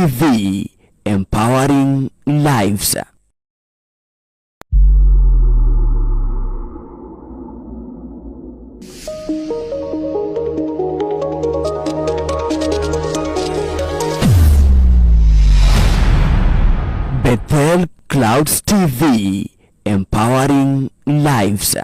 TV, empowering lives. Bethel Clouds TV, empowering lives.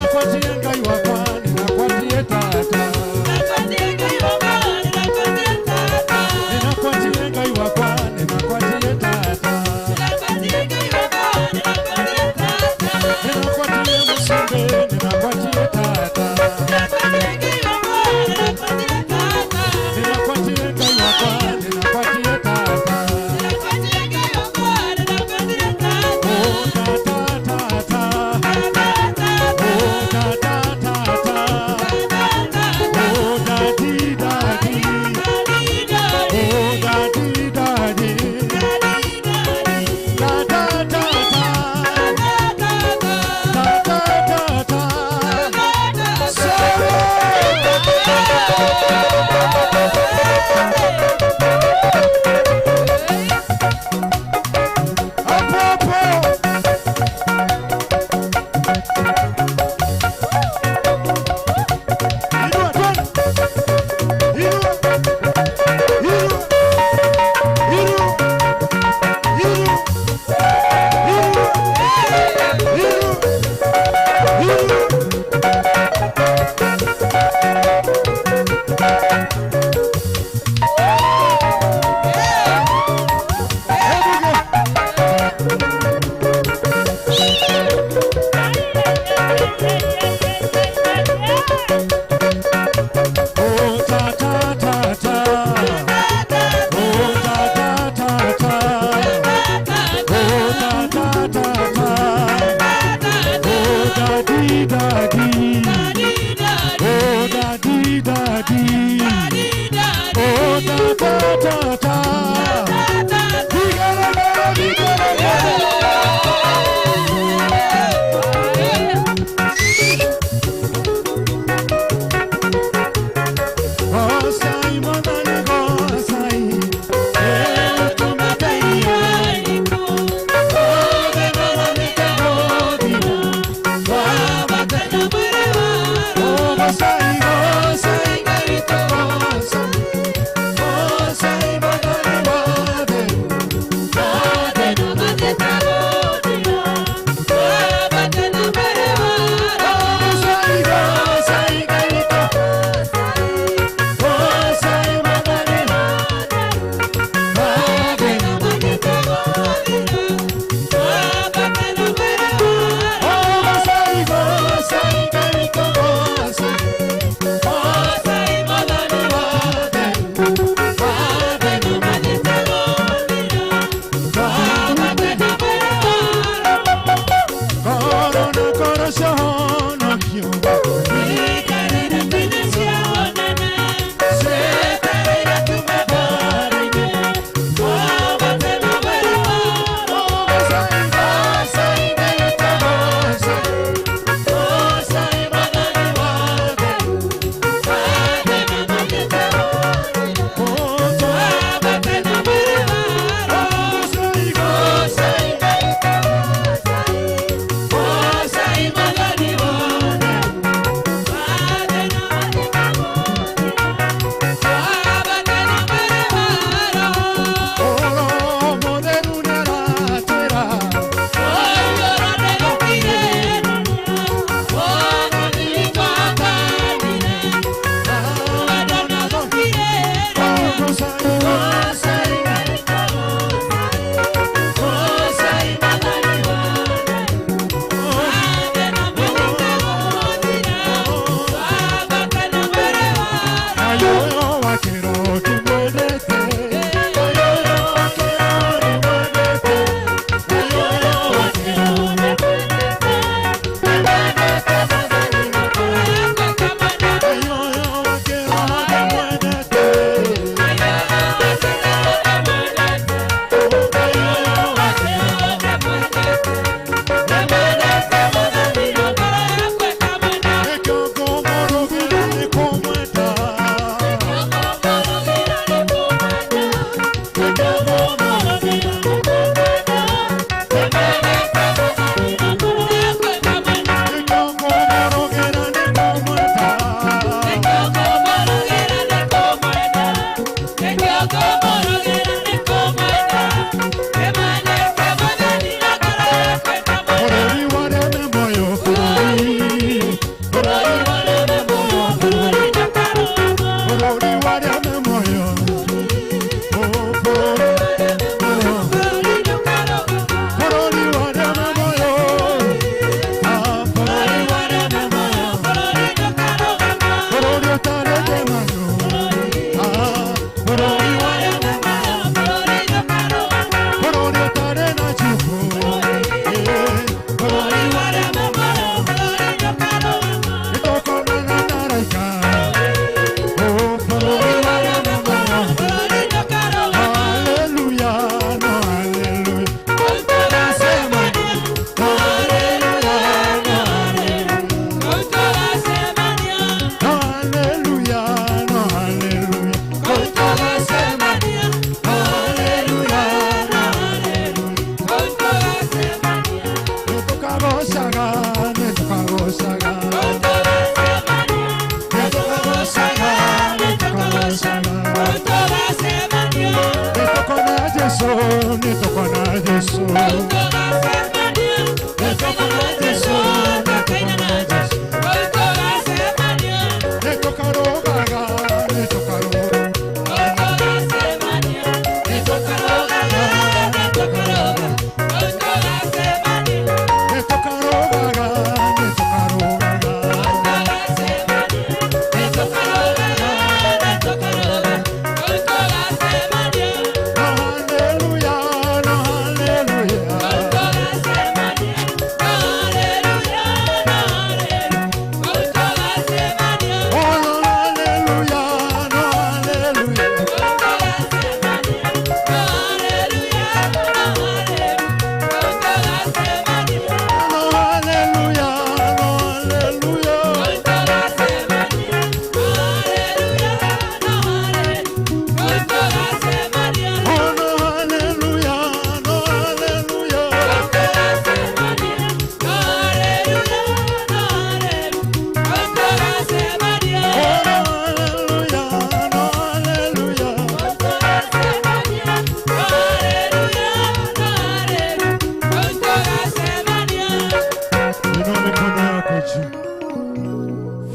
Nakwatie Ngai wakwa, ninakwatie tata. Ninakwatie Ngai wakwa, ninakwatie tata. Ninakwatie Musumbe, ninakwatie tata. Ninakwatie Ngai wakwa, ninakwatie tata. Oh tata tata. Oh tata tata. Oh daddy daddy. Oh daddy daddy. Tata tata. Tata tata. Hapo hapo. Inua twende. Inua. Inua. Inua. Inua. Inua. Inua. Inua. Hebu Oh ta ta ta ta. Oh ta ta ta ta. Oh ta ta ta ta. Oh daddy daddy. Oh daddy daddy. Oh ta ta ta ta. Vigelegele, vigelegele. Gosai mwathani gosai. Eh, tumeteia. Oh gosai gosai gosai. Gosai.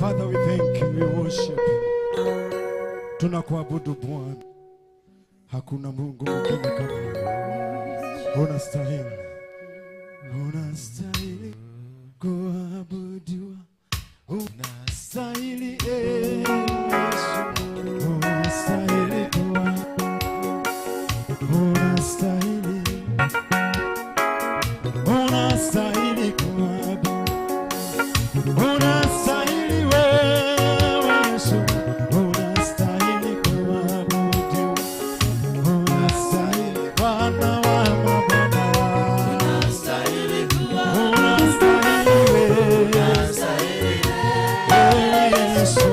Father, we thank you, we worship you. Tunakuabudu Bwana. Hakuna Mungu mwingine kama wewe. Unastahili. Unastahili kuabudiwa. Unastahili Yesu. Unastahili kuabudiwa. Unastahili. Unastahili kuabudiwa. Unastahili wewe Yesu. Unastahili kuabudiwa. Unastahili Bwana wa mabwana. Unastahili wewe. Wewe Yesu.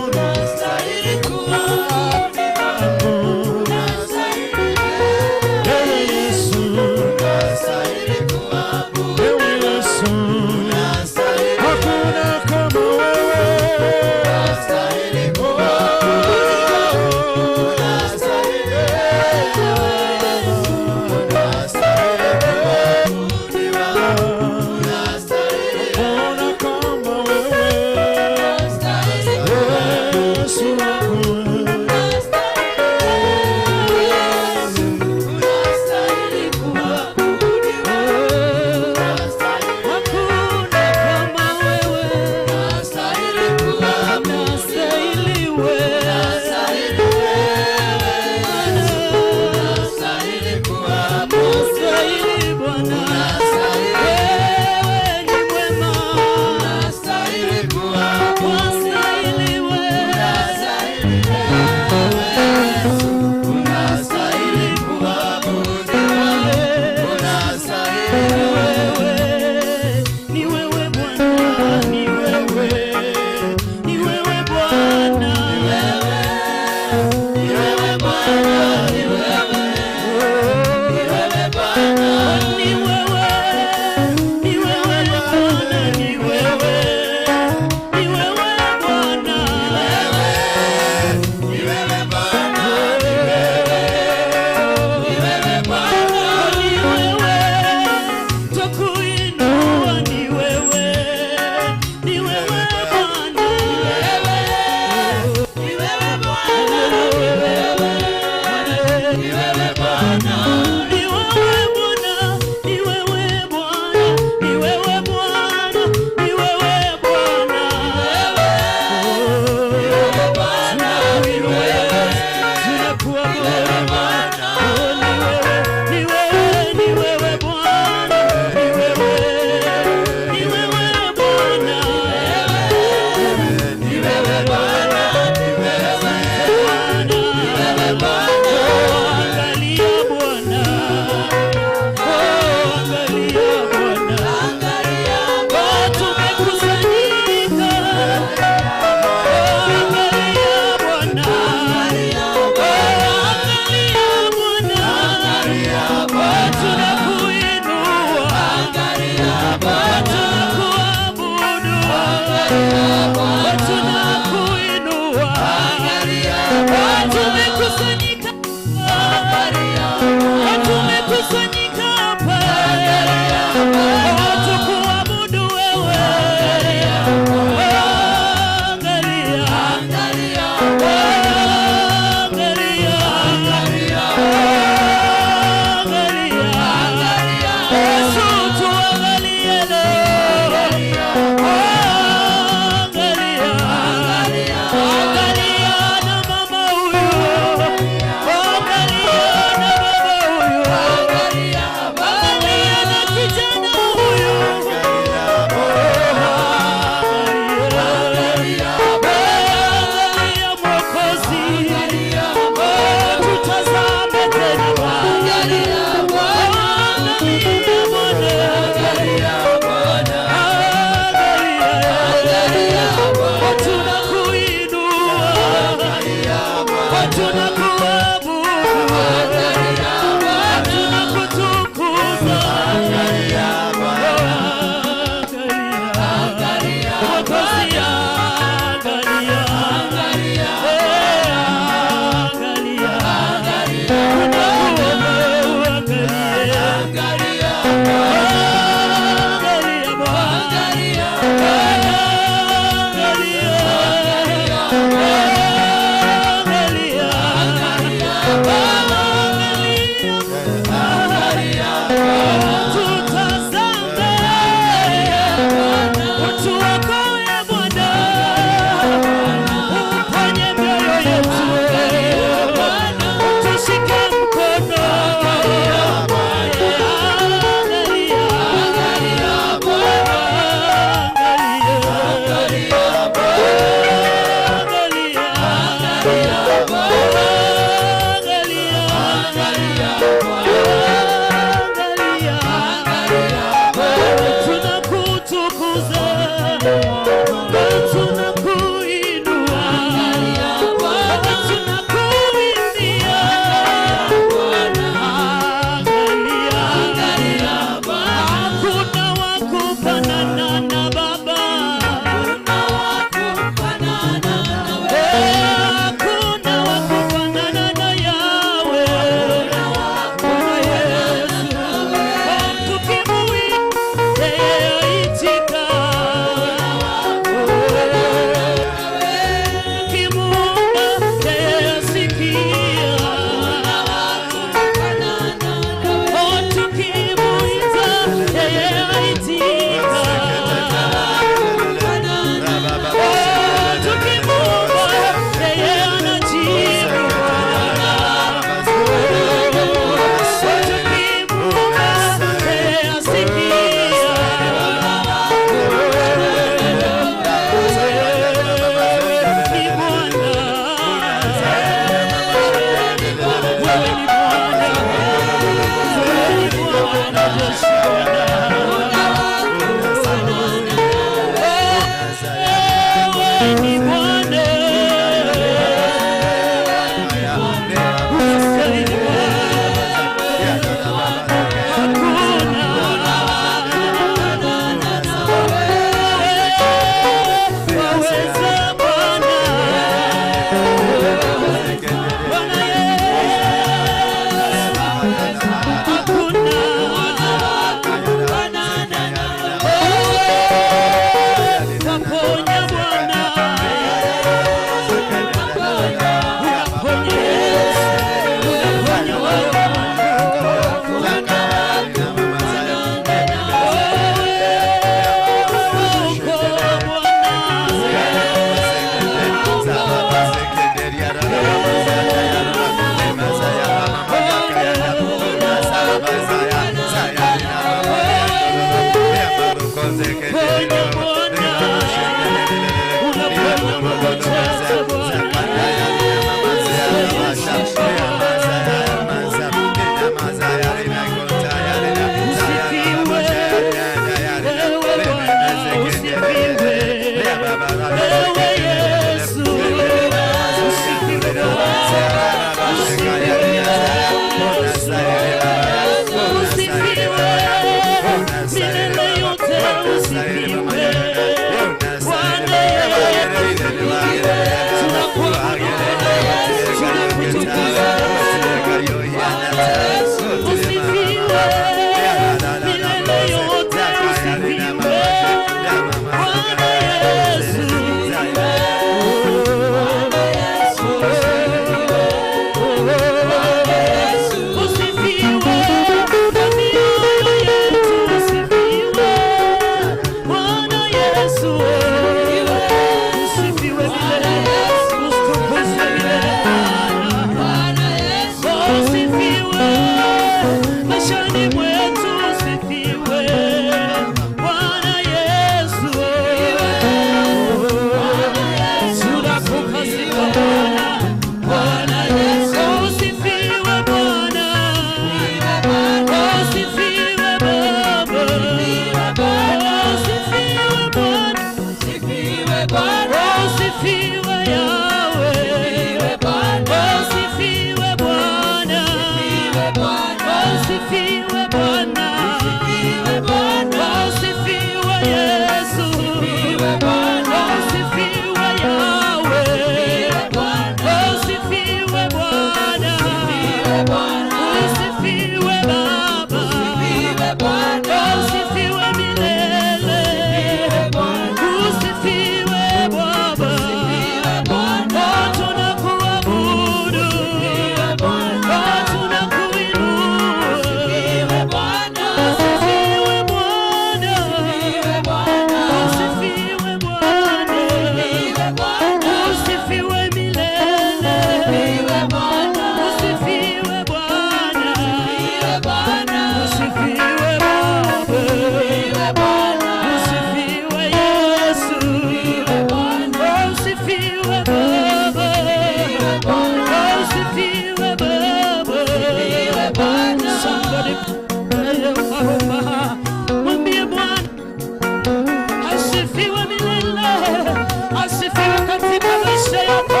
Asifiwe katika maisha yako,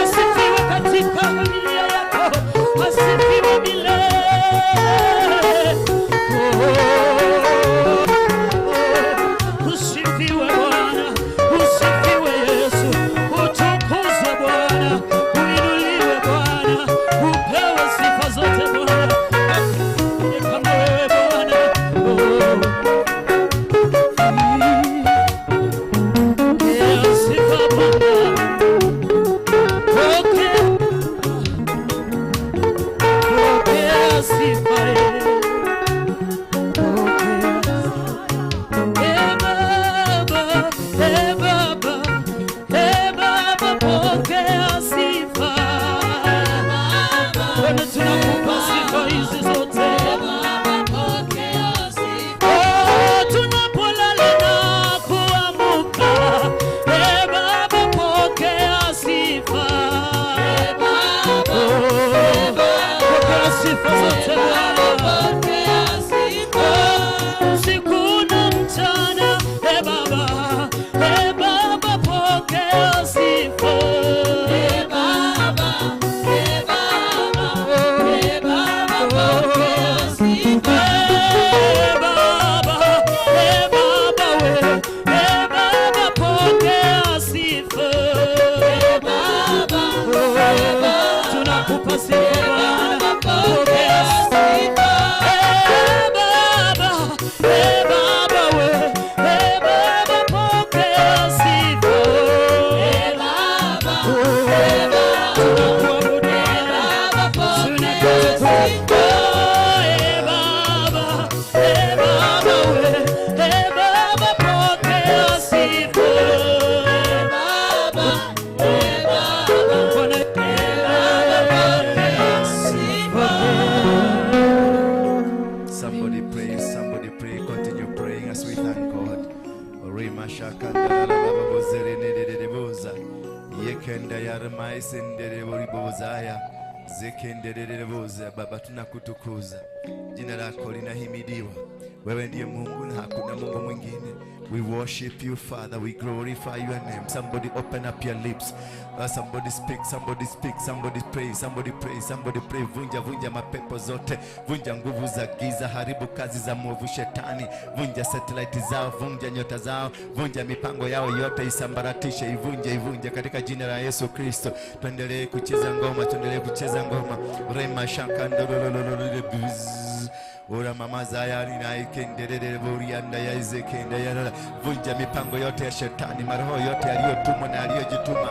asifiwe katika familia yako, asifiwe milele. Oh, usifiwe Bwana, usifiwe Yesu, utukuzwe Bwana, uinuliwe Bwana, upewe sifa zote Bwana. Hakuna kama wewe Bwana. Oh. Sifa Bwana. Pokea, pokea sifa, pokea. E Baba, e Baba, e Baba, pokea sifa. Bwana, tunakupa sifa hizi zote. Oh, tunapolala na kuamka, e Baba, pokea sifa. Oh, pokea sifa zote Bwana. Usiku na mchana, e Baba, e Baba, pokea sifa. E Baba, e Baba, e Baba, pokea sifa. E Baba, e Baba, we, e Baba, pokea sifa. E Baba, e Baba, tunakupa sifa Bwana, pokea sifa. E Baba, e Baba we, e Baba, pokea sifa. E Baba, e Baba, tunakuabudu Bwana, tunakutukuza. E Baba, e Baba we, e Baba, pokea sifa. E Baba, e Baba, Bwana, e Baba, pokea sifa. Somebody pray, somebody pray, continue praying as we thank God. Rima shakanda la la la bozere ne de de de boza. Yekenda yarmai sendere boribozaya. Zekende de de de boza. Baba, tunakutukuza. Jina lako linahimidiwa. Wewe ndiye Mungu na hakuna Mungu mwingine. We worship you, Father. We glorify your name. Somebody open up your lips. Somebody speak, somebody speak, somebody pray, somebody pray, somebody pray. Vunja, vunja mapepo zote, vunja nguvu za giza, haribu kazi za mwovu shetani, vunja satellite zao, vunja nyota zao, vunja mipango yao yote, isambaratishe, ivunje, ivunje katika jina la Yesu Kristo. Tuendelee kucheza ngoma, tuendelee kucheza ngoma. Rema shaka ndololololole bzz. Ora mama zayari na ikenderere burianda ya izekenda yarara. Vunja mipango yote ya shetani, maroho yote yaliyotumwa na yaliyojituma.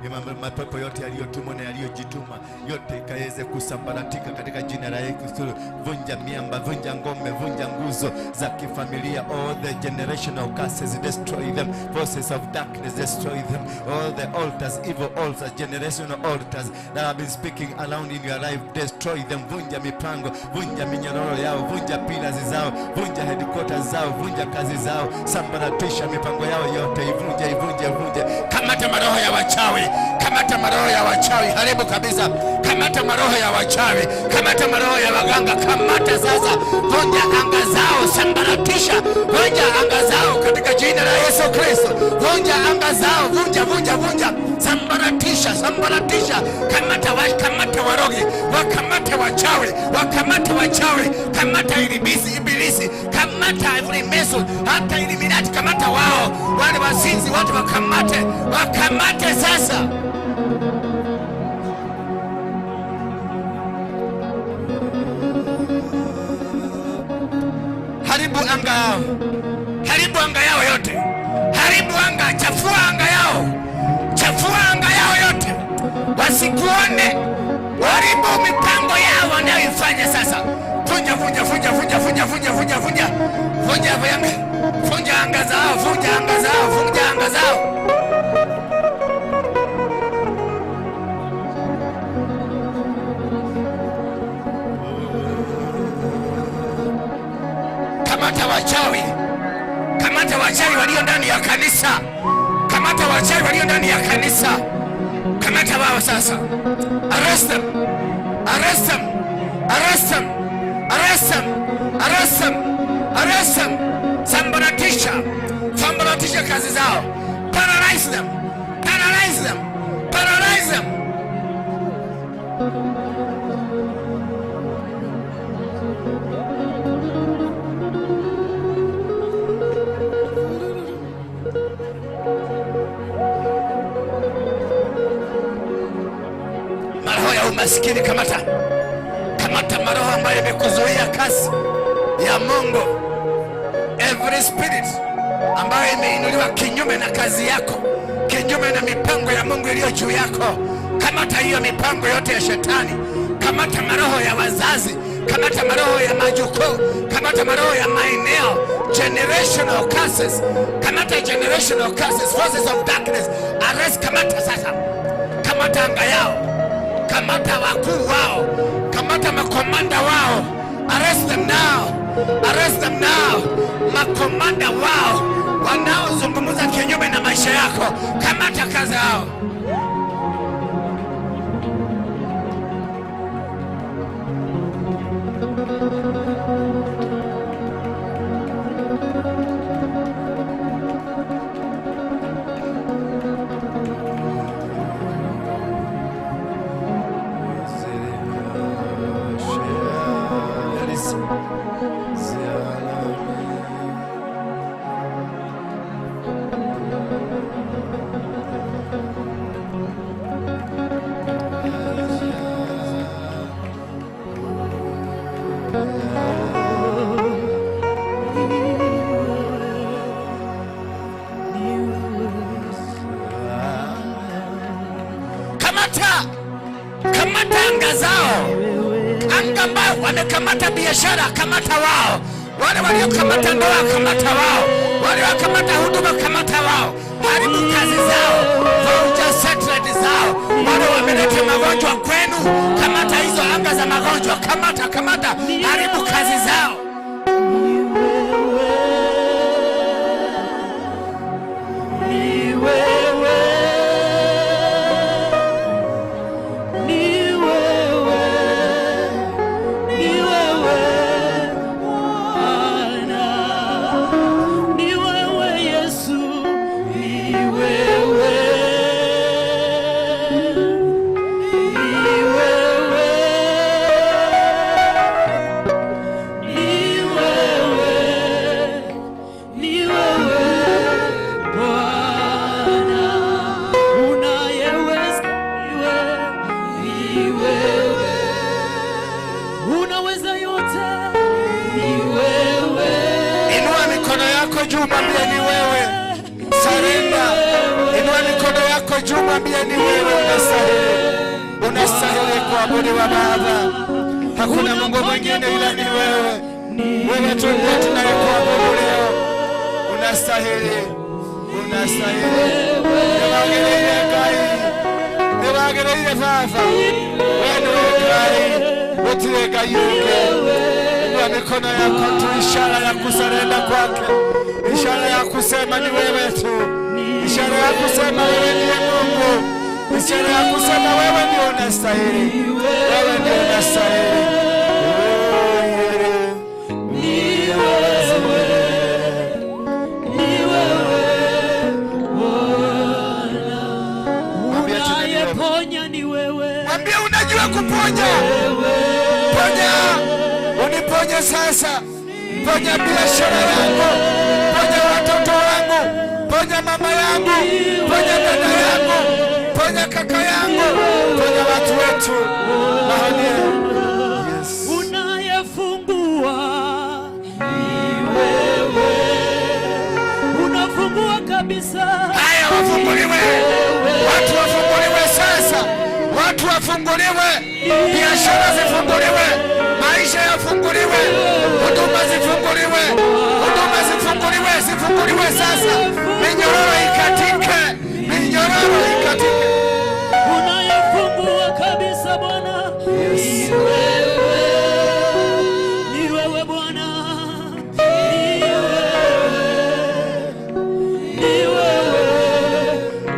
Ile mama mapepo yote yaliyotumwa na yaliyojituma yote ikaweze kusambaratika katika jina la Yesu Kristo. Vunja miamba, vunja ngome, vunja nguzo za kifamilia. All the generational curses, destroy them. Forces of darkness, destroy them. All the altars, evil altars, generational altars that have been speaking around in your life, destroy them. Vunja mipango, vunja minyororo yao, vunja pillars zao, vunja headquarters zao, vunja kazi zao, sambaratisha mipango yao yote, ivunje, ivunje, ivunje. Kamata maroho ya wachawi, kamata maroho ya wachawi, haribu kabisa. Kamata maroho ya wachawi, kamata maroho ya waganga, kamata sasa, vunja anga zao, sambaratisha, vunja anga zao katika jina la Yesu Kristo. Vunja anga zao, vunja, vunja, vunja, sambaratisha, sambaratisha. Kamata wa, kamata warogi, wakamate wachawi, wakamate wachawi, kamata ibilisi, ibilisi, kamata every mason, hata Illuminati, kamata wao, wale wazinzi wote wakamate, wakamate sasa. Haribu anga yao, haribu anga yao yote, haribu anga, chafua anga yao, chafua anga yao yote, wasikuone, haribu mipango yao wanayoifanya sasa. Vunja, vunja, vunja, vunja, vunja, vunja, vunja, vunja, vunja, vunja, vunja anga zao, vunja anga zao, vunja anga zao. Kamata wachawi, kamata wachawi walio ndani ya kanisa, kamata wachawi walio ndani ya kanisa, kamata wao sasa. Arrest them, arrest them, arrest them, arrest them, arrest them, arrest them. Sambaratisha, kazi zao. Paralyze them. Paralyze them. Paralyze them. Maroho ya umaskini kamata. Kamata maroho ambayo imekuzuia kazi ya Mungu. Every spirit ambayo imeinuliwa kinyume na kazi yako, kinyume na mipango ya Mungu iliyo juu yako, kamata hiyo mipango yote ya shetani. Kamata maroho ya wazazi, kamata maroho ya majukuu, kamata maroho ya maeneo, generational curses. Kamata generational curses, forces of darkness. Arrest, kamata sasa. Kamata anga yao, kamata wakuu wao, kamata makomanda wao. Arrest them now. Arrest them now. Makomanda wao wanaozungumza kinyume na maisha yako, kamata kazi yao. Kamata, kamata anga zao. Anga ambao wamekamata biashara, kamata wao. Wale waliokamata ndoa, kamata wao. Wale waliokamata huduma, kamata wao. Haribu kazi zao, vunja satellite zao. Wale wameleta magonjwa kwenu, kamata hizo anga za magonjwa, kamata, kamata, haribu kazi zao. Hakuna Mungu mwingine ila ni wewe. Wewe tu ndiye tunayekuabudu leo. Unastahili, unastahili. Niwagereire Ngai, niwagereire Baba. Wewe ndiwe Ngai, gũtirĩ Ngai ũngĩ. Inua mikono yako tu, ishara ya kusarenda kwake, ishara ya kusema ni wewe tu, ishara ya kusema wewe ndiye Mungu, ishara ya kusema wewe ndiye unastahili, wewe ndiye unastahili. Mwambie unajua kuponya. Ponya. Uniponye sasa. Ponya biashara yangu. Ponya watoto wangu. Ponya mama yangu. Ponya dada yangu. Ponya kaka yangu. Ponya watu wetu. Mahonia. Yes. Unayefungua ni wewe. Unafungua kabisa. Haya, wafunguliwe. Watu wafunguliwe sasa. Watu wafunguliwe, biashara zifunguliwe, maisha yafunguliwe, huduma zifunguliwe, huduma zifunguliwe, zifunguliwe sasa. Minyororo ikatike, minyororo ikatike. Unayefungua kabisa Bwana. Yes. Ni wewe Bwana. Ni wewe. Ni wewe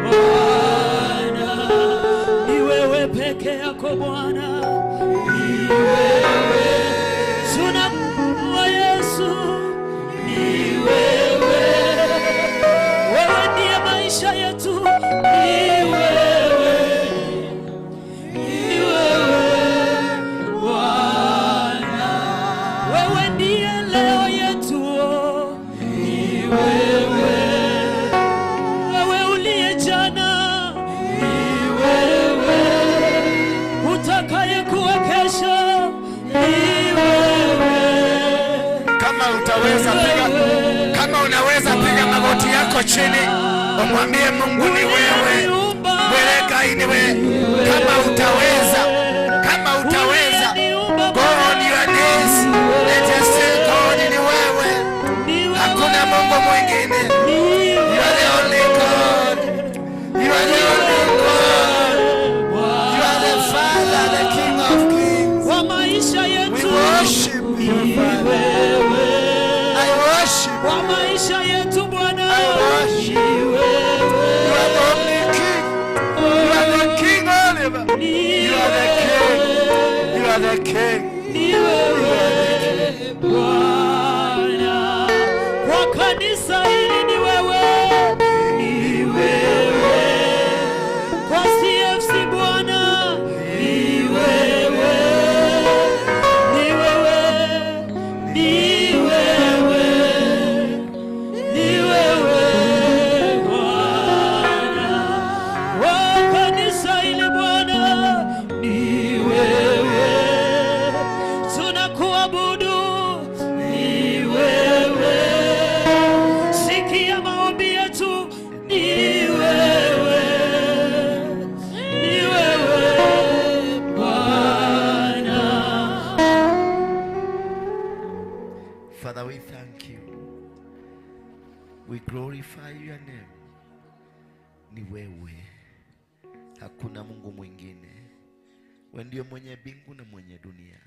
Bwana. Ni wewe peke yako Bwana. Ni wewe. Tunakuwa Yesu. Ni wewe. Wewe unaweza piga, kama unaweza piga magoti yako chini, umwambie Mungu ni wewe. Mweleka ni wewe. Kama utaweza, kama utaweza, go on your knees. Let us say God ni wewe. Hakuna Mungu mwingine. You are the only God. You are the only God. You are the Father, the King of Kings. Wa maisha We yetu worship you, Father. I worship wa maisha yetu Bwana I worship you. You are the only King. You are the King, Oliver. You are the King. You are the King. Ni wewe Bwana, kwa kanisa hili ni wewe, ni wewe, kwa CFC Bwana ni wewe, ni wewe, ni wewe, ni wewe Bwana, kwa kanisa hili Bwana ni wewe, tunakuabudu ni wewe, sikia maombi yetu ni wewe, ni wewe Bwana. Father, we thank you. We glorify your name. Ni wewe, hakuna Mungu mwingine. Wewe ndiye mwenye mbingu na mwenye dunia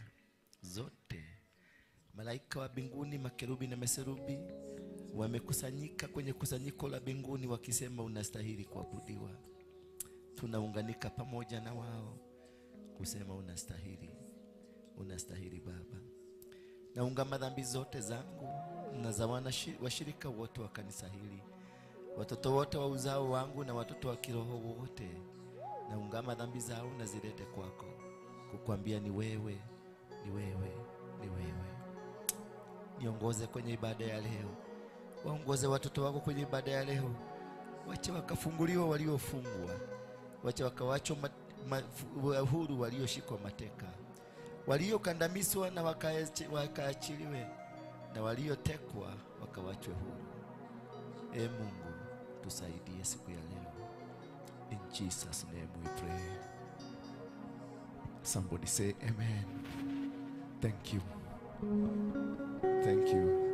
zote. Malaika wa mbinguni, makerubi na maserubi wamekusanyika kwenye kusanyiko la mbinguni wakisema unastahili kuabudiwa. Tunaunganika pamoja na wao kusema unastahili, unastahili Baba. Naungama dhambi zote zangu na za washirika wote wa kanisa hili, watoto wote wa uzao wangu na watoto wa kiroho wote. Naungama dhambi zao na zilete kwako, kukwambia ni wewe, ni wewe, ni wewe. Niongoze kwenye ibada ya leo, waongoze watoto wako kwenye ibada ya leo. Wache wakafunguliwa waliofungwa, wache wakawachwa huru walioshikwa mateka, waliokandamizwa na wakaachiliwe, na waliotekwa wakawachwe huru. E Mungu, tusaidie siku ya leo. In Jesus' name we pray. Somebody say amen. Thank you. Thank you.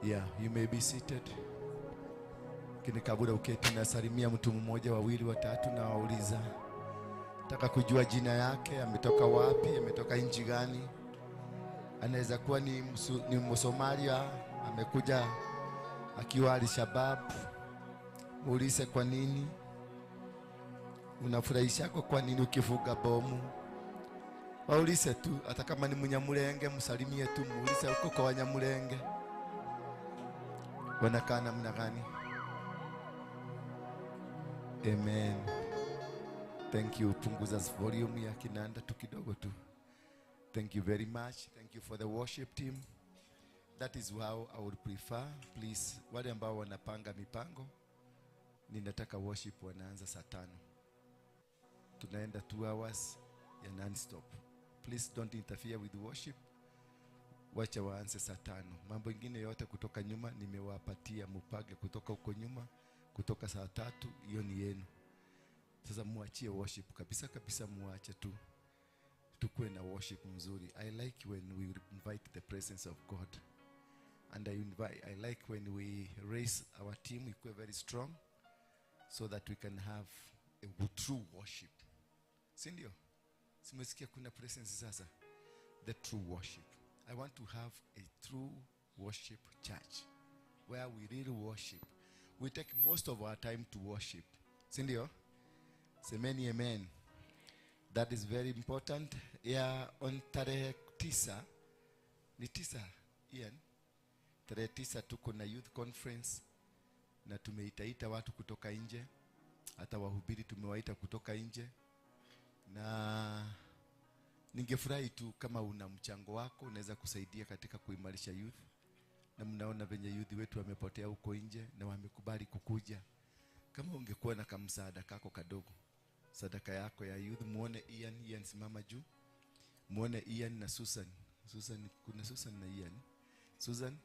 Yeah, you may be seated. Lakini kabla uketi, nasalimia mtu mmoja, wawili, watatu, na wauliza, nataka kujua jina yake, ametoka wapi, ametoka nchi gani. Anaweza kuwa ni Msomalia, amekuja akiwa Al-Shabaab. Muulize kwa nini unafurahishako, kwa nini ukifuga bomu. Waulize tu, hata kama ni Munyamulenge, msalimie tu, muulize huko kwa Wanyamulenge wanakaa namna gani. Amen. Thank you. Punguza volume ya kinanda tu kidogo tu. Thank you very much. Thank you for the worship team. That is how I would prefer. Please, wale ambao wanapanga mipango, ninataka worship wanaanza saa 5. Tunaenda 2 hours ya non-stop. Please don't interfere with worship. Wacha waanze saa 5. Mambo ingine yote kutoka nyuma nimewapatia, mupage kutoka huko nyuma, kutoka saa 3, hiyo ni yenu. Sasa muachie worship kabisa kabisa, muache tu. Tukue na worship mzuri. I like when we invite the presence of God. And I like when we raise our team, we very strong, so that we can have a true worship. Si ndio? Simesikia kuna presence sasa. The true worship. I want to have a true worship church where we really worship. We take most of our time to worship. Si ndio? Semeni amen. That is very important. Yeah, on tarehe 9, ni 9, Ian? Tarehe 9 tuko na youth conference na tumeitaita watu kutoka nje, hata wahubiri tumewaita kutoka nje. Na ningefurahi tu kama una mchango wako unaweza kusaidia katika kuimarisha youth. Na mnaona venye youth wetu wamepotea huko nje na wamekubali kukuja. Kama ungekuwa na kamsaada kako kadogo, sadaka yako ya youth, muone Ian, Ian simama juu. Muone Ian na Susan Susan, kuna Susan na Ian. Susan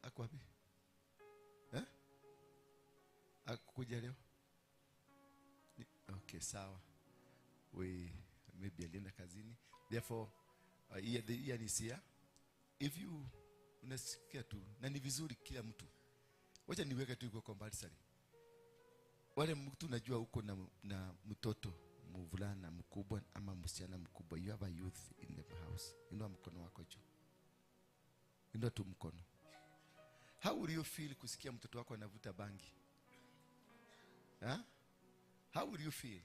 ako wapi? Eh? Akukuja leo? Okay, sawa. We maybe alienda kazini. Therefore, Ian is here. If you unasikia tu, na ni vizuri kila mtu. Wacha niweke tu iko compulsory. Wale mtu unajua uko na mtoto mvulana mkubwa ama msichana mkubwa, you have a youth in the house. Inua mkono wako juu. Inua tu mkono. How will you feel kusikia mtoto wako anavuta bangi? Huh? How will you feel?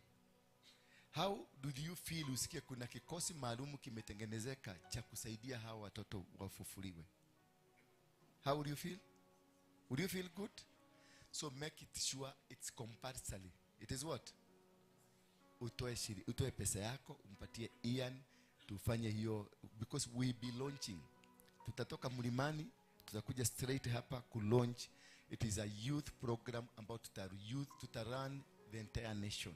How do you feel usikie kuna kikosi maalumu kimetengenezeka cha kusaidia hawa watoto wafufuliwe? How will you feel? Would you feel good? So make it sure it's compulsory. It is what? Utoe pesa yako, umpatie Ian, tufanye hiyo, because we be launching. Tutatoka mlimani, tutakuja straight hapa ku launch. It is a youth program about tuta run the entire nation.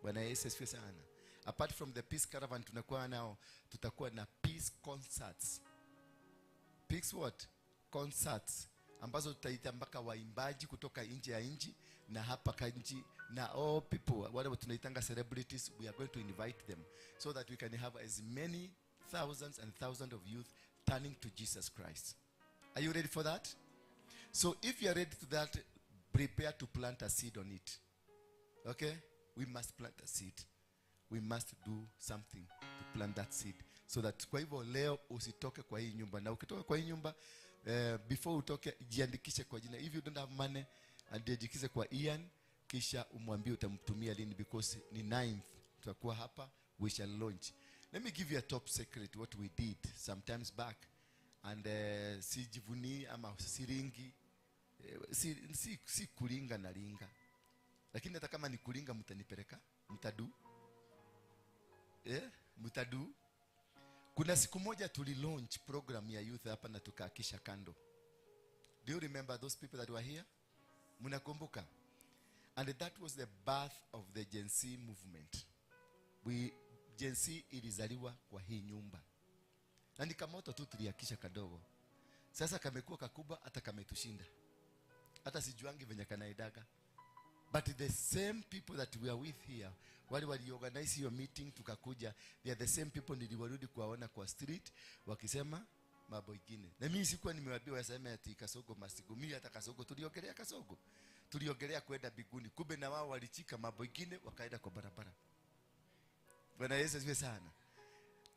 Bwana Yesu asifiwe sana. Apart from the peace caravan tunakuwa nao, tutakuwa na peace concerts. Peace what? Concerts ambazo tutaita mpaka waimbaji kutoka nje ya nchi na hapa kanchi, na all people wale tunaitanga celebrities, we are going to invite them so that we can have as many thousands and thousands of youth turning to Jesus Christ. Are you ready for that? So if you are ready to that, prepare to plant a seed on it. Okay? We must plant a seed. We must do something to plant that seed. So that kwa hivyo leo usitoke kwa hii nyumba. Na ukitoka kwa hii nyumba, before utoke, jiandikishe kwa jina. If you don't have money, jiandikishe kwa Ian, kisha umwambie utamtumia lini, because ni 9th tutakuwa hapa, we shall launch. Let me give you a top secret what we did sometimes back. And sijivuni ama siringi, si kulinga na linga. Lakini hata kama ni kulinga mtanipeleka, mtadu. Mtadu. Kuna siku moja tuli launch program ya youth hapa na tukaakisha kando. Do you remember those people that were here? Mnakumbuka? And that was the birth of the Gen Z movement. Gen Z ilizaliwa kwa hii nyumba. Na ni kamoto tu tuliakisha kadogo. Sasa kamekuwa kakubwa hata kametushinda. Hata sijuangi venye kanaidaga. But the same people that we are with here, wale waliorganize hiyo meeting tukakuja, they are the same people niliwarudi kuwaona kwa street wakisema mambo ingine. Na mimi sikuwa nimewaambia waseme ati Kasongo masigo. Mimi hata Kasongo tuliongelea Kasongo. Tuliongelea kwenda biguni. Kumbe na wao walichika mambo ingine wakaenda kwa barabara. Bwana Yesu asifiwe sana.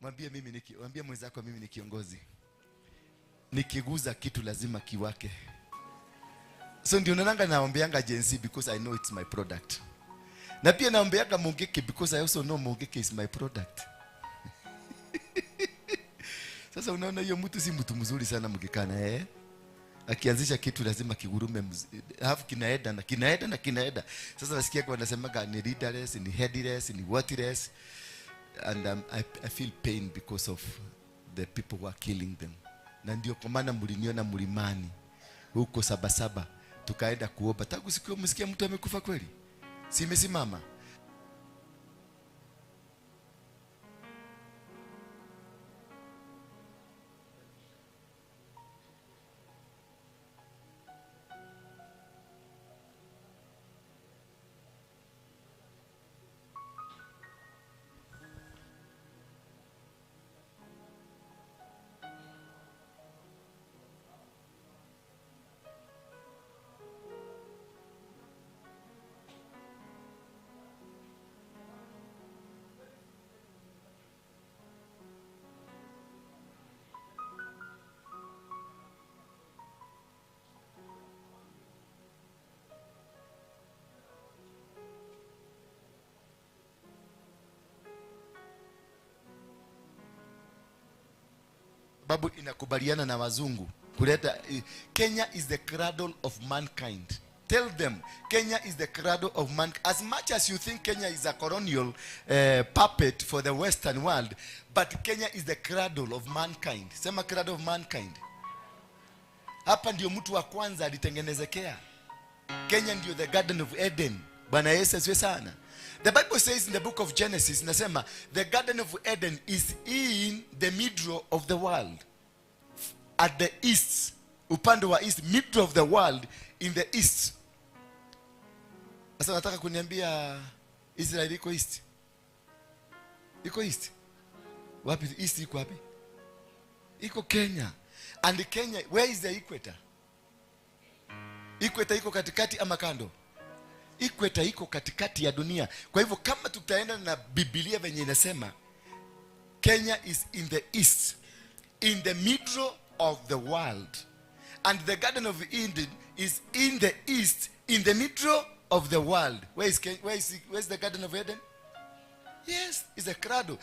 Mwambie mimi niki, mwambie mwenzako mimi ni kiongozi. Nikiguza kitu lazima kiwake. So ndio naanga naombeanga Gen Z because I know it's my product. Na pia naombeanga Mungiki because I also know Mungiki is my product. Sasa unaona hiyo mtu si mtu mzuri sana mkikana eh. Akianzisha kitu lazima kigurume, alafu kinaenda na kinaenda na kinaenda. Sasa nasikia kwa wanasemaga ni leaderless, ni headless, ni whatless. And I feel pain because of the people who are killing them. Na ndio kwa maana mliniona mlimani huko Sabasaba tukaenda kuomba. Tangu siku msikia mtu amekufa kweli? Si imesimama. Babu inakubaliana na wazungu kuleta Kenya is the cradle of mankind. Tell them Kenya is the cradle of mankind. As much as you think Kenya is a colonial puppet for the Western world, but Kenya is the cradle of mankind. Sema cradle of mankind. Hapa ndio mtu wa kwanza alitengenezekea. Kenya ndio the Garden of Eden. Bwana Yesu asifiwe sana. The Bible says in the book of Genesis, nasema the Garden of Eden is in the middle of the world. At the east, upande wa east, middle of the world in the east. Sasa nataka kuniambia Israel iko east? Iko east? Wapi east iko wapi? Iko Kenya. And Kenya, where is the equator? Equator iko katikati ama kando? Equator iko katikati ya dunia. Kwa hivyo kama tutaenda na Biblia venye inasema, Kenya is in the east, in the middle of the world. And the Garden of Eden is in the east, in the middle of the world. Where is Kenya? Where is the Garden of Eden? Yes, it's a cradle.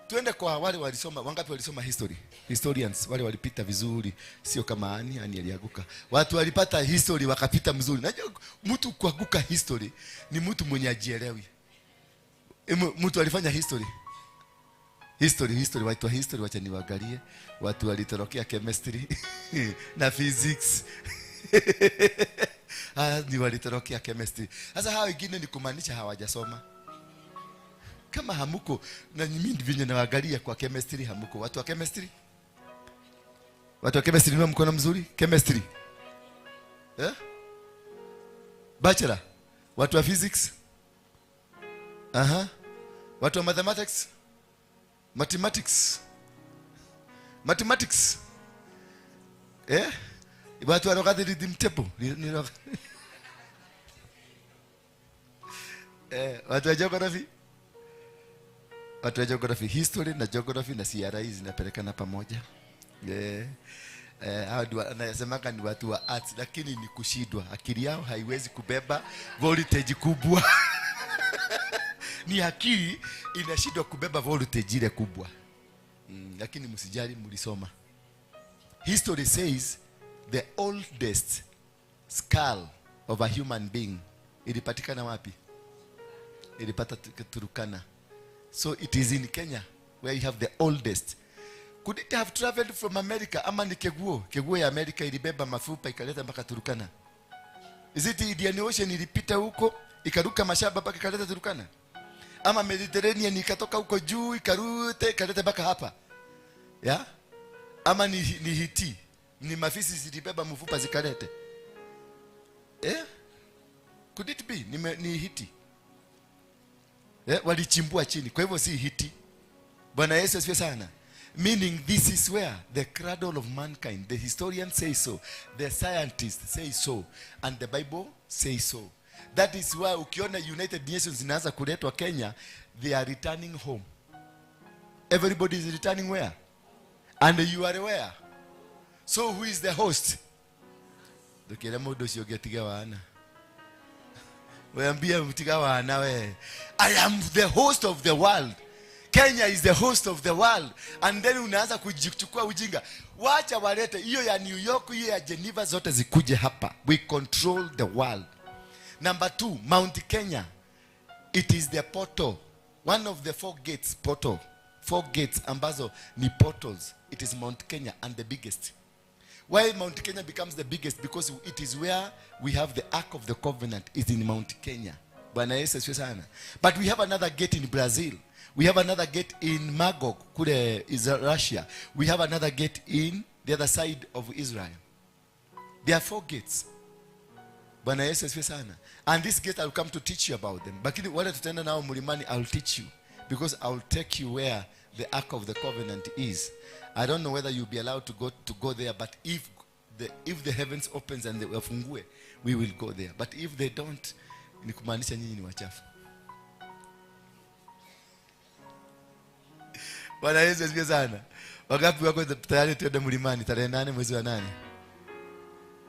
Tuende kwa wale walisoma, wangapi walisoma history? Historians, wale walipita vizuri, sio kama Ani alianguka. Watu walipata history wakapita mzuri. Najua mtu kuanguka history ni mtu mwenye ajielewi. Mtu alifanya history. History, watu wa history wacha niwaangalie. Watu walitorokea chemistry na physics. Ni walitorokea chemistry. Sasa hao wengine ni kumaanisha hawajasoma. Kama hamuko na mimi ndivyo naangalia kwa chemistry hamuko. Watu wa chemistry? Watu wa chemistry ni mkono mzuri? Chemistry. Eh? Bachelor. Watu wa physics? Aha. Watu wa mathematics? Mathematics. Mathematics. Eh? Watu wa logarithm table. Watu wa geography? Watu wa geography, history na geography na CRE zinapelekana pamoja. Hao ndio anasemanga ni watu wa arts, lakini ni kushindwa. Akili yao haiwezi kubeba voltage kubwa. Ni akili inashindwa kubeba voltage ile kubwa. Lakini msijali, mlisoma. History says the oldest skull of a human being ilipatikana wapi? Ilipata Turkana. So it is in Kenya where you have the oldest. Could it have traveled from America? Ama ni Keguo? Keguo ya America ilibeba mafupa ikaleta mpaka Turkana. Is it Indian Ocean ilipita huko ikaruka mashamba mpaka ikaleta Turkana? Ama Mediterranean ikatoka huko juu ikarute ikaleta mpaka hapa? Yeah? Ama ni Hiti? Ni mafisi zilibeba mfupa zikalete? Eh? Could it be? Ni Hiti. Walichimbua chini. Kwa hivyo si Hiti. Bwana Yesu asifiwe sana. Meaning this is where the cradle of mankind. The historians say so. The scientists say so. And the Bible says so. That is why ukiona United Nations zinaanza kuletwa Kenya, they are returning home. Everybody is returning where? And you are where? So who is the host? Ndukire mundu ucio ũngĩ wana. Weambie mtiga wana we. I am the host of the world. Kenya is the host of the world. And then unaanza kujichukua ujinga. Wacha walete hiyo ya New York, hiyo ya Geneva, zote zikuje hapa. We control the world. Number 2, Mount Kenya. It is the portal. One of the 4 gates, portal. 4 gates ambazo ni portals. It is Mount Kenya and the biggest. Why Mount Kenya becomes the biggest? Because it is where we have the Ark of the Covenant is in Mount Kenya. Bwana Yesu asifiwe sana. But we have another gate in Brazil. We have another gate in Magog, kule is Russia. We have another gate in the other side of Israel. There are 4 gates. Bwana Yesu asifiwe sana. And this gate I will come to teach you about them. Lakini wale tutaenda nao mlimani, I will teach you. Because I will take you where the Ark of the Covenant is. I don't know whether you'll be allowed to go there, but if the heavens opens and they wafungue, we will go there. But if they don't, ni kumaanisha nyinyi ni wachafu. Bwana Yesu asifiwe sana. Wangapi wako tayari tuende mlimani tarehe 8 mwezi wa 8?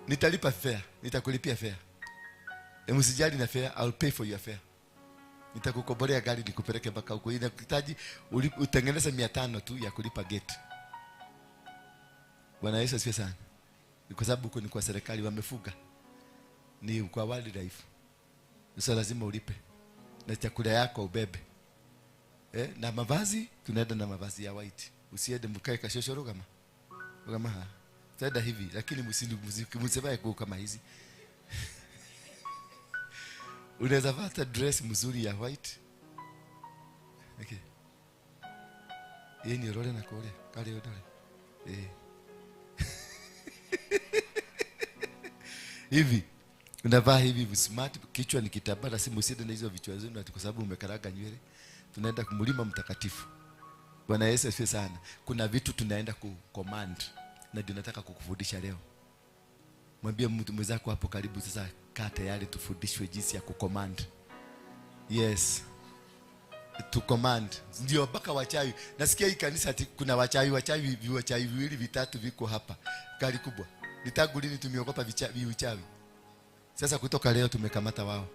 Nitalipa fare, nitakulipia fare. Msijali na fare, I'll pay for your fare. Nitakukobolea gari nikupeleke mpaka huko. Inahitaji utengeneze 500 tu ya kulipa gate. Bwana Yesu asifiwe sana. Kwa sababu huko ni kwa serikali wamefuga. Ni kwa wildlife. Sasa lazima ulipe. Na chakula yako ubebe. Na mavazi tunaenda na mavazi ya white. Usiende mkae kashoshoro kama. Kama ha. Tutaenda hivi lakini msivae nguo kama hizi. Unaweza vaa hata dress mzuri ya white. Okay. Yeye ni role na kule, kale odole. Eh. Hivi unavaa hivi smart, kichwa ni kitambara, si msiende na hizo vichwa zenu ati kwa sababu umekaraga nywele. Tunaenda kumlima mtakatifu. Bwana Yesu asifiwe sana. Kuna vitu tunaenda ku command na ndio nataka kukufundisha leo. Mwambie mtu mwenzako hapo karibu sasa, kaa tayari tufundishwe jinsi ya kucommand. Yes. To command. Ndio mpaka wachawi. Nasikia hii kanisa ati kuna wachawi, wachawi viwili vitatu viko hapa. Gari kubwa. Ni tangu lini tumeogopa vichawi? Sasa kutoka leo tumekamata wao.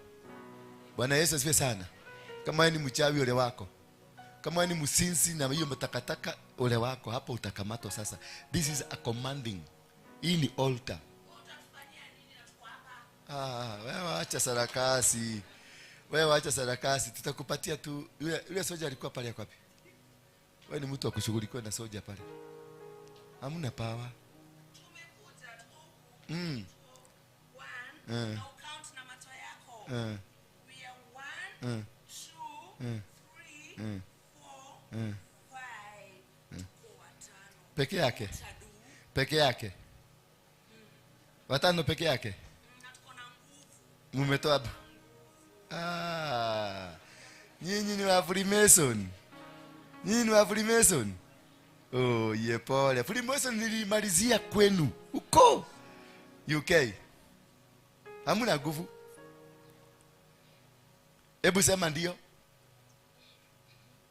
Bwana Yesu asifiwe sana. Kama ni mchawi ole wako. Kama ni msinsi na hiyo matakataka ole wako, hapo utakamatwa sasa. This is a commanding. Hii ni altar. Ah, wewe acha sarakasi. Wewe acha sarakasi, tutakupatia tu. Yule soja alikuwa pale yako wapi? Wewe ni mtu wa kushughulikiwa na soja pale. Hamna power. Tumekuja tu. One, now count na macho yako. We are 1, 2, 3, 4, 5. Peke yake. Peke yake. Watano peke yake. Mumetoa. Ah. Nyinyi ni wa Freemason. Nyinyi ni wa Freemason. Oh, ye pole. Freemason nilimalizia kwenu huko UK. Hamuna nguvu. Hebu sema ndio.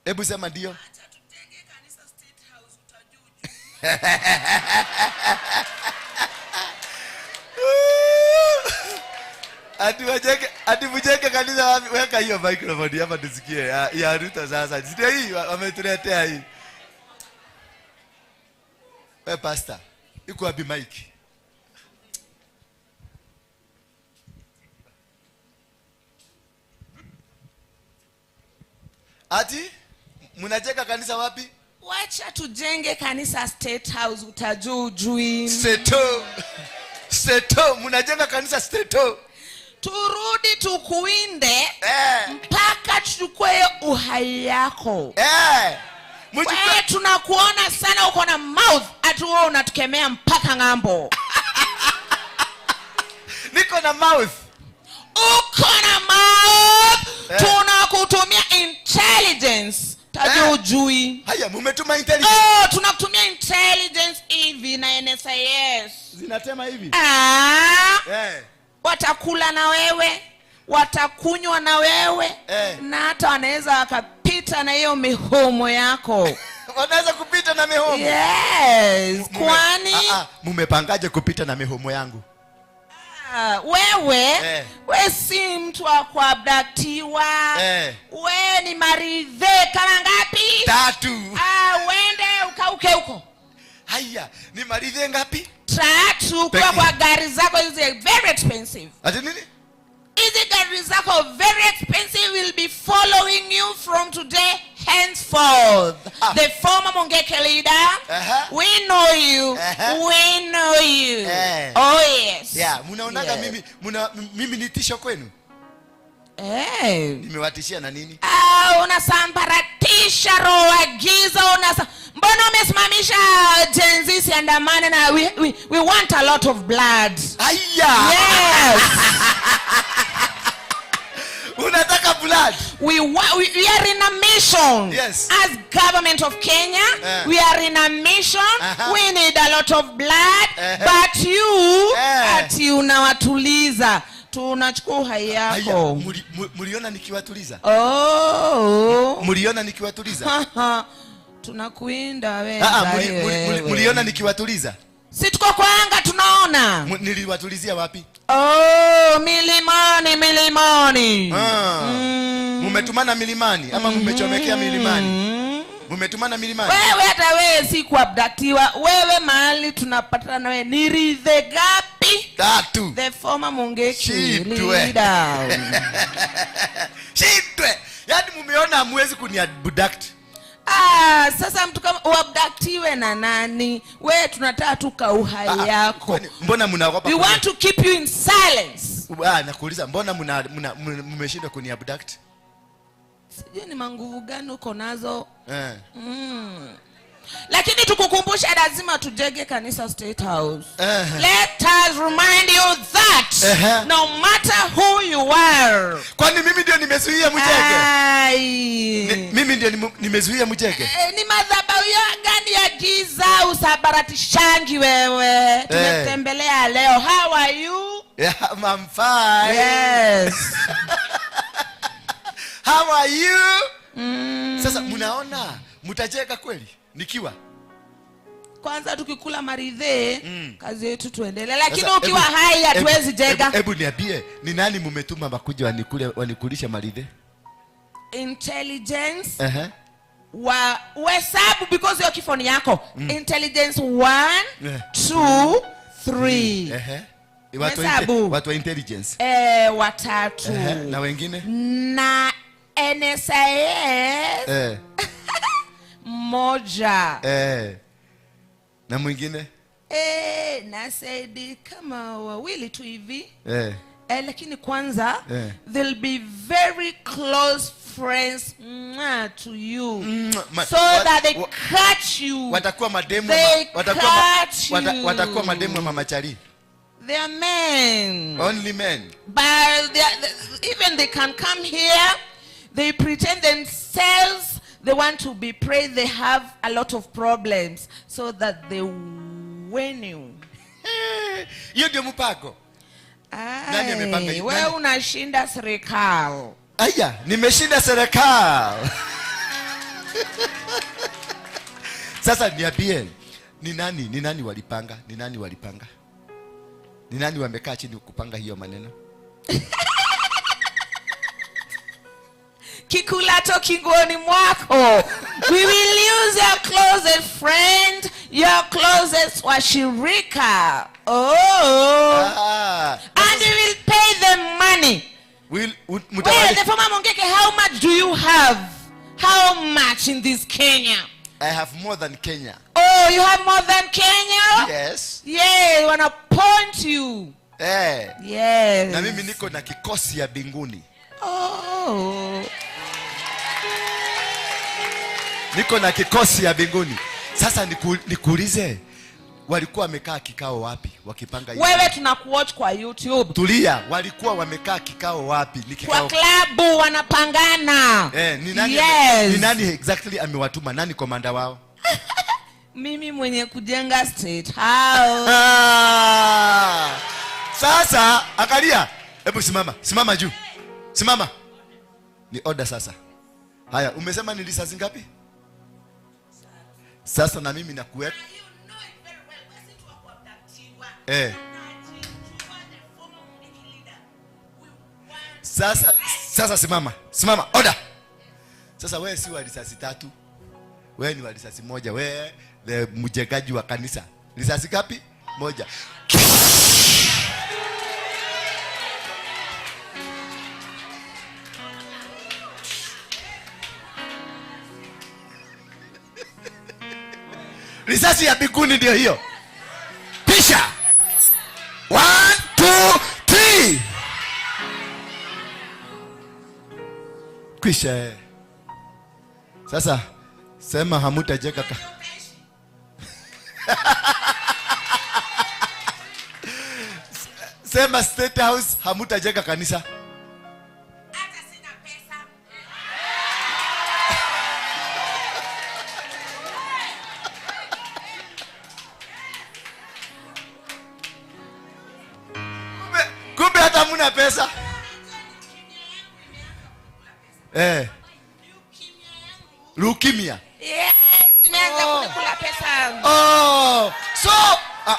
Hebu sema ndio. Acha tutenge kanisa State House utajua. Ati mjenge kanisa wapi? Weka hiyo microphone hapa tusikie. Ya Ruto sasa. Ndio hii wametuletea hii. Wewe pastor, iko wapi mic? Ati mnajenga kanisa wapi? Wacha tujenge kanisa State House utajua ujui. Seto. Seto, mnajenga kanisa Seto. Turudi tukuinde mpaka tuchukue uhai yako. Wewe tunakuona sana uko na mouth, ati wewe unatukemea mpaka ng'ambo. Niko na mouth. Uko na mouth. Tunakutumia intelligence. Tajua ujui. Haya, mumetuma intelligence. Oh, tunakutumia intelligence hivi na NSIS. Zinatema hivi. Watakula na wewe, watakunywa na wewe, na hata wanaweza wakapita na hiyo mihomo yako. Wanaweza kupita na mihomo? Yes. Kwani mumepangaje kupita na mihomo yangu? Wewe we si mtu wa kuabductiwa. We ni maridhe kama ngapi? 3. Uende ukauke huko. Haya, ni maridhe ngapi? 3. Kwa gari zako hizi very expensive. Ati nini? Hizi gari zako very expensive will be following you from today henceforth. The former Mungiki leader, we know you. We know you. Oh yes. Yeah, munaonaga mimi mimi ni tisho kwenu? Nimewatishia na nini? Unasambaratisha roho wa giza, mbona umesimamisha Gen Z siandamane na we want a lot of blood. Aya. Yes. Unataka blood. We are in a mission. Yes. As government of Kenya, we are in a mission. We need a lot of blood. But you, ati unawatuliza. Tunachukua uhai yako. Muliona nikiwatuliza? Oh. Muliona nikiwatuliza? Tunakuinda wewe. Muliona nikiwatuliza? Si tuko kwa anga tunaona. Niliwatulizia wapi? Oh, milimani, milimani. Mumetumana milimani ama mumechomekea milimani? Mumetumana milimani. Wewe hata wewe si kuabductiwa. Wewe mahali tunapatana na wewe ni ridhe gapi? 3. The former Mungiki leader. Shitwe. Yaani mumeona hamwezi kuniabduct. Sasa mtu kama uabductiwe na nani? Wewe tunataka tu kauhai yako. Mbona mnaogopa? We want to keep you in silence. Ah, nakuuliza mbona mmeshindwa kuniabduct? Sijui ni manguvu gani uko nazo. Eh. Lakini tukukumbusha lazima tujenge kanisa State House. Eh. Let us remind you that no matter who you are. Kwani mimi ndio nimezuia mjenge? Ai. Mimi ndio nimezuia mjenge? Eh, ni madhabahu ya gani ya giza usabaratishangi wewe? Tumetembelea leo. How are you? Yeah, I'm fine. Yes. How are you? Sasa mnaona mtajenga kweli nikiwa Kwanza tukikula maridhe, kazi yetu tuendelee, lakini Sasa, ukiwa hai hatuwezi jenga. Hebu niambie, ni nani mumetuma makuja wanikulisha maridhe? Intelligence wa uhesabu, because hiyo kifo ni yako. Intelligence 1, 2, 3. Watu wa Hesabu. watu wa intelligence. Eh, watatu. Na wengine? Na NSIS moja. Na mwingine? Eh, na Saidi kama wawili tu hivi. Eh, lakini kwanza they'll be very close friends, mwah, to you, so that they catch you. Watakuwa mademu They catch you. watakuwa mademu wa mama Chali. They are men. Only men. But even they can come here, they pretend themselves, they want to be praised, they have a lot of problems so that they win you. Hiyo ndio mpango. Nani amepanga Ai, hii? wewe Nani? unashinda serikali. Aya, nimeshinda serikali. Sasa niambie, ni nani walipanga? Ni nani walipanga? Ni nani wamekaa chini kupanga hiyo maneno? Kikulacho kinguoni mwako. We will use your closest friend, your closest washirika. Oh. Ah, And we will pay them money. Will Well, the former Mungiki, how much do you have? How much in this Kenya? I have more than Kenya. Oh, you have more than Kenya? Yes. Yeah, wanna point you. Eh. Yes. Na mimi niko na kikosi ya mbinguni. Oh. Niko na kikosi ya mbinguni. Sasa nikuulize, walikuwa wamekaa kikao wapi wakipanga hiyo? Wewe tunakuwatch kwa YouTube. Tulia, walikuwa wamekaa kikao wapi? Ni Kwa kikao klabu wanapangana. Eh, ni nani, Yes. ni nani exactly amewatuma? Nani komanda wao? Mimi mwenye kujenga State House. Ah! Sasa angalia, hebu simama, simama juu, simama. Ni order sasa. Haya, umesema ni risasi ngapi? Sasa na mimi nakuweka. Sasa simama, simama, order. Sasa wewe si wa risasi tatu, wewe ni wa risasi moja. Wewe the mjengaji wa kanisa. Risasi ngapi? Moja. Risasi ya mbinguni ndio hiyo. Pisha. 1, 2, 3. Kwisha. Sasa sema hamutajenga ka. Sema State House hamutajenga kanisa. Hata sina pesa. Kumbe hata hamuna pesa. Leukemia. Yes, imeanza Oh. kunikula pesa. Oh, so ah.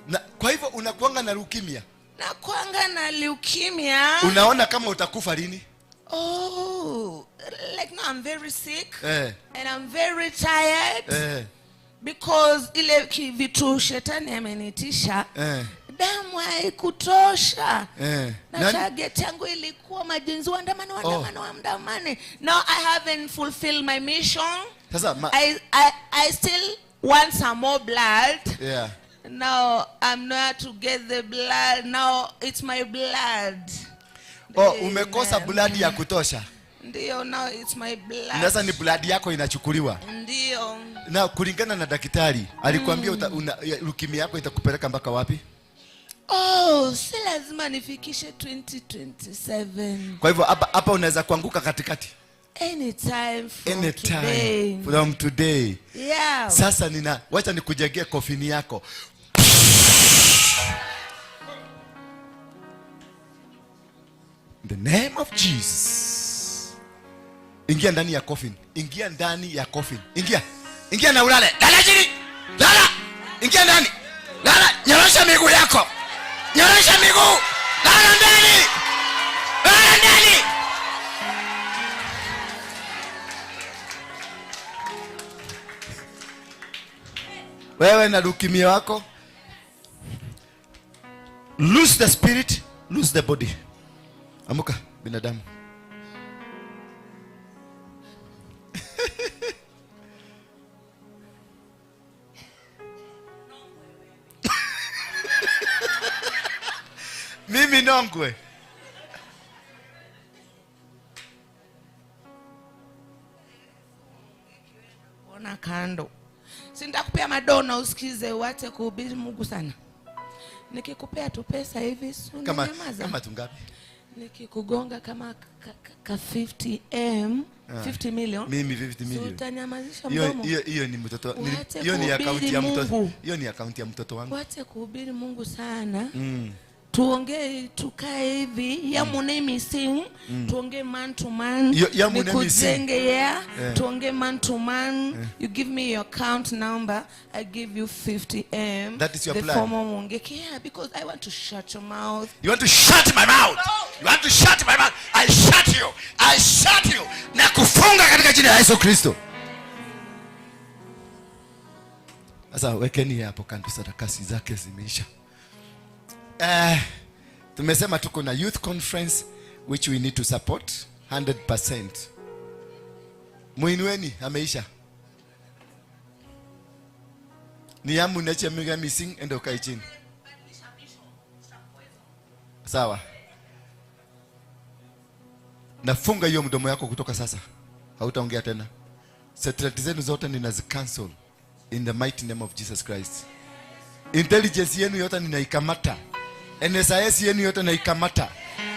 Na, kwa hivyo unakuanga na leukemia. Nakuanga na leukemia. Unaona kama utakufa lini? Oh, like now I'm very sick. And I'm very tired. Because ile vitu shetani amenitisha. Damu haikutosha. Na Nani? target yangu ilikuwa majenzi waandamane, waandamane, waandamane. Now I haven't fulfilled my mission. Sasa I still want some more blood. Now I'm not to get the blood. Now it's my blood. Oh, umekosa blood ya kutosha. Ndio, now it's my blood. Sasa ni blood yako inachukuliwa. Ndio. Na kulingana na daktari alikwambia leukemia yako itakupeleka mpaka wapi? Oh, si lazima nifikishe 2027. Kwa hivyo hapa unaweza kuanguka katikati. Anytime from today. From today. Yeah. Sasa wacha nikujengee kofini yako. In the name of Jesus. Ingia ndani ya coffin. Ingia ndani ya coffin. Ingia. Ingia na ulale. Lala chini. Lala. Ingia ndani. Lala. Nyorosha miguu yako. Nyorosha miguu. Lala ndani. Lala ndani. Wewe na leukemia wako. Lose the spirit, lose the body. Amuka binadamu. Mimi nongwe. Ona kando. Si nitakupea madona usikize uache kuhubiri Mungu sana. Nikikupea tu pesa hivi si unanyamaza. Kama tungapi? Nikikugonga kama ka 50M, 50 million. Mimi 50 million. Utanyamazisha mdomo. Hiyo ni mtoto. Hiyo ni account ya mtoto. Hiyo ni account ya mtoto wangu. Uache kuhubiri Mungu sana. Tuongee, tukae hivi, ya munemi sing, tuongee man to man, nikujenge, yeah, tuongee man to man, you give me your account number, I give you 50M. That is your plan. The former Mungeke, yeah, because I want to shut your mouth. You want to shut my mouth? You want to shut my mouth? I shut you. I shut you. Na kufunga katika jina la Yesu Kristo. Sasa wekeni hapo kando, sarakasi zake zimeisha. Tumesema tuko na youth conference which we need to support 100%. Muinueni ameisha. Ni yamu neche mga missing endo kai chini. Sawa. Nafunga hiyo mdomo yako kutoka sasa. Hautaongea tena. Satellite zenu zote ninazicancel in the mighty name of Jesus Christ. Intelligence yenu yote ninaikamata. NSIS yenu yote naikamata.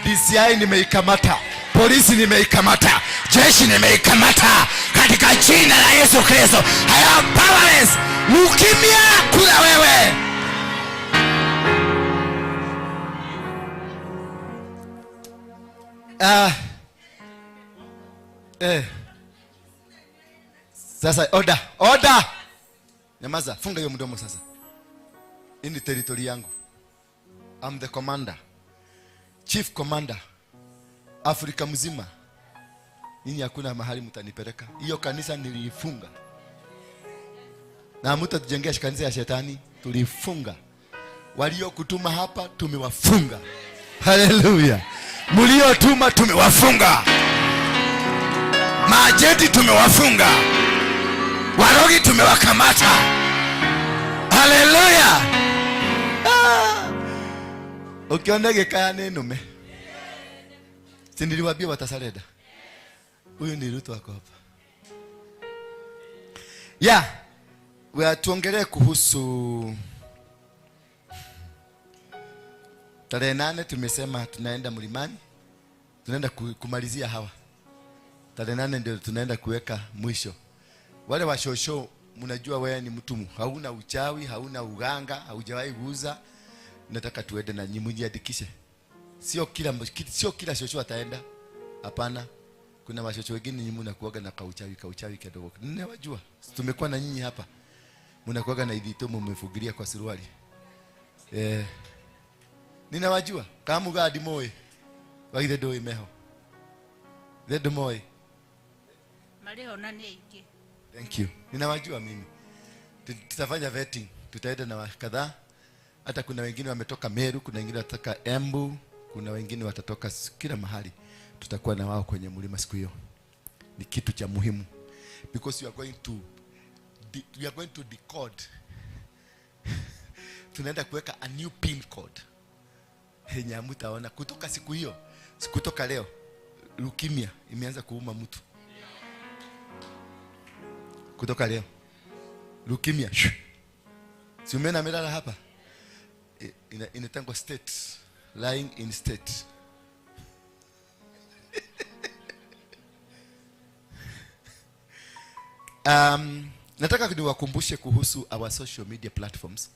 DCI nimeikamata. Polisi nimeikamata. Jeshi nimeikamata. Katika jina la Yesu Kristo. I am powerless. Mukimya kula wewe. Sasa order, order. Nyamaza, funga hiyo mdomo sasa. Hii ni territory yangu. I'm the commander. Chief commander. Afrika mzima. Ninyi hakuna mahali mtanipeleka. Hiyo kanisa niliifunga. Na mtatujengea kanisa ya shetani, tulifunga. Waliokutuma hapa tumewafunga. Hallelujah. Mliotuma tumewafunga. Majeti tumewafunga. Warogi tumewakamata. Hallelujah. Ukiona gikaya ni nume. Si niliwaambia watasarenda. Huyu ni Ruto wako hapa. Yeah. We tuongelee kuhusu tarehe 8 tumesema tunaenda mlimani. Tunaenda kumalizia hawa. Tarehe 8 ndio tunaenda kuweka mwisho. Wale washosho mnajua wewe ni mtu, hauna uchawi, hauna uganga, haujawahi guza. Nataka tuende na nyinyi mjiandikishe. Sio kila shosho ataenda. Hapana. Kuna washosho wengine nyinyi mnakuaga na kauchawi kidogo. Ninawajua. Tumekuwa na nyinyi hapa. Mnakuaga na idhito mmefugilia kwa suruali. Ninawajua. Kama gadi moe. Waithe doi meho. The moe. Maleo nani ingi. Thank you. Ninawajua mimi. Tutafanya vetting. Tutaenda na kadhaa. Hata kuna wengine wametoka Meru, kuna wengine watatoka Embu, kuna wengine watatoka kila mahali. Tutakuwa na wao kwenye mlima siku hiyo. Ni kitu cha muhimu. Because you are going to decode. Tunaenda kuweka a new pin code yenye hamtaona kutoka siku hiyo. Kutoka leo leukemia imeanza kuuma mtu. Kutoka leo leukemia. Si umeona amelala hapa? Inatangwa state, lying in state. Nataka niwakumbushe kuhusu our social media platforms.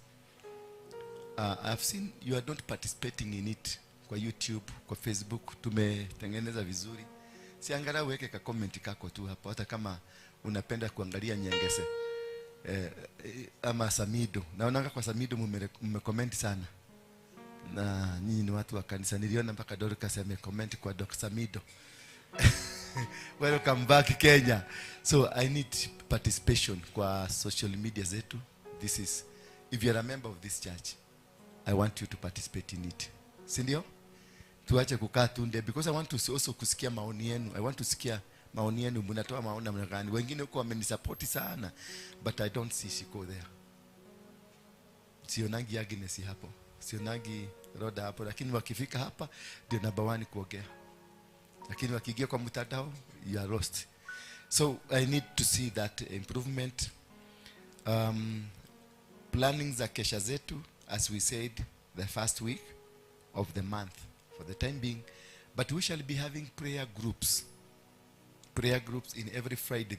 I've seen you are not participating in it. Kwa YouTube, kwa Facebook tumetengeneza vizuri. Si angalau weke ka comment kako tu hapo, hata kama unapenda kuangalia Nyengese ama Samido. Naonanga kwa Samido mmecomment sana. Na nyinyi ni watu wa kanisa. Niliona mpaka Dorcas amecomment kwa Dr. Samido. Welcome back Kenya. So I need participation kwa social media zetu. This is, if you are a member of this church, I want you to participate in it. Si ndio? Tuache kukaa tunde, because I want to also kusikia maoni yenu. I want to sikia maoni yenu, mnatoa maoni namna gani. Wengine huko wamenisupport sana, but I don't see Shiko there. Sionangi Agnes hapo, sionangi Roda hapo, lakini wakifika hapa ndio number 1 kuongea. Lakini wakiingia kwa mtandao, you are lost. So I need to see that improvement. Planning za kesha zetu, as we said, the first week of the month for the time being, but we shall be having prayer groups. Prayer groups in every Friday.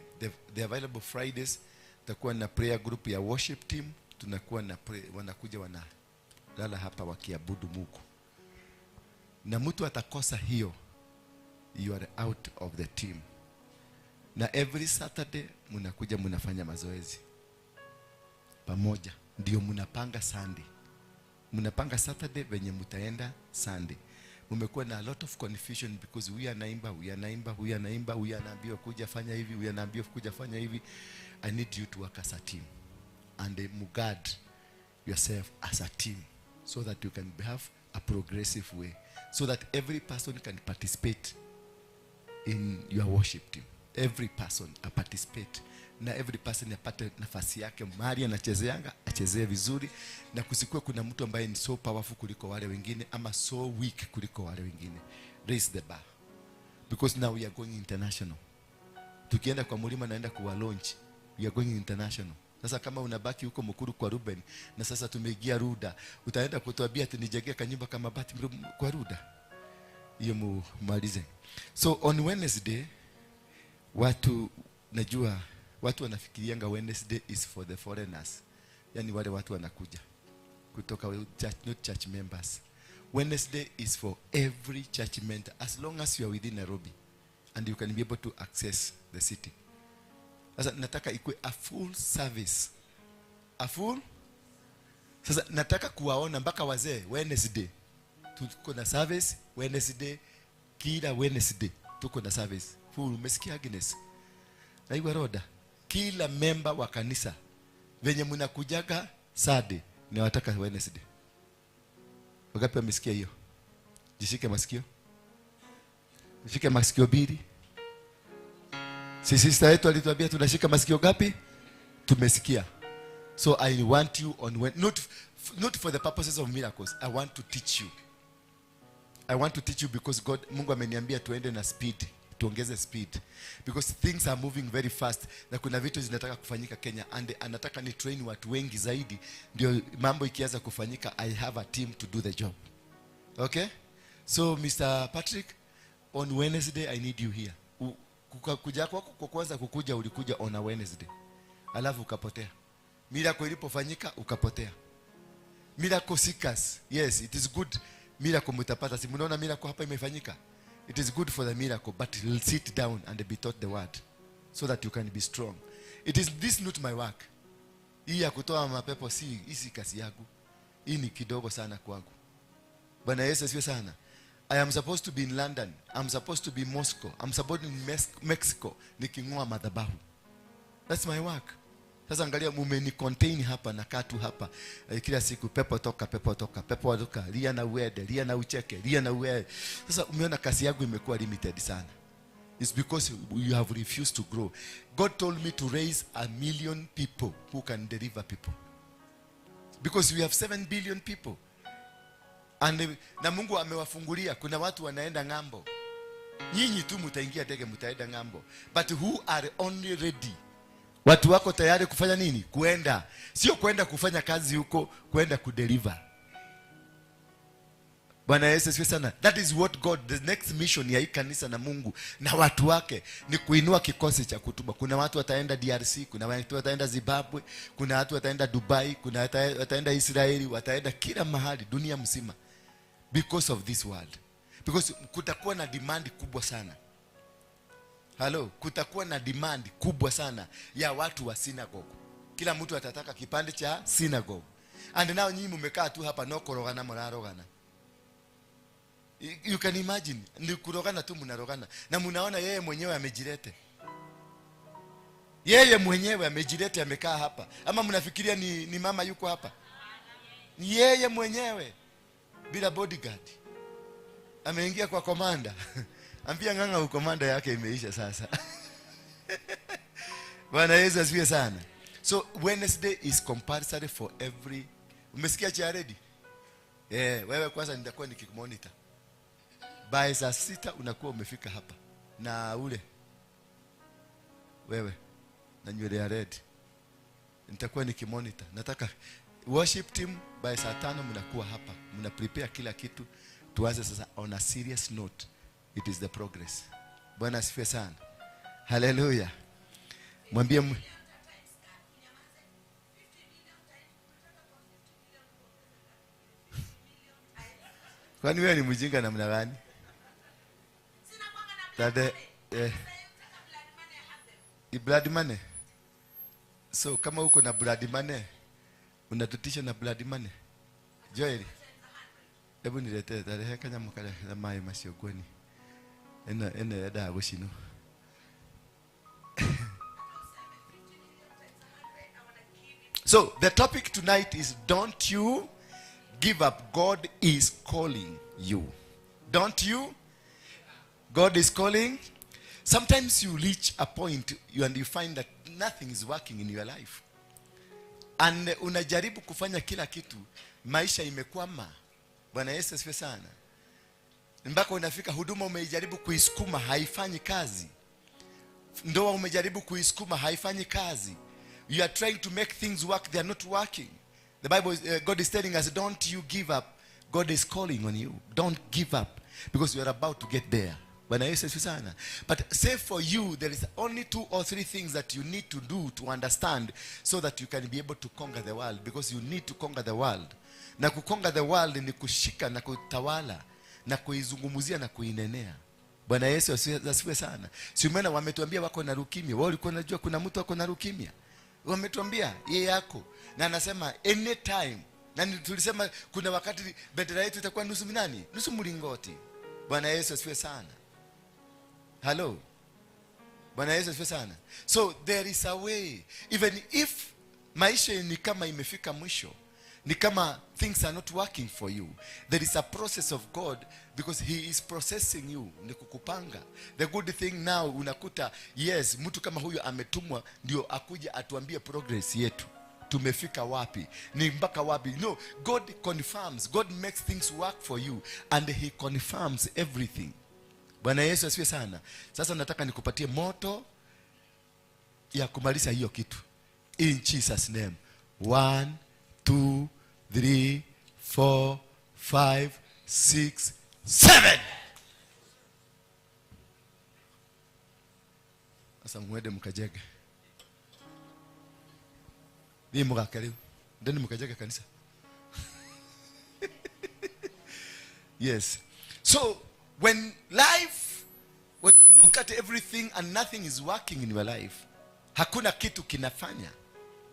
The available Fridays, tutakuwa na prayer group ya worship team. Tunakuwa na wanakuja wanalala hapa wakiabudu Mungu. Na mtu atakosa hiyo, you are out of the team. Na every Saturday mnakuja mnafanya mazoezi pamoja. Ndio mnapanga Sunday. Mnapanga Saturday venye mtaenda Sunday. Mumekuwa na a lot of confusion because huyu anaimba, huyu anaimba, huyu anaimba, huyu anaambiwa kuja fanya hivi, huyu anaambiwa kuja fanya hivi. I need you to work as a team and guard yourself as a team so that you can have a progressive way, so that every person can participate in your worship team. Every person participate, na every person apate nafasi yake. Mahali anachezeanga achezee vizuri, na kusikuwe kuna mtu ambaye ni so powerful kuliko wale wengine ama so weak kuliko wale wengine. Raise the bar, because now we are going international. Tukienda kwa mlima naenda kuwa launch, we are going international. Sasa kama unabaki huko Mukuru kwa Ruben, na sasa tumeingia Ruda, utaenda kutuambia tunijengee kanyumba kama bati kwa Ruda? Hiyo mumalize. So on Wednesday, watu najua watu wanafikirianga Wednesday is for the foreigners. Yani wale watu wanakuja kutoka church, not church members. Wednesday is for every church member, as long as you are within Nairobi and you can be able to access the city. Sasa nataka ikue a full service. A full? Sasa nataka kuwaona mpaka wazee Wednesday. Tuko na service Wednesday, kila Wednesday tuko na service. Full. Umesikia Agnes? Na iwe Roda. Kila member wa kanisa venye mnakujaga Sunday, nawataka Wednesday. Wangapi wamesikia hiyo? Jishike masikio. Jishike masikio bili. Sisi sister yetu alituambia tunashika masikio gapi? Tumesikia. So I want you on when, not for the purposes of miracles. I want to teach you. I want to teach you because God, Mungu ameniambia tuende na speed. Tuongeze speed, because things are moving very fast, na kuna vitu zinataka kufanyika Kenya, and anataka ni train watu wengi zaidi, ndio mambo ikianza kufanyika I have a team to do the job. Okay? So Mr. Patrick, on Wednesday I need you here. Kuja kwako kwa kwanza kukuja ulikuja on a Wednesday, alafu ukapotea. Miracle ilipofanyika ukapotea. Miracle seekers, yes, it is good. Miracle mtapata. Si mnaona miracle hapa imefanyika? It is good for the miracle, but sit down and be taught the word so that you can be strong. It is this not my work. Hii ya kutoa mapepo si hisi kazi yangu. Hii ni kidogo sana kwangu. Bwana Yesu asifiwe sana. I am supposed to be in London. I'm supposed to be in Moscow. I'm supposed to be in Mexico. Niking'oa madhabahu. That's my work. Sasa angalia mumeni contain hapa na katu hapa. Kila siku pepo toka, pepo toka, pepo toka, lia na uende, lia na ucheke, lia na uende. Sasa umeona kazi yangu imekuwa limited sana. It's because you have refused to grow. God told me to raise 1 million people who can deliver people. Because we have 7 billion people. And na Mungu amewafungulia, kuna watu wanaenda ng'ambo. Nyinyi tu mtaingia ndege mtaenda ng'ambo. But who are only ready? Watu wako tayari kufanya nini? Kuenda. Sio kuenda kufanya kazi huko, kuenda kudeliver. Bwana Yesu asifiwe sana. That is what God, the next mission ya hii kanisa na Mungu na watu wake ni kuinua kikosi cha kutuma. Kuna watu wataenda DRC, kuna watu wataenda Zimbabwe, kuna watu wataenda Dubai, kuna wataenda Israeli, wataenda kila mahali dunia mzima because of this world. Because kutakuwa na demand kubwa sana. Hello, kutakuwa na demand kubwa sana ya watu wa synagogue. Kila mtu atataka kipande cha synagogue. And now nyinyi mmekaa tu hapa no korogana mnarogana. You can imagine, ni kurogana tu mnarogana. Na mnaona yeye mwenyewe amejilete. Yeye mwenyewe amejilete amekaa hapa. Ama mnafikiria ni mama yuko hapa? Ni yeye mwenyewe bila bodyguard. Ameingia kwa komanda. Ambia nganga ukomanda yake imeisha sasa. Bwana Yesu asifiwe sana. So Wednesday is compulsory for every. Umesikia cha ready? Wewe kwanza nitakuwa nikikumonitor. By saa 6 unakuwa umefika hapa. Na ule wewe na nywele ya red. Nitakuwa nikimonitor. Nataka worship team by saa 5 mnakuwa hapa. Mna prepare kila kitu. Tuanze sasa on a serious note. It is the progress. Bwana asifiwe sana. Hallelujah. Mwambie kwani wewe ni mjinga namna gani? Dada blood money. So kama uko na blood money unatutisha na blood money. Joel, hebu niletee tarehe kanya mukale na mai macio gweni. Ena yada gucino. So the topic tonight is don't you give up. God is calling you. Don't you? God is calling. Sometimes you reach a point and you find that nothing is working in your life. And unajaribu kufanya kila kitu, maisha imekwama. Bwana Yesu asifiwe sana. Mpaka unafika huduma umejaribu kuisukuma haifanyi kazi. Ndoa umejaribu kuisukuma haifanyi kazi. You are trying to make things work, they are not working. The Bible is, God is telling us, don't you give up. God is calling on you. Don't give up because you are about to get there. Bwana Yesu asifiwe sana. But say for you, there is only 2 or 3 things that you need to do to understand so that you can be able to conquer the world, because you need to conquer the world. Na kuconquer the world ni kushika na kutawala na kuizungumzia na kuinenea. Bwana Yesu asifiwe sana. Si umeona wametuambia wako na leukemia. Wao walikuwa wanajua kuna mtu wako na leukemia. Wametuambia yeye yako. Na anasema anytime. Na tulisema kuna wakati bendera yetu itakuwa nusu nani? Nusu mlingoti. Bwana Yesu asifiwe sana. Hello. Bwana Yesu asifiwe sana. So there is a way. Even if maisha ni kama imefika mwisho, ni kama things are not working for you, there is a process of God because he is processing you, ni kukupanga. The good thing now unakuta, yes, mtu kama huyo ametumwa ndio akuja atuambie progress yetu. Tumefika wapi? Ni mpaka wapi? No, God confirms. God makes things work for you and he confirms everything. Bwana Yesu asifiwe sana. Sasa nataka nikupatie moto ya kumaliza hiyo kitu. In Jesus name. 1 2 3 4 5 6 7. Sasa mwende mkajenge. Ni mukakaribu. Ndeni mkajenge kanisa. Yes. So when life, when you look at everything and nothing is working in your life, hakuna kitu kinafanya,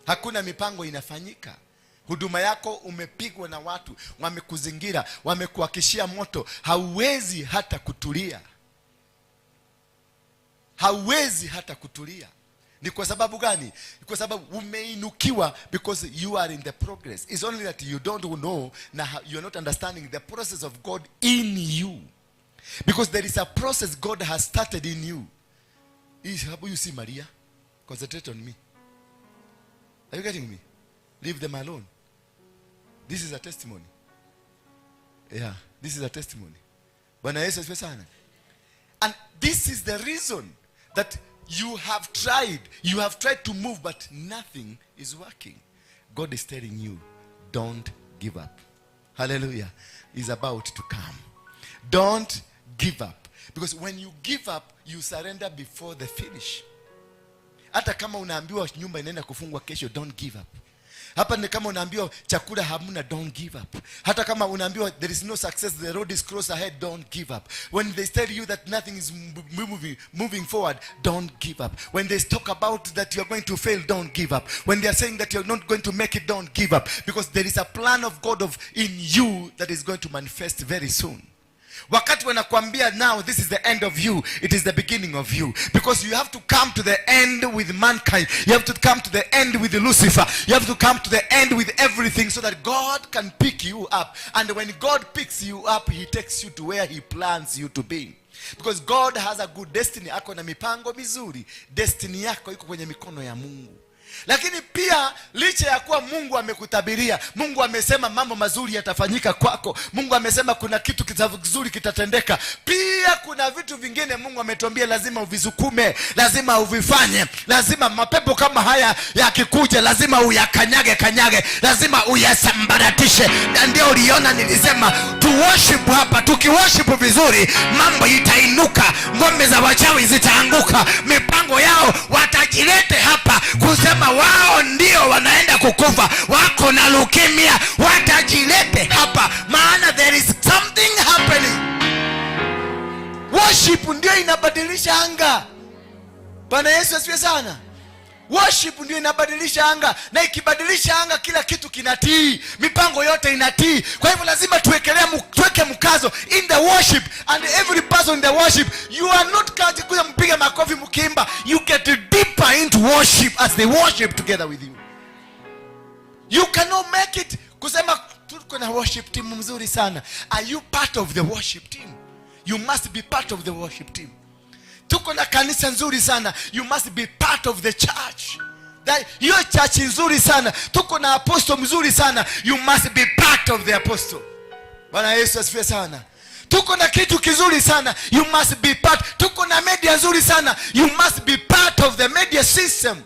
hakuna mipango inafanyika, huduma yako umepigwa na watu, wamekuzingira, wamekuakishia moto, hauwezi hata kutulia. Hauwezi hata kutulia. Ni kwa sababu gani? Ni kwa sababu umeinukiwa, because you are in the progress. It's only that you don't know, na you are not understanding the process of God in you. Because there is a process God has started in you. You see Maria? Concentrate on me. Are you getting me? Leave them alone. This is a testimony. Yeah, this is a testimony. Bwana Yesu asifiwe sana. And this is the reason that you have tried. You have tried to move, but nothing is working. God is telling you, don't give up. Hallelujah. Is about to come. Don't give up. Because when you give up, you surrender before the finish. Hata kama unaambiwa nyumba inaenda kufungwa kesho, don't give up. Hapa ni kama unaambiwa chakula hamna, don't give up. Hata kama unaambiwa there is no success, the road is closed ahead, don't give up. When they tell you that nothing is moving forward, don't give up. When they talk about that you are going to fail, don't give up. When they are saying that you are not going to make it, don't give up. Because there is a plan of God in you that is going to manifest very soon. Wakati wanakuambia now this is the end of you, it is the beginning of you. Because you have to come to the end with mankind. You have to come to the end with Lucifer. You have to come to the end with everything so that God can pick you up. And when God picks you up, he takes you to where he plans you to be. Because God has a good destiny. Ako na mipango mizuri. Destiny yako iko kwenye mikono ya Mungu. Lakini pia licha ya kuwa Mungu amekutabiria, Mungu amesema mambo mazuri yatafanyika kwako, Mungu amesema kuna kitu kizuri kitatendeka, pia kuna vitu vingine Mungu ametuambia lazima uvisukume, lazima uvifanye, lazima mapepo kama haya yakikuja lazima uyakanyage kanyage, lazima uyasambaratishe. Na ndio uliona nilisema tu worship hapa, tukiworship vizuri mambo itainuka, ngome za wachawi zitaanguka, mipango yao watajilete hapa kusema wao ndio wanaenda kukufa, wako na leukemia, watajilete hapa, maana there is something happening. Worship ndio inabadilisha anga. Bwana Yesu asifiwe sana. Worship ndio inabadilisha anga, na ikibadilisha anga kila kitu kinatii, mipango yote inatii. Kwa hivyo lazima tuweke mkazo in the worship, and every person in the worship. You are not kuja mpiga makofi mkiimba, you get deeper into worship as they worship together with you. You cannot make it kusema tuko na worship team mzuri sana. Are you part of the worship team? You must be part of the worship team. Tuko na kanisa nzuri sana. You must be part of the church. Hiyo church nzuri sana. Tuko na apostle mzuri sana. You must be part of the apostle. Bwana Yesu asifiwe sana. Tuko na kitu kizuri sana. You must be part. Tuko na media nzuri sana. You must be part of the media system.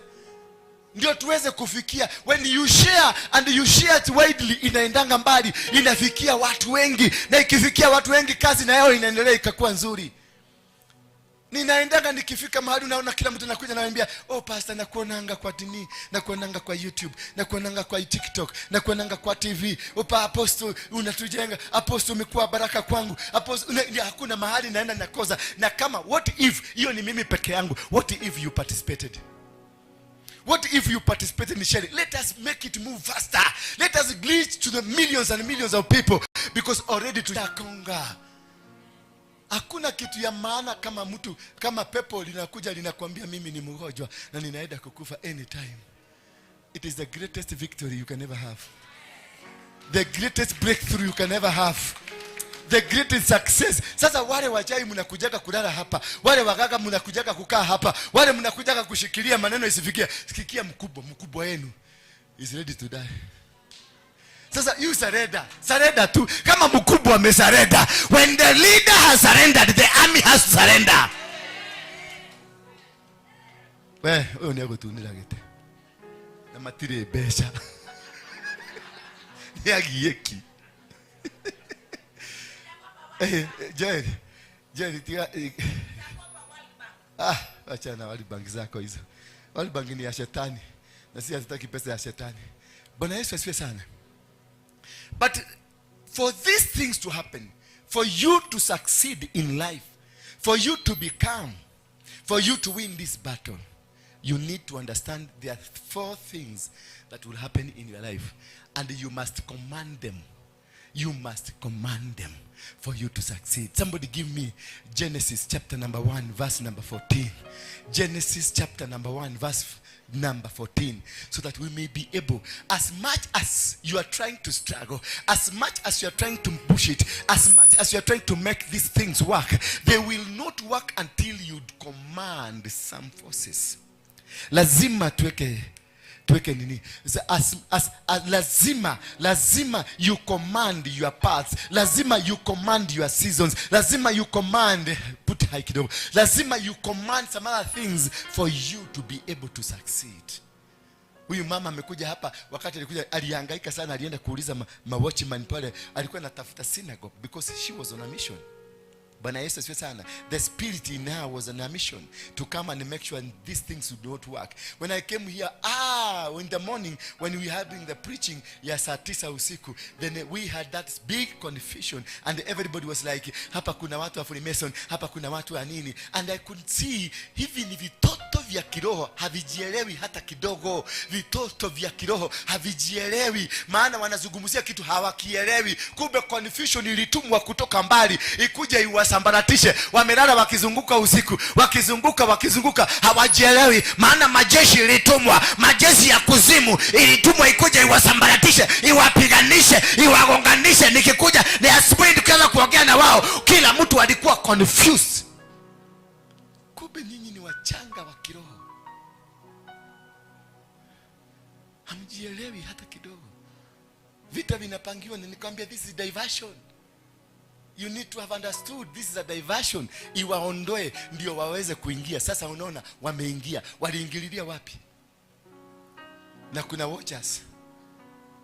Ndio tuweze kufikia. When you share and you share it widely, inaendanga mbali, inafikia watu wengi, na ikifikia watu wengi, kazi na yao inaendelea ikakuwa nzuri. Ninaendaga nikifika mahali unaona kila mtu anakuja ananiambia, "Oh pastor, nakuonanga kwa tini, nakuonanga kwa YouTube, nakuonanga kwa TikTok, nakuonanga kwa TV. Opa apostle, unatujenga. Apostle, umekuwa baraka kwangu. Apostle," hakuna mahali naenda nakosa. Na kama what if hiyo ni mimi peke yangu? What if you participated? What if you participated in sharing? Let us make it move faster. Let us reach to the millions and millions of people, because already tutakonga. Hakuna kitu ya maana kama mtu, kama pepo linakuja linakwambia mimi ni mgonjwa na ninaenda kukufa anytime. It is the greatest victory you can ever have. The greatest breakthrough you can ever have. The greatest success. Sasa wale wachawi mnakujaga kulala hapa, wale waganga mnakujaga kukaa hapa, wale mnakujaga kushikilia maneno isifikie. Sikia, mkubwa, mkubwa wenu is ready to die. Sasa you surrender, surrender tu. Kama mkubwa amesurrender, when the leader has surrendered, the army has to surrender. We, ũyũ nĩ egũtunĩra gĩtĩ na matirĩ mbeca, nĩ agiĩki. Jerry, Jerry, tiga. Ah, acha na World Bank zako hizo. World Bank ni ya shetani na si hatutaki pesa ya shetani. Bwana Yesu asifiwe sana. But for these things to happen, for you to succeed in life, for you to become, for you to win this battle, you need to understand there are four things that will happen in your life, and you must command them. You must command them for you to succeed. Somebody give me Genesis chapter number 1, verse number 14. Genesis chapter number 1, verse number 14, so that we may be able, as much as you are trying to struggle, as much as you are trying to push it, as much as you are trying to make these things work, they will not work until you command some forces. Lazima tuweke Tuweke nini? Lazima you command your paths. Lazima you command your seasons. Lazima you command, put high kidogo. Lazima you command some other things for you to be able to succeed. Huyu mama amekuja hapa, wakati alikuja alihangaika sana, alienda kuuliza ma watchman pale, alikuwa anatafuta synagogue because she was on a mission. Bwana Yesu asifiwe sana. The spirit in her was on a mission to come and make sure these things would not work. When I came here, in the morning when we had been the preaching ya saa 9 usiku, then we had that big confusion and everybody was like, hapa kuna watu wa Freemason, hapa kuna watu wa nini. And I could see hivi ni vitoto vya kiroho havijielewi hata kidogo. Vitoto vya kiroho havijielewi, maana wanazungumzia kitu hawakielewi. Kumbe confusion ilitumwa kutoka mbali ikuje iwasambaratishe. Wamelala wakizunguka usiku, wakizunguka hawajielewi, maana majeshi ilitumwa, majeshi ya kuzimu ilitumwa ikuje iwasambaratishe, iwapiganishe, iwagonganishe. Nikikuja ni asubuhi tukianza kuongea na wao, kila mtu alikuwa confused. Kumbe nyinyi ni wachanga wa kiroho, hamjielewi hata kidogo. Vita vinapangiwa, na nikwambia this is diversion. You need to have understood this is a diversion. Iwaondoe ndio waweze kuingia. Sasa unaona wameingia. Waliingililia wapi? Na kuna watchers.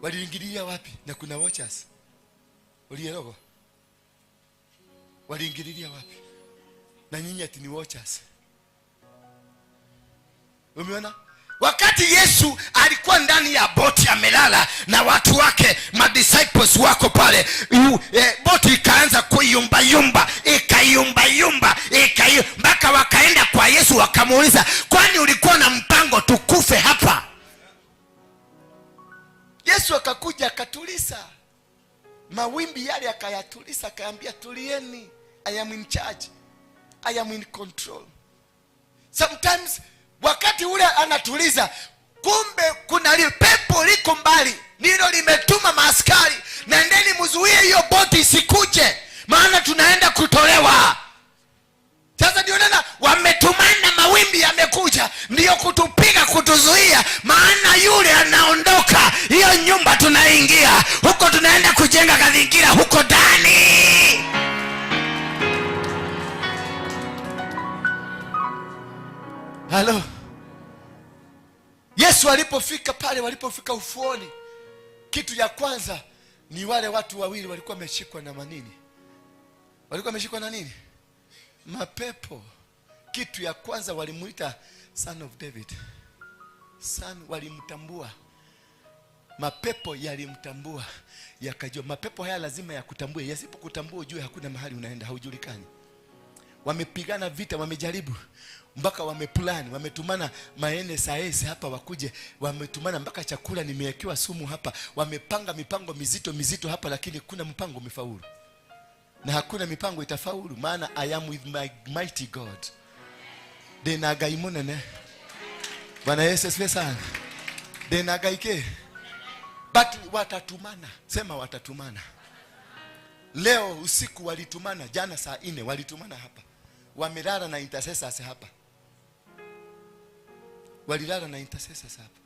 Waliingililia wapi? Na kuna watchers. Ulierogo. Waliingililia wapi? Na nyinyi ati ni watchers. Umeona? Wakati Yesu alikuwa ndani ya boti amelala na watu wake, ma disciples wako pale, boti ikaanza kuyumba yumba, ikayumba yumba, mpaka wakaenda kwa Yesu wakamuuliza, kwani ulikuwa na mpango tukufe hapa? Yesu akakuja akatulisa mawimbi yale, akayatulisa, akaambia tulieni, I am in charge, I am in control. Sometimes wakati ule anatuliza, kumbe kuna pepo liko mbali, ndilo limetuma maaskari, nendeni mzuie hiyo boti isikuje, maana tunaenda kutolewa. Sasa ndio nena wametumana, mawimbi yamekuja ndio kutupiga, kutuzuia, maana yule anaondoka, hiyo nyumba tunaingia huko, tunaenda kujenga kadhingira huko ndani. Halo. Yesu alipofika pale, walipofika ufuoni, kitu ya kwanza ni wale watu wawili walikuwa wameshikwa na manini? Walikuwa wameshikwa na nini? Mapepo. Kitu ya kwanza walimuita Son of David. Son, walimtambua. Mapepo yalimtambua, yakajua mapepo haya lazima yakutambue. Yasipokutambua ujue hakuna mahali unaenda, haujulikani. Wamepigana vita, wamejaribu mpaka wameplan, wametumana maene saesi hapa wakuje, wametumana mpaka chakula nimewekewa sumu hapa, wamepanga mipango mizito mizito hapa, lakini kuna mpango umefaulu. Na hakuna mipango itafaulu, maana I am with my mighty God. Denagaimonene. Bwana Yesu asifiwe sana. Denagaike. But watatumana, sema watatumana. Leo usiku walitumana, jana saa 4 walitumana hapa. Wamelala na intercessors hapa. Walilala na intercessors hapa.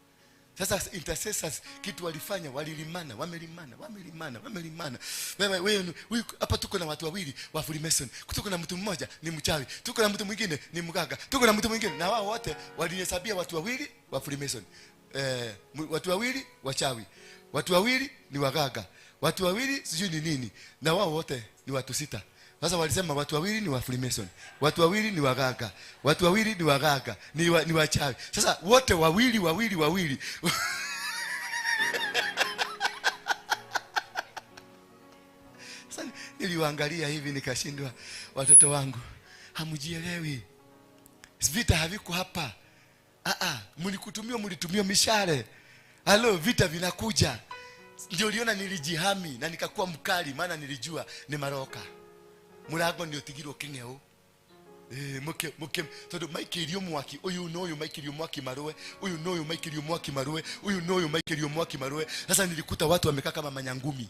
Sasa intercessors kitu walifanya, walilimana, wamelimana, wamelimana, wamelimana. Wewe hapa tuko na watu wawili wa Freemason. Tuko na mtu mmoja ni mchawi, tuko na mtu mwingine ni mganga, tuko na mtu mwingine, na wao wote walihesabia watu wawili wa Freemason. Watu wawili wachawi, watu wawili ni waganga, watu wawili sijui ni nini, na wao wote ni watu 6. Sasa walisema watu wawili ni wa Freemason, watu wawili ni waganga, watu wawili ni waganga, ni wachawi. Sasa wote wawili wawili wawili. Sasa niliwaangalia hivi nikashindwa, watoto wangu hamjielewi. Vita haviko hapa. Mlikutumia, mlitumia mishale. Halo, vita vinakuja. Ndio uliona nilijihami na nikakuwa mkali, maana nilijua ni maroka. Murago ndio tigirwo king'eu. Muke tondu maikirio mwaki, uyu no uyu maikirio mwaki maruwe, uyu no uyu maikirio mwaki maruwe, uyu no uyu maikirio mwaki maruwe. Sasa nilikuta watu wamekaa kama manyangumi,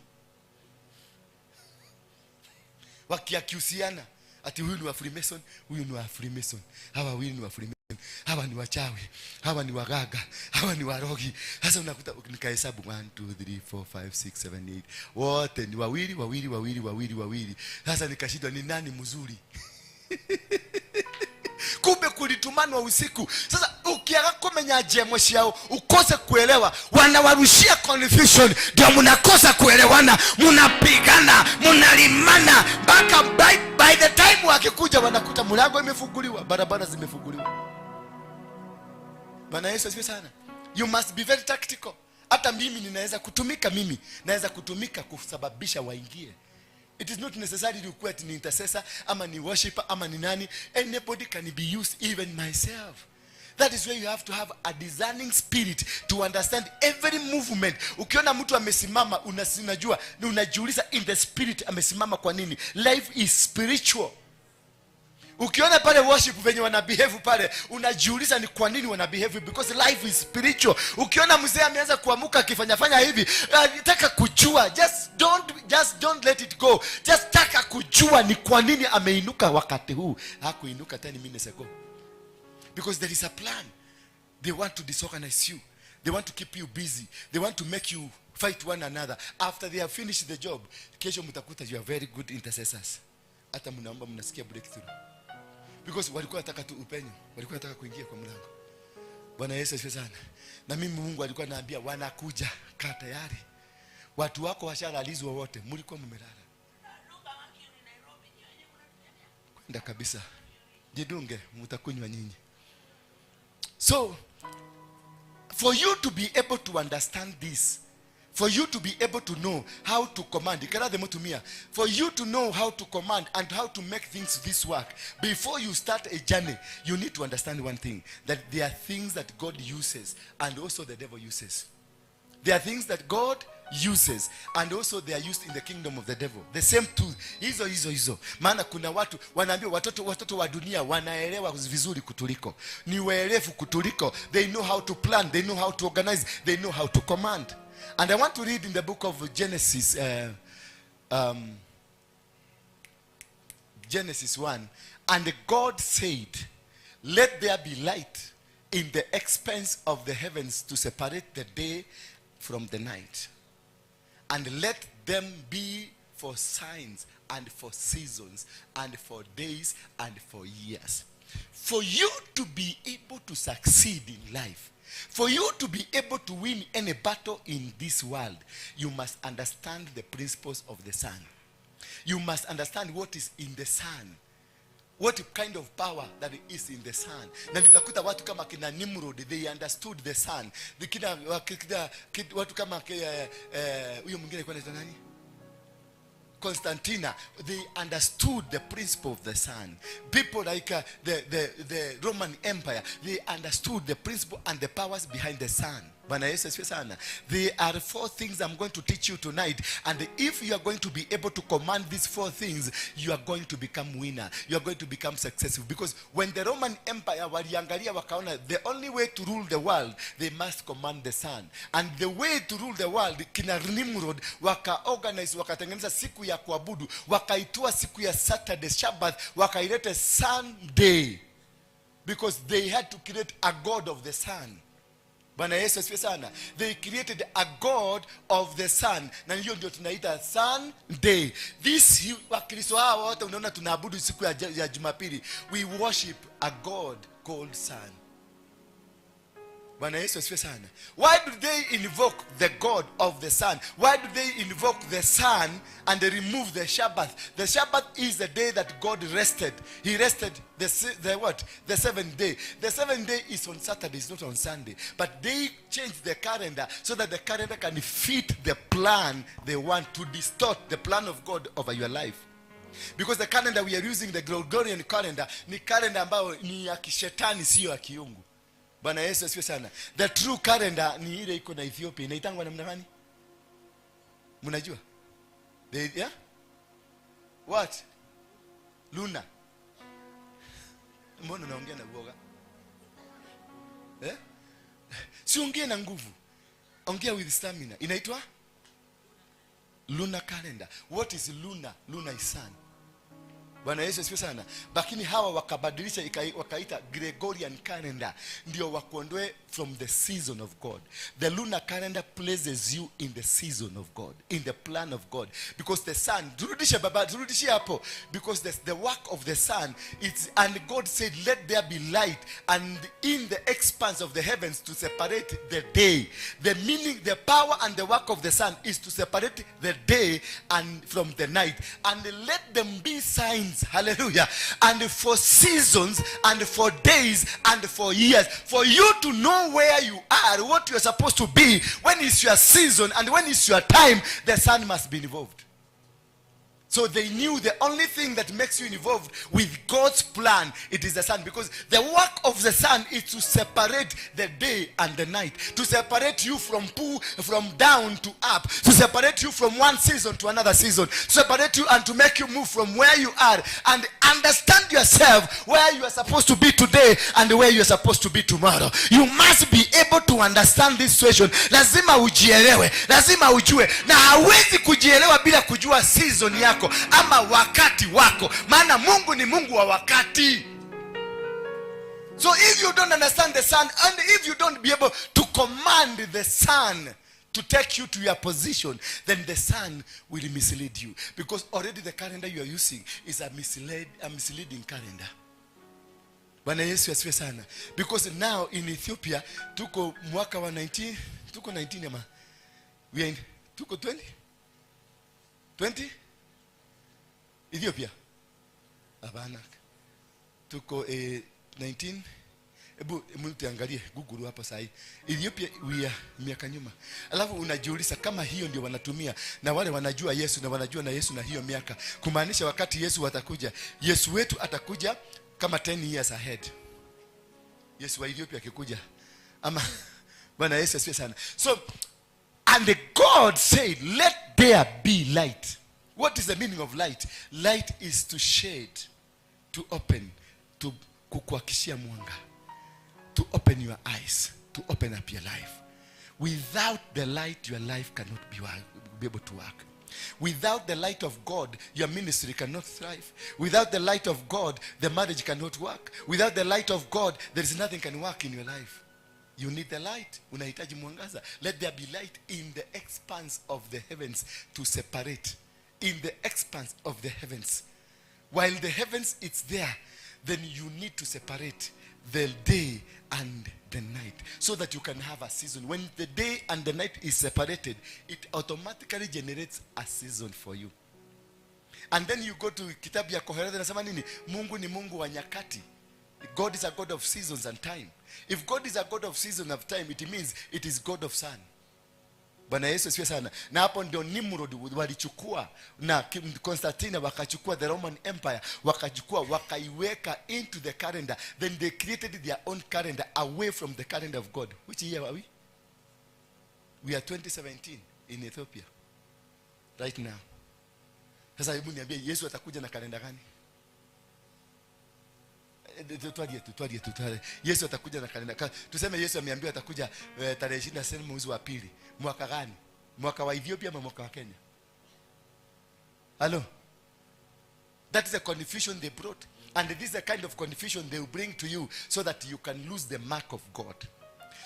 wakiakiusiana ati huyu ni wa Freemason, huyu ni wa Freemason, hawa wawili ni wa Freemason. Hawa ni wachawi, hawa ni wagaga, hawa ni warogi. Sasa unakuta nikahesabu 1 2 3 4 5 6 7 8, wote ni wawili wawili wawili wawili wawili. Sasa nikashindwa ni nani mzuri. Kumbe kulitumanwa usiku. Sasa ukiaga kumenya jemo ciao ukose kuelewa, wanawarushia confusion, ndio mnakosa kuelewana, mnapigana, mnalimana mpaka by the time wakikuja wanakuta mlango imefunguliwa, barabara zimefunguliwa. Bwana Yesu asifiwe sana. You must be very tactical. Hata mimi ninaweza kutumika, mimi naweza kutumika kusababisha waingie. It is not necessary to kuwa ni intercessor ama ni worshipper ama ni nani. Anybody can be used, even myself. That is where you have to have a discerning spirit to understand every movement. Ukiona mtu amesimama, unajua, unajiuliza in the spirit amesimama kwa nini. Life is spiritual. Ukiona pale worship venye wana behave pale, unajiuliza ni kwa nini wana behave, because life is spiritual. Ukiona mzee ameanza kuamuka akifanya fanya hivi, taka kujua, just don't let it go. Just taka kujua ni kwa nini ameinuka wakati huu. Hakuinuka 10 minutes ago. Because there is a plan. They want to disorganize you. They want to keep you busy. They want to make you fight one another. After they have finished the job, kesho mtakuta you are very good intercessors. Hata mnaomba mnasikia breakthrough. Because walikuwa wanataka tu upenyo, walikuwa wanataka kuingia kwa mlango. Bwana Yesu asifiwe sana. Na mimi Mungu alikuwa ananiambia wanakuja, kaa tayari. Watu wako washalalizwa wote, mlikuwa mmelala. Kwenda kabisa. Jidunge, mtakunywa nyinyi. So, for you to be able to understand this, for you to be able to know how to command, for you to know how to command and how to make things this work, before you start a journey, you need to understand one thing, that there are things that God uses and also the devil uses. There are things that God uses and also they are used in the kingdom of the devil. The same two. Hizo hizo hizo. Maana kuna watu wanaambia watoto wa dunia wanaelewa vizuri kutuliko. Ni werevu kutuliko. They know how to plan, they know how to organize, they know how to command. And I want to read in the book of Genesis, Genesis 1. And God said, let there be light in the expanse of the heavens to separate the day from the night. And let them be for signs and for seasons and for days and for years. For you to be able to succeed in life, for you to be able to win any battle in this world, you must understand the principles of the sun. You must understand what is in the sun. What kind of power that is in the sun. Na tunakuta watu kama kina Nimrod, they understood the sun. Watu kama huyo mwingine alikuwa anaitwa nani? Constantina, they understood the principle of the sun. People like the Roman Empire, they understood the principle and the powers behind the sun. Bwana Yesu asifiwe sana. There are four things I'm going to teach you tonight, and if you are going to be able to command these four things, you are going to become winner. You are going to become successful. Because when the Roman Empire waliangalia wakaona the only way to rule the world, they must command the sun. And the way to rule the world, kina Nimrod waka organize, wakatengeneza siku ya kuabudu, wakaitua siku ya Saturday Sabbath, wakaileta Sunday, because they had to create a god of the sun. Bwana Yesu asifiwe sana. They created a god of the sun. Na hiyo ndio tunaita Sunday. This Wakristo hawa wote unaona tunaabudu siku ya Jumapili. We worship a god called sun. Bwana Yesu asifiwe sana. Why do they invoke the god of the sun? Why do they invoke the sun and they remove the Sabbath? The Sabbath is the day that God rested. He rested the what? The seventh day. The seventh day is on Saturday, it's not on Sunday. But they changed the calendar so that the calendar can fit the plan they want to distort the plan of God over your life. Because the calendar we are using, the Gregorian calendar, ni calendar ambayo ni ya kishetani, sio ya kiungu. Bwana Yesu asifiwe sana. The true calendar ni ile iko na Ethiopia. Inaitangwa namna gani? Mnajua? Yeah? What? Luna. Mbona unaongea na uoga? Eh? Si ongea na nguvu. Ongea with stamina. Inaitwa lunar calendar. What is lunar? Lunar is sun. Bwana Yesu asifiwe sana. Lakini hawa wakabadilisha wakaita Gregorian calendar, ndio wakuondoe from the season of God. The lunar calendar places you in the season of God, in the plan of God, because the sun, turudishe baba, turudishe hapo, because the work of the sun, it's, and God said, let there be light, and in the expanse of the heavens to separate the day. The meaning, the power and the work of the sun is to separate the day and from the night, and let them be signs, hallelujah, and for seasons and for days and for years, for you to know where you are, what you are supposed to be, when is your season and when is your time. The sun must be involved. So they knew the only thing that makes you involved with God's plan, it is the sun. Because the work of the sun is to separate the day and the night. To separate you from from down to up. To separate you from one season to another season. To separate you and to make you move from where you are and understand yourself where you are supposed to be today and where you are supposed to be tomorrow. You must be able to understand this situation. Lazima ujielewe, lazima ujue. Na hawezi kujielewa bila kujua season yako ama wakati wako, maana Mungu ni Mungu wa wakati. So if you don't understand the sun, and if you don't be able to command the sun to take you to your position, then the sun will mislead you, because already the calendar you are using is a misleading calendar. Bwana Yesu asifiwe sana. Because now in Ethiopia tuko mwaka wa 19, tuko 19 ama we are in, tuko 20 20 Ethiopia. Hapana. Tuko 19. Hebu mtu angalie Google hapa sasa. Ethiopia we are miaka nyuma. Alafu unajiuliza kama hiyo ndio wanatumia, na wale wanajua Yesu na wanajua na Yesu na hiyo miaka, kumaanisha wakati Yesu atakuja, Yesu wetu atakuja kama 10 years ahead. Yesu wa Ethiopia akikuja. Ama Bwana Yesu asifiwe sana. So and God said, let there be light. What is the meaning of light? Light is to shade, to open, to kukuakishia mwanga, to open your eyes, to open up your life. Without the light, your life cannot be able to work. Without the light of God, your ministry cannot thrive. Without the light of God, the marriage cannot work. Without the light of God, there is nothing can work in your life. You need the light. Unahitaji mwangaza. Let there be light in the expanse of the heavens to separate. In the expanse of the heavens. While the heavens it's there, then you need to separate the day and the night so that you can have a season. When the day and the night is separated, it automatically generates a season for you. And then you go to kitabu ya Koheleth, nasema nini? Mungu ni Mungu wa nyakati. God is a God of seasons and time. If God is a God of season of time, it means it is God of sun. Bwana Yesu asifiwe sana. Na hapo ndio Nimrod walichukua na Constantine wakachukua the Roman Empire, wakachukua wakaiweka into the calendar. Then they created their own calendar away from the calendar of God. Which year are we? We are 2017 in Ethiopia right now. Sasa hebu niambie, Yesu atakuja na kalenda gani? Tualie. Yesu atakuja na kalenda. Tuseme Yesu ameambiwa atakuja tarehe 27 mwezi wa pili. Mwaka gani? Mwaka wa Ethiopia ama mwaka wa Kenya? Hello? That is a confusion they brought. And this is the kind of confusion they will bring to you so that you can lose the mark of God.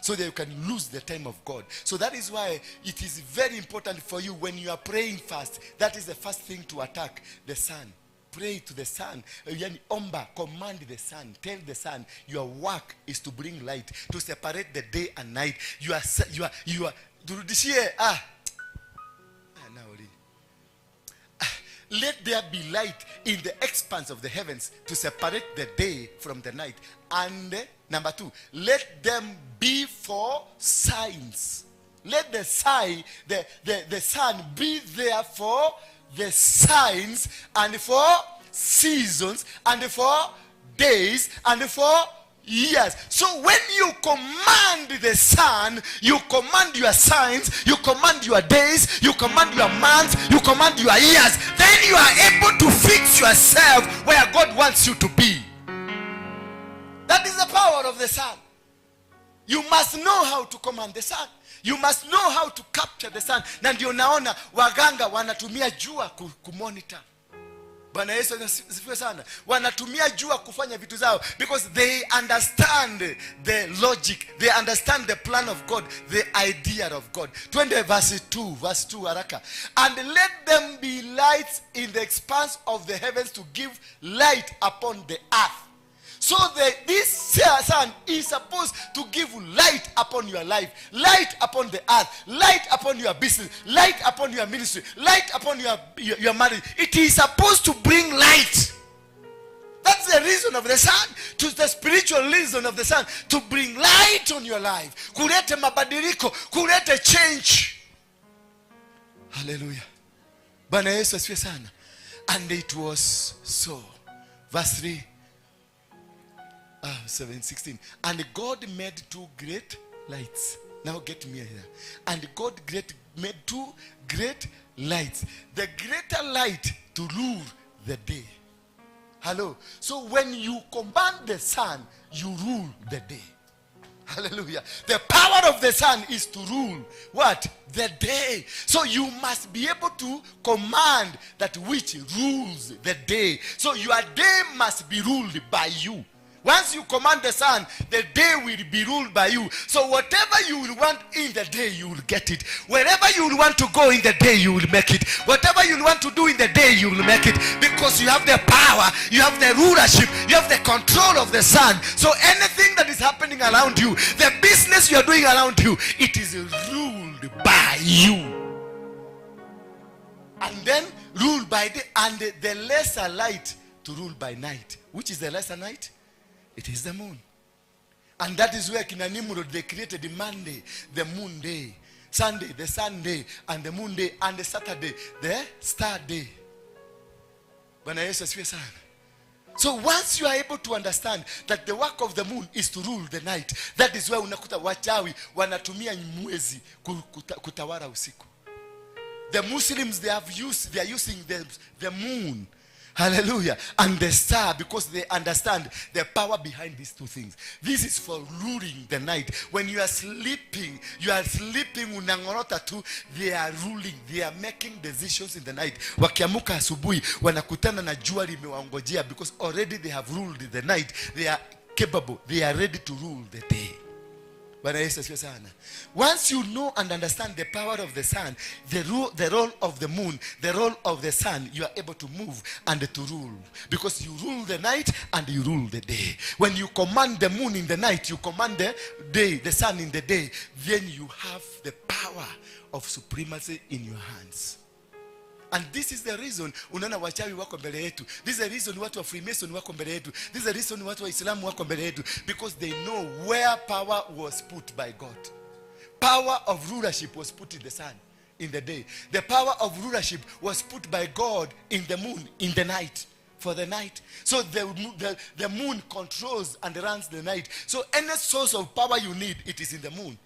So that you can lose the time of God. So that is why it is very important for you when you are praying fast. That is the first thing to attack the sun. Pray to the sun. Yani omba, command the sun. Tell the sun, your work is to bring light, to separate the day and night. You are, let there be light in the expanse of the heavens to separate the day from the night. And number 2, let them be for signs. Let the sign, the sun be there for the signs and for seasons and for days and for years. So when you command the sun, you command your signs, you command your days, you command your months, you command your years. Then you are able to fix yourself where God wants you to be. That is the power of the sun. You must know how to command the sun. You must know how to capture the sun. Na ndio naona waganga wanatumia jua kumonitor. Bwana Yesu asifiwe sana. Wanatumia jua kufanya vitu zao because they understand the logic, they understand the plan of God, the idea of God. Twende verse 2, verse 2 haraka. And let them be lights in the expanse of the heavens to give light upon the earth. So this sun is supposed to give light upon your life, light upon the earth, light upon your business, light upon your ministry, light upon your marriage. It is supposed to bring light. That's the reason of the sun, to the spiritual reason of the sun, to bring light on your life, kulete mabadiliko, kulete change. Hallelujah. Bwana Yesu asifiwe sana. And it was so. Verse 3. 7, 16. And God made two great lights. Now get me here. And God made two great lights. The greater light to rule the day. Hello. So when you command the sun, you rule the day. Hallelujah. The power of the sun is to rule what? The day. So you must be able to command that which rules the day. So your day must be ruled by you. Once you command the sun, the day will be ruled by you. So whatever you will want in the day, you will get it. Wherever you will want to go in the day, you will make it. Whatever you want to do in the day, you will make it. Because you have the power, you have the rulership, you have the control of the sun. So anything that is happening around you, the business you are doing around you, it is ruled by you. And then ruled by day, and the lesser light to rule by night. Which is the lesser night? It is the moon. And that is where kina Nimrod, they created the Monday, the moon day, Sunday, the Sunday, and the moon day, and the Saturday, the star day. Bwana Yesu asifiwe sana. So once you are able to understand that the work of the moon is to rule the night, that is why unakuta wachawi wanatumia mwezi kutawala usiku. The Muslims, they are using the moon, hallelujah, and the star, because they understand the power behind these two things. This is for ruling the night. When you are sleeping, you are sleeping, unangorota tu, they are ruling, they are making decisions in the night. Wakiamuka asubuhi, wanakutana na jua limewaongojea, because already they have ruled the night. They are capable, they are ready to rule the day. Bwana Yesu asifiwe sana. Once you know and understand the power of the sun, the role of the moon, the role of the sun, you are able to move and to rule. Because you rule the night and you rule the day. When you command the moon in the night, you command the day, the sun in the day, then you have the power of supremacy in your hands. And this is the reason unaona wachawi wako mbele yetu. This is the reason watu wa Freemason wako mbele yetu. This is the reason watu wa Islamu wako mbele yetu. Because they know where power was put by God. Power of rulership was put in the sun, in the day. The power of rulership was put by God in the moon, in the night. For the night. So the moon controls and runs the night. So any source of power you need, it is in the moon.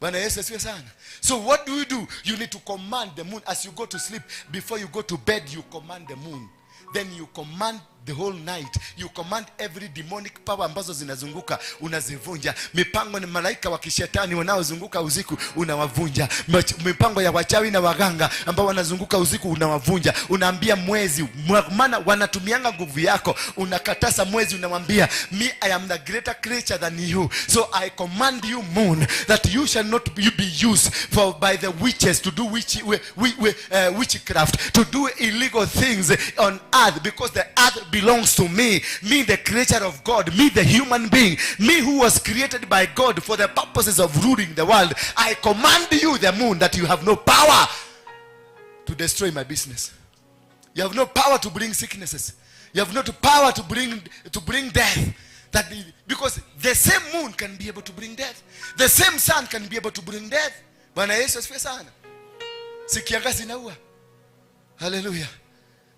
Bwana Yesu asifiwe sana. So what do you do? You need to command the moon. As you go to sleep, before you go to bed, you command the moon. Then you command the whole night. You command every demonic power ambazo zinazunguka, unazivunja. Mipango ni malaika wa kishetani wanaozunguka usiku, unawavunja. Mipango ya wachawi na waganga ambao wanazunguka usiku, unawavunja. Unaambia mwezi, maana wanatumianga nguvu yako. Unakatasa mwezi, unamwambia, me, I am the greater creature than you. So I command you, moon, that you shall not be used for by the witches to do witchcraft, to do illegal things on earth, because the earth belongs to me, me the creature of God, me the human being, me who was created by God for the purposes of ruling the world. I command you, the moon, that you have no power to destroy my business. You have no power to bring sicknesses. You have no power to bring death. Because the same moon can be able to bring death. The same sun can be able to bring death. Bwana Yesu asifiwe sana. Si kiangazi inaua. Hallelujah.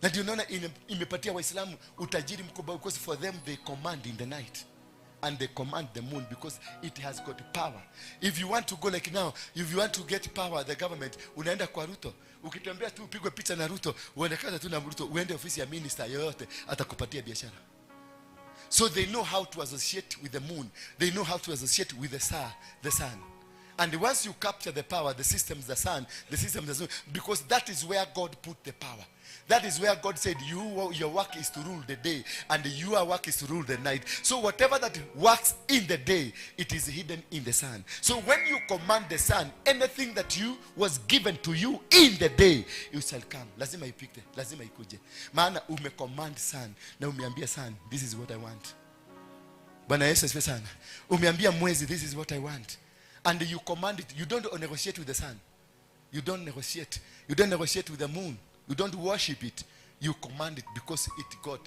Na ndio unaona imepatia Waislamu utajiri mkubwa, because for them they command in the night and they command the moon because it has got power. If you want to go like now, if you want to get power, the government, unaenda kwa Ruto. Ukitembea tu upigwe picha na Ruto, uonekane tu na Ruto, uende ofisi ya minister yoyote, atakupatia biashara. So they know how to associate with the moon. They know how to associate with the star, the sun. And once you capture the power, the systems, the sun, the systems, the, because that is where God put the power. That is where God said, your work is to rule the day, and your work is to rule the night. So whatever that works in the day, it is hidden in the sun. So when you command the sun, anything that you was given to you in the day, it shall come. Lazima ipite, lazima ikuje. Maana umecommand sun, na umeambia sun, this is what I want. Bwana Yesu asifiwe sana. Umeambia mwezi, this is what I want. And you command it. You don't negotiate with the sun. You don't negotiate. You don't negotiate with the moon. You don't worship it. You command it because it got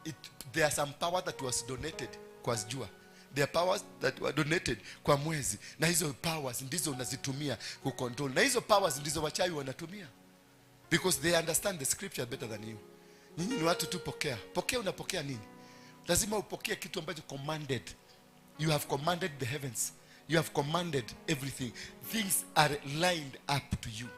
it. There are some power that was donated kwa jua. There are powers that were donated kwa mwezi. Na hizo powers ndizo unazitumia kucontrol. Na hizo powers ndizo wachawi wanatumia. Because they understand the scripture better than you. Nyinyi ni watu tu pokea. Pokea, unapokea nini? Lazima upokee kitu ambacho commanded. You have commanded the heavens. You have commanded everything. Things are lined up to you.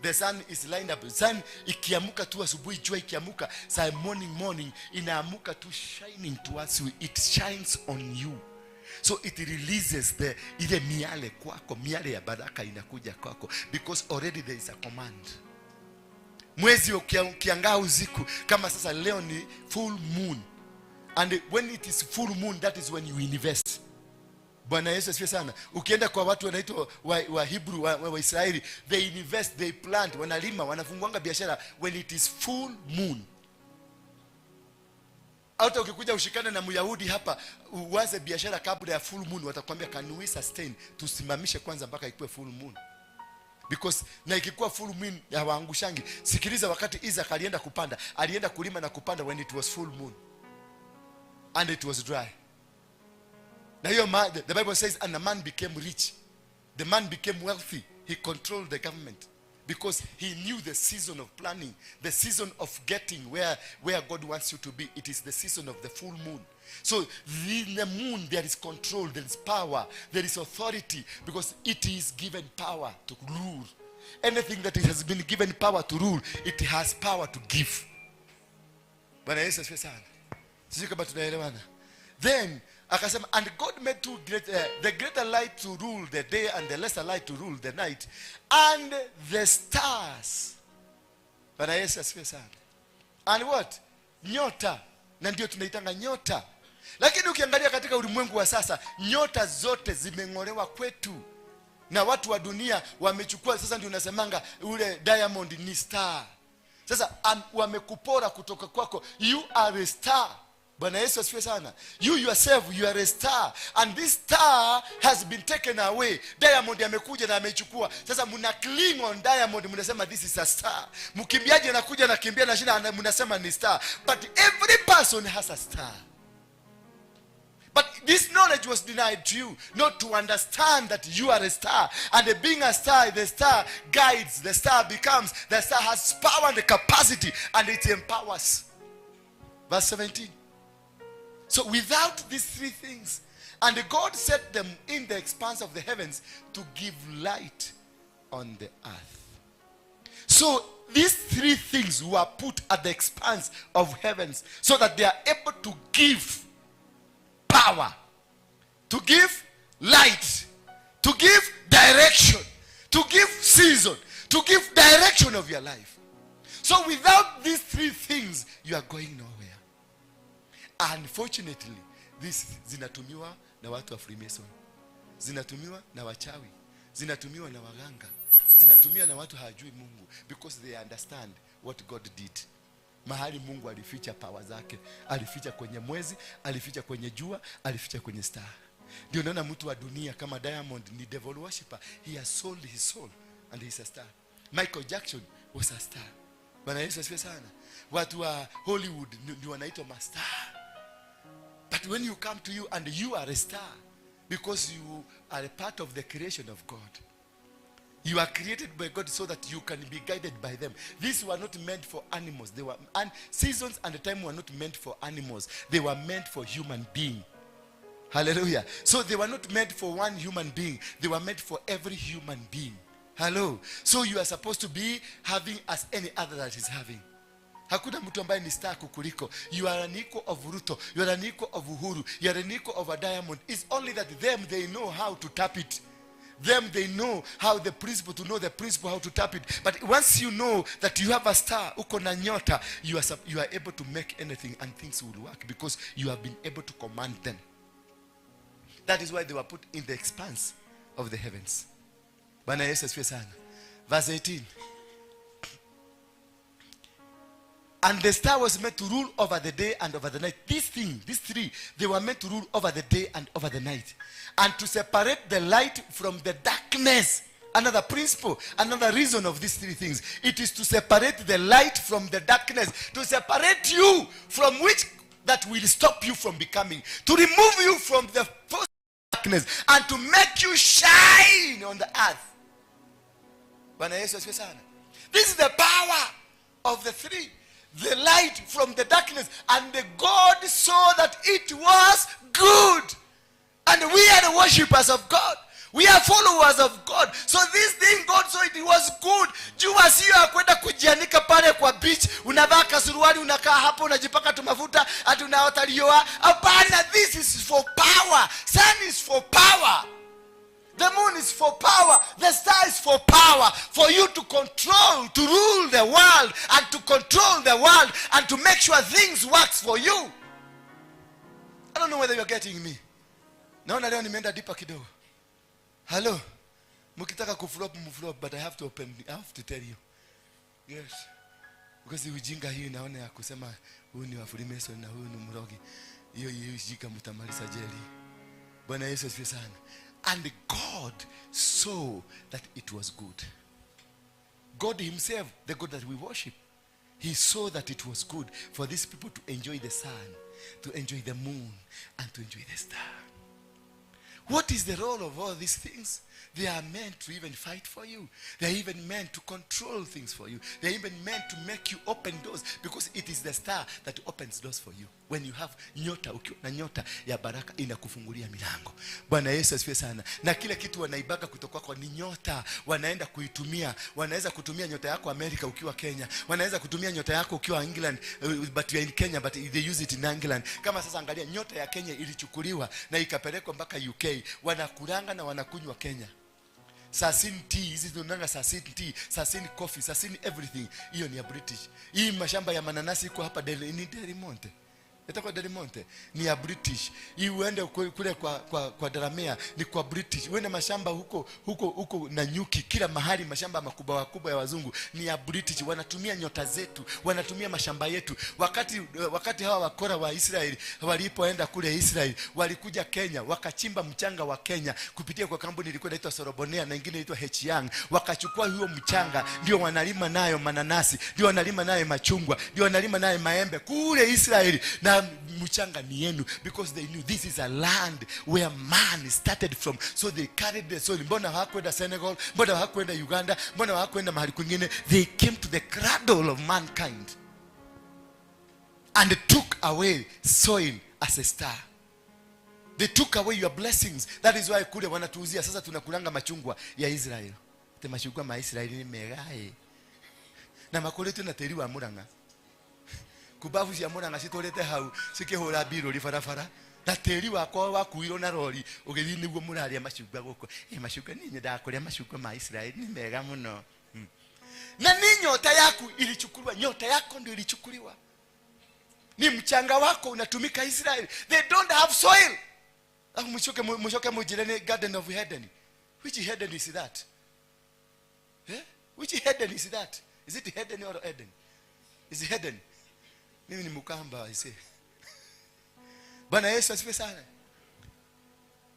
The sun is lined up. Sun ikiamuka tu asubuhi, jua ikiamuka, saa morning inaamuka tu shining towards you. It shines on you. So it releases the ile miale kwako, miale ya baraka inakuja kwako because already there is a command. Mwezi ukiangaa usiku, kama sasa leo ni full moon. And when it is full moon, that is when you invest. Bwana Yesu asifiwe sana. Ukienda kwa watu wanaitwa wa Hebrew, wa Israeli, they invest, they plant, wanalima, wanafunguanga biashara when it is full moon. Hata ukikuja ushikane na Myahudi hapa uanze biashara kabla ya full moon, watakwambia can we sustain, tusimamishe kwanza mpaka ikuwe full moon. Because na ikikuwa full moon hawaangushangi. Sikiliza, wakati Isaac alienda kupanda, alienda kulima na kupanda when it was full moon. And it was dry. Now your man, the Bible says, and the man became rich. The man became wealthy. He controlled the government because he knew the season of planning, the season of getting where God wants you to be. It is the season of the full moon. So in the moon, there is control, there is power, there is authority, because it is given power to rule. Anything that it has been given power to rule, it has power to give. Bwana Yesu asifiwe sana. Sijui kama tunaelewana. Then akasema, and God made two great, the greater light to rule the day and the lesser light to rule the night, and the stars. Bwana Yesu asifiwe sana. And what? Nyota. Na ndio tunaitanga nyota. Lakini ukiangalia katika ulimwengu wa sasa, nyota zote zimeng'olewa kwetu. Na watu wa dunia wamechukua. Sasa ndio unasemanga ule diamond ni star. Sasa wamekupora kutoka kwako. You are a star. Bwana Yesu asifiwe sana. You yourself, you are a star. And this star has been taken away. Diamond amekuja na amechukua. Sasa mna cling on diamond, mnasema this is a star. Mkimbiaji anakuja na kimbia na shida, mnasema ni star. But every person has a star. But this knowledge was denied to you, not to understand that you are a star. And being a star, the star guides, the star becomes, the star has power and the capacity, and it empowers. Verse 17. So without these three things, and God set them in the expanse of the heavens to give light on the earth. So these three things were put at the expanse of heavens so that they are able to give power, to give light, to give direction, to give season, to give direction of your life. So without these three things, you are going nowhere. Unfortunately, this zinatumiwa na watu wa Freemason, zinatumiwa na wachawi, zinatumiwa na waganga, zinatumiwa na watu hawajui Mungu, because they understand what God did. Mahali Mungu alificha power zake, alificha kwenye mwezi, alificha kwenye jua, alificha kwenye star. Ndio naona mtu wa dunia kama Diamond ni devil worshipper. He has sold his soul and he is a star. Michael Jackson was a star. Bwana Yesu asifiwe sana. Watu wa Hollywood ni wanaitwa mastar. But when you come to you and you are a star, because you are a part of the creation of God. You are created by God so that you can be guided by them. These were not meant for animals. They were, and seasons and the time were not meant for animals. They were meant for human being. Hallelujah. So they were not meant for one human being. They were meant for every human being. Hello. So you are supposed to be having as any other that is having. Hakuna mtu ambaye ni star kukuliko. You are an equal of Ruto. You are an equal of Uhuru. You are an equal of a diamond. It's only that them, they know how to tap it. Them, they know how the principle, to know the principle, how to tap it. But once you know that you have a star, uko na nyota, you are able to make anything and things will work because you have been able to command them. That is why they were put in the expanse of the heavens. Bwana Yesu asifiwe sana. Verse 18. And the star was meant to rule over the day and over the night. This thing, these three, they were meant to rule over the day and over the night. And to separate the light from the darkness. Another principle, another reason of these three things. It is to separate the light from the darkness. To separate you from which that will stop you from becoming. To remove you from the force of darkness. And to make you shine on the earth. Bwana Yesu asifiwe sana. This is the power of the three. The light from the darkness. And the God saw that it was good. And we are the worshippers of God. We are followers of God. So this thing God saw it was good. Jua sio ya kwenda kujianika pale kwa beach, unavaa kasuruali, unakaa hapo, unajipaka tu mafuta, ati unaota jua. Hapana, this is for power. Sun is for power. The moon is for power. The star is for power. For you to control, to rule the world, and to control the world, and to make sure things works for you. I don't know whether you're getting me. Naona leo nimeenda deeper kidogo. Hello. Mkitaka kuflop, mflop, but I have to open, I have to tell you. Yes. Because ujinga hii naona ya kusema huyu ni wa Freemason na huyu ni mrogi. Hiyo hiyo ujinga mtamaliza jeli. Bwana Yesu asifiwe sana. And God saw that it was good. God himself, the God that we worship, he saw that it was good for these people to enjoy the sun, to enjoy the moon, and to enjoy the star. What is the role of all these things? They are meant to even fight for you. They are even meant to control things for you. They are even meant to make you open doors, because it is the star that opens doors for you. When you have nyota, ukiwa na nyota ya baraka inakufungulia milango. Bwana Yesu asifiwe sana. Na kile kitu wanaibaka kutoka kwako ni nyota, wanaenda kuitumia. Wanaweza kutumia nyota yako Amerika ukiwa Kenya. Wanaweza kutumia nyota yako ukiwa England, but you are in Kenya, but they use it in England. Kama sasa angalia nyota ya Kenya ilichukuliwa na ikapelekwa mpaka UK. Wanakulanga na wanakunywa Kenya. Sasin tea, hizi tunanga Sasin tea, Sasin coffee, Sasin everything. Hiyo ni ya British. Hii mashamba ya mananasi iko hapa ni Del Monte. Itakuwa Del Monte ni ya British. Hii uende kule kwa Daramea ni kwa British. Uende mashamba huko huko huko na nyuki, kila mahali mashamba makubwa makubwa ya wazungu ni ya British. Wanatumia nyota zetu, wanatumia mashamba yetu. Wakati hawa wakora wa Israeli walipoenda kule Israeli, walikuja Kenya, wakachimba mchanga wa Kenya kupitia kwa kampuni ilikuwa inaitwa Sorobonea na nyingine inaitwa H Young. Wakachukua huo mchanga, ndio wanalima nayo mananasi, ndio wanalima nayo machungwa, ndio wanalima nayo maembe kule Israeli. Na mchanga ni yenu, because they knew this is a land where man started from, so they carried the soil. Mbona hawakwenda Senegal? Mbona hawakwenda Uganda? Mbona hawakwenda mahali kwingine? They came to the cradle of mankind and took away soil as a star. They took away your blessings. That is why kule wanatuuzia sasa tunakulanga machungwa ya Israel. Te machungwa ma Israel ni megae na makoletu na teri wa Murang'a. Kubavu cia Murang'a citũrĩte hau cikĩhũra mbirũri barabara na tĩri wakwa wakuirwo na rori ũgĩthiĩ nĩguo mũrarĩa macungwa gũkũ. Macungwa niĩ nyendaga kũrĩa macungwa ma Israeli ni mega mũno. Na ni nyota yaku ilichukuliwa, nyota yako ndio ilichukuliwa. Ni mchanga wako unatumika Israeli. They don't have soil. Alafu mshoke mujirene Garden of Eden. Which Eden is that? Eh? Which Eden is that? Is it Eden or Eden? Is it Eden? Mimi ni Mukamba, I say. Bwana Yesu asifiwe sana.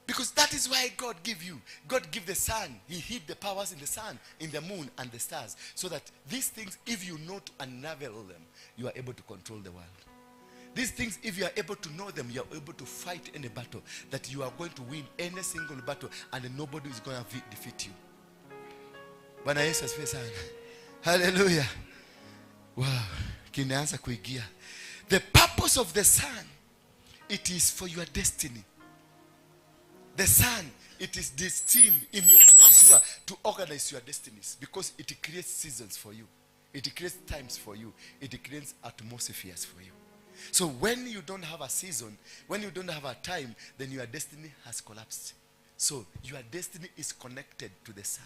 Because that is why God give you. God give the sun. He hid the powers in the sun, in the moon, and the stars. So that these things, if you know to unravel them, you are able to control the world. These things, if you are able to know them, you are able to fight any battle. That you are going to win any single battle, and nobody is going to defeat you. Bwana Yesu asifiwe sana. Hallelujah. Wow. Kinaanza kuingia. The purpose of the sun, it is for your destiny. The sun, it is destined imeorganiziwa to organize your destinies, because it creates seasons for you. It creates times for you. It creates atmospheres for you. So when you don't have a season, when you don't have a time, then your destiny has collapsed. So your destiny is connected to the sun.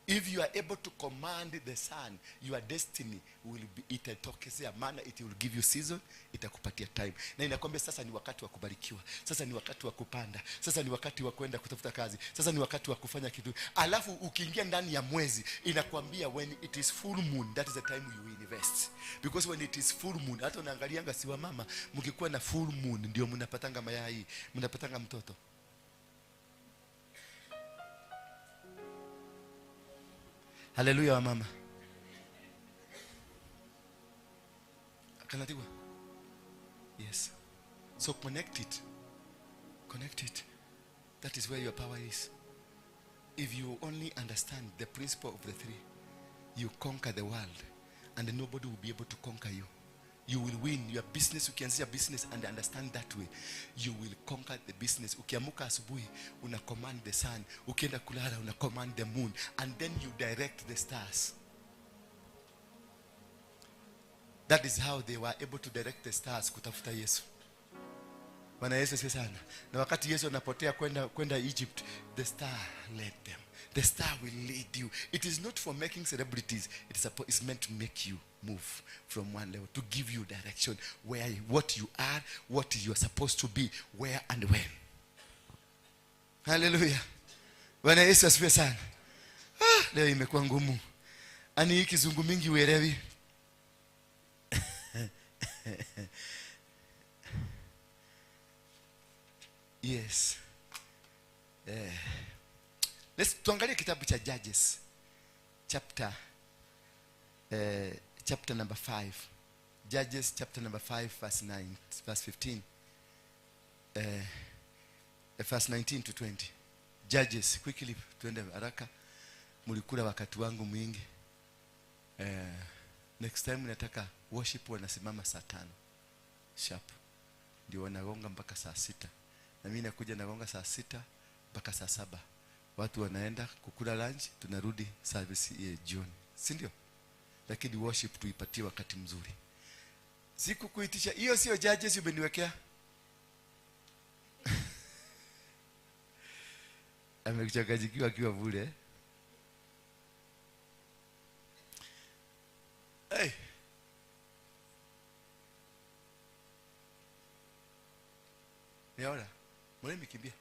If you are able to command the sun, your destiny will be, itatokezea, maana it will give you season, itakupatia time. Na inakwambia sasa ni wakati wa kubarikiwa, sasa ni wakati wa kupanda, sasa ni wakati wa kwenda kutafuta kazi, sasa ni wakati wa kufanya kitu. Alafu ukiingia ndani ya mwezi, inakwambia when it is full moon, that is the time you invest. Because when it is full moon, hata unaangalianga si wa mama, mkikuwa na full moon ndio mnapatanga mayai, mnapatanga mtoto. Haleluya wa mama. Kanatiwa. Yes. So connect it. Connect it. That is where your power is. If you only understand the principle of the three, you conquer the world and nobody will be able to conquer you. You will win your business. You can see your business and understand that way. You will conquer the business. Ukiamuka asubuhi, una command the sun. Ukienda kulala, una command the moon. And then you direct the stars. That is how they were able to direct the stars kutafuta Yesu. Bwana Yesu asifiwe sana. Na wakati Yesu anapotea kwenda Egypt, the star led them. The star will lead you. It is not for making celebrities. It's meant to make you move from one level, to give you direction, where what you are, what you are supposed to be, where and when. Hallelujah. Bwana Yesu asifiwe sana. Ah, leo imekuwa ngumu. Ani hii kizungu mingi uelewi. Yes. Let's tuangalie kitabu cha Judges chapter number 5. Judges chapter number 5 verse 9, verse 15. Verse 19 to 20. Judges, quickly tuende haraka. Mlikula wakati wangu mwingi. Next time nataka worship wanasimama saa 5 sharp. Ndio wanagonga mpaka saa 6. Na mimi nakuja nagonga saa 6 mpaka saa 7. Watu wanaenda kukula lunch, tunarudi service ya jioni. Si ndio? Lakini worship tuipatie wakati mzuri. Siku kuitisha hiyo sio Judges umeniwekea. Amekuchanganyikiwa akiwa vule. Hey. Niona. Mbona nimekimbia?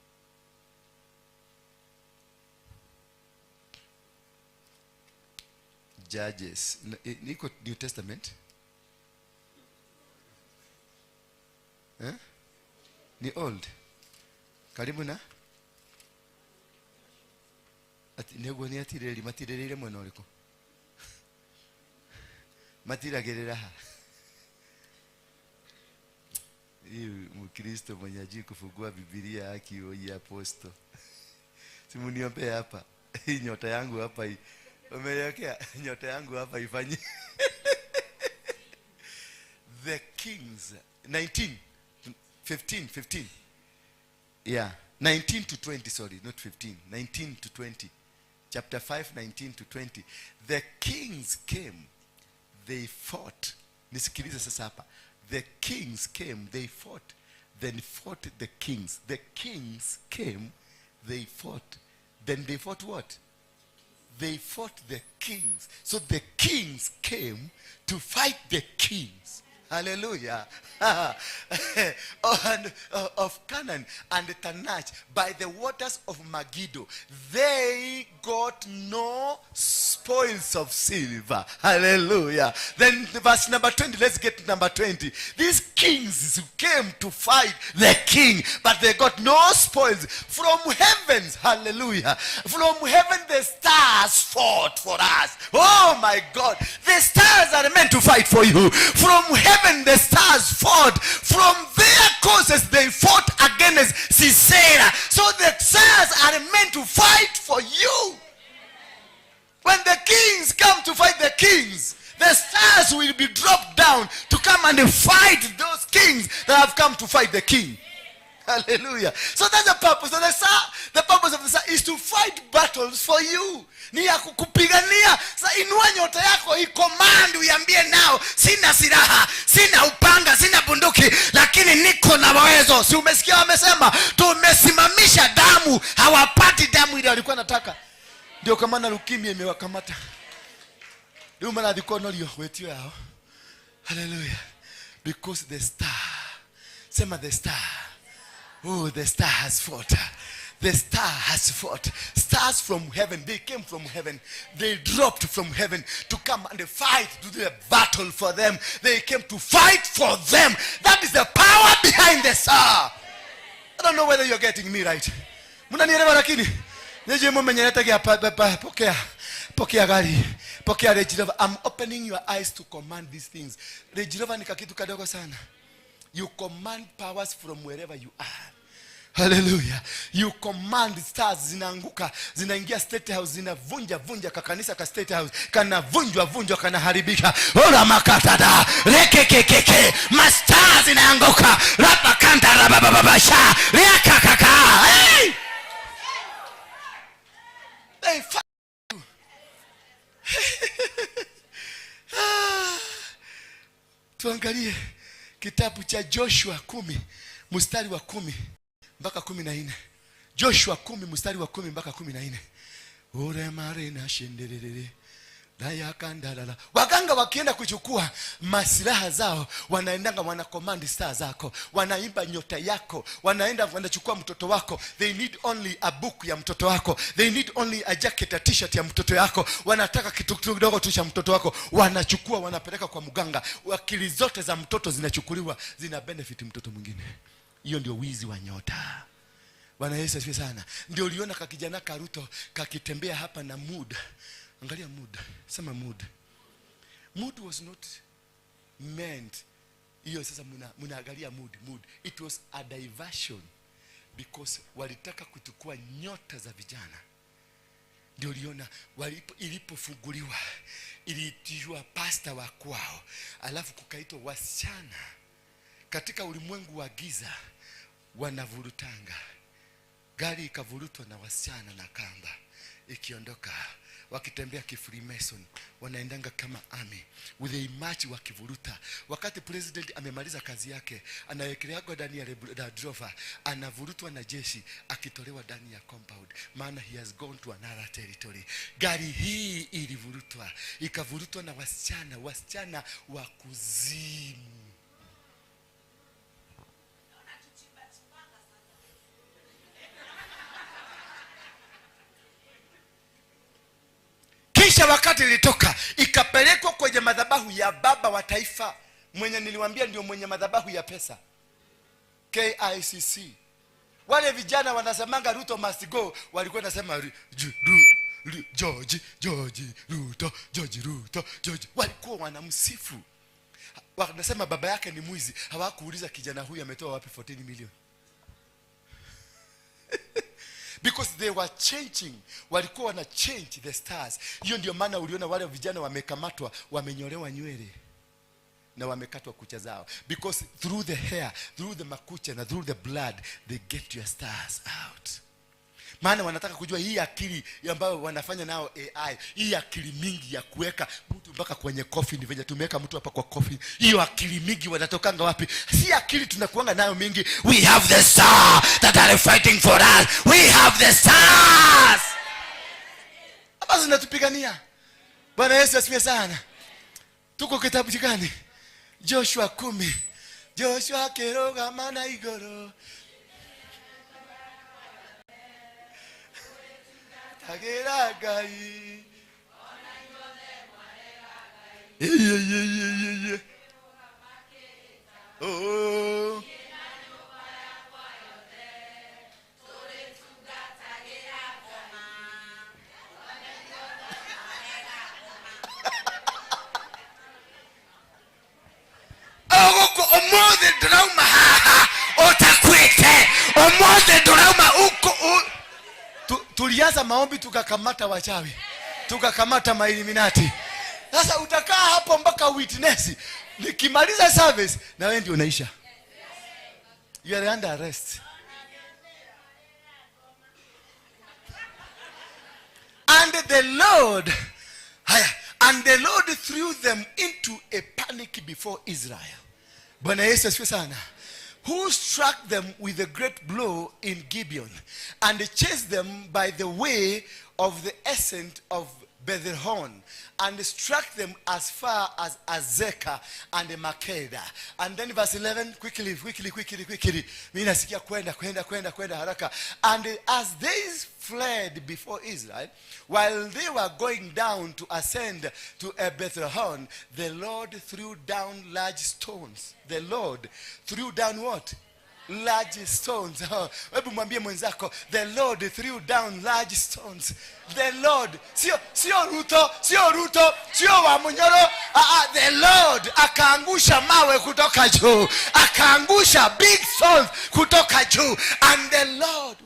Judges. Niko New Testament. Eh? Ni old. Karibu na ati nego ni atireri matirerire mwena uriko. Matiragirira ha. Hii Mkristo mwenye hajui kufungua Biblia haki ya aposto. Simuniombee hapa. Hii nyota yangu hapa hii. Umeniwekea nyota yangu hapa ifanye. The Kings 19 15 15. Yeah, 19 to 20, sorry, not 15. 19 to 20. Chapter 5 19 to 20. The kings came, they fought. Nisikilize sasa hapa. The kings came, they fought, then fought the kings. The kings came, they fought. Then they fought what? They fought the kings. So the kings came to fight the kings. Hallelujah. Of Canaan and Tanach by the waters of Megiddo. They got no spoils of silver. Hallelujah. Then verse number 20. Let's get to number 20. These kings who came to fight the king, but they got no spoils from heavens. Hallelujah. From heaven the stars fought for us. Oh my God. The stars are meant to fight for you. From heaven the stars fought. From their causes they fought against Sisera. So the stars are meant to fight for you. When the kings come to fight the kings, the stars will be dropped down to come and fight those kings that have come to fight the king. Hallelujah. So that's the purpose of the star. The purpose of the star is to fight battles for you. Ni ya kukupigania. Sasa inua nyota yako, icommand, uiambie nao, sina silaha, sina upanga, sina bunduki, lakini niko na uwezo. Si umesikia wamesema tumesimamisha damu, hawapati damu ile walikuwa wanataka. Ndio kwa maana leukemia imewakamata. Ndio maana thikonorio wetio yao. Hallelujah. Because the star. Sema the star. Oh, the star has fought. The star has fought. Stars from heaven, they came from heaven. They dropped from heaven to come and fight, to do a battle for them. They came to fight for them. That is the power behind the star. I don't know whether you're getting me right. Mnanielewa lakini? Nije mumenyerete gya pokea. Pokea gari. Pokea Range Rover. I'm opening your eyes to command these things. Range Rover ni kakitu kadogo sana. You command powers from wherever you are. Hallelujah. You command stars zinaanguka, zinaingia State House, zinavunja vunja kakanisa ka State House, kanavunjwa vunjwa, kanaharibika. Ora makatada, rekekekeke, mastars zinaanguka, rabakanda rabababasha, riakakaka. Hey! They fight you. Tuangalie kitabu cha Joshua 10 mstari wa 10 mpaka 14. Joshua 10 mstari wa 10 mpaka 14. Ore marina shenderere dayakandalala. Waganga wakienda kuchukua masilaha zao, wanaendanga wana command star zako, wanaimba nyota yako, wanaenda wanachukua mtoto wako. They need only a book ya mtoto wako, they need only a jacket, a t-shirt ya mtoto yako, wanataka kitu kidogo tu cha mtoto wako, wanachukua wanapeleka kwa mganga. Akili zote za mtoto zinachukuliwa, zina benefit mtoto mwingine. Hiyo ndio wizi wa nyota. Bwana Yesu asifiwe sana. Ndio uliona kakijana Karuto kakitembea hapa na mood. Angalia mood. Sema mood. Mood was not meant. Hiyo sasa mnaangalia mood. It was a diversion because walitaka kuchukua nyota za vijana. Ndio uliona ilipofunguliwa iliitishwa pastor wa kwao, alafu kukaitwa wasichana katika ulimwengu wa giza wanavurutanga. Gari ikavurutwa na wasichana na kamba ikiondoka, wakitembea kifreemason, wanaendanga kama army with a march wakivuruta. Wakati president amemaliza kazi yake, anawekelewa ndani ya Land Rover, anavurutwa na jeshi akitolewa ndani ya compound, maana he has gone to another territory. Gari hii ilivurutwa, ikavurutwa na wasichana, wasichana wa kuzimu. Kisha wakati ilitoka ikapelekwa kwenye madhabahu ya baba wa taifa, mwenye niliwaambia ndio mwenye madhabahu ya pesa, KICC. Wale vijana wanasemanga Ruto must go, walikuwa wanasema George, George Ruto, George Ruto, George. Walikuwa wanamsifu, wanasema baba yake ni mwizi. Hawakuuliza kijana huyu ametoa wapi 14 million. Because they were changing, walikuwa wana change the stars. Hiyo ndio maana uliona wale vijana wamekamatwa, wamenyolewa nywele na wamekatwa kucha zao. Because through the hair, through the makucha na through the blood, they get your stars out. Maana wanataka kujua hii akili ambayo wanafanya nao AI, hii akili mingi ya kuweka mtu mpaka kwenye coffin, venye tumeweka mtu hapa kwa coffin, hiyo akili mingi wanatokanga wapi? Si akili tunakuanga nayo mingi. We have the star that are fighting for us. We have the stars ambazo zinatupigania. Bwana Yesu asifiwe sana. Tuko kitabu gani? Joshua 10. Joshua keroga mana igoro. Tagera gai. Ye. Oh. Ogoko omothe ndurauma haha utakwete. Omothe ndurauma uko. Tulianza maombi tukakamata wachawi, tukakamata mailiminati. Sasa utakaa hapo mpaka witness. Nikimaliza service na wewe ndio unaisha. You are under arrest. And the Lord, haya, and the Lord threw them into a panic before Israel. Bwana Yesu asifiwe sana. Who struck them with a great blow in Gibeon, and chased them by the way of the ascent of Bethhoron, and struck them as far as Azekah and Makeda. And then verse 11, quickly, quickly, quickly, quickly. Mimi nasikia kwenda, kwenda, kwenda, kwenda haraka. And as they fled before Israel, while they were going down to ascend to Bethhoron, the Lord threw down large stones. The Lord threw down what? Large stones. Hebu mwambie mwenzako, the Lord threw down large stones. The Lord, sio Ruto, sio Ruto, sio wa Munyoro. The Lord akaangusha mawe kutoka juu, akaangusha big stones kutoka juu. And the Lord,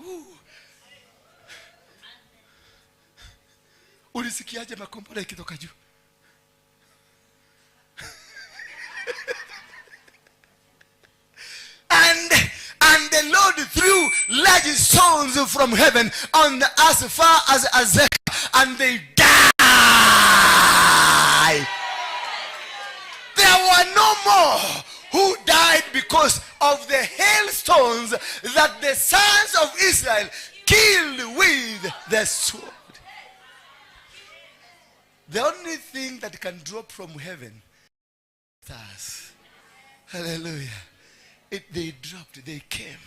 ulisikiaje makombora ikitoka juu? And the Lord threw large stones from heaven on as far as Azekah, and they died. There were no more who died because of the hailstones that the sons of Israel killed with the sword. The only thing that can drop from heaven, stars. Hallelujah. They dropped, they came.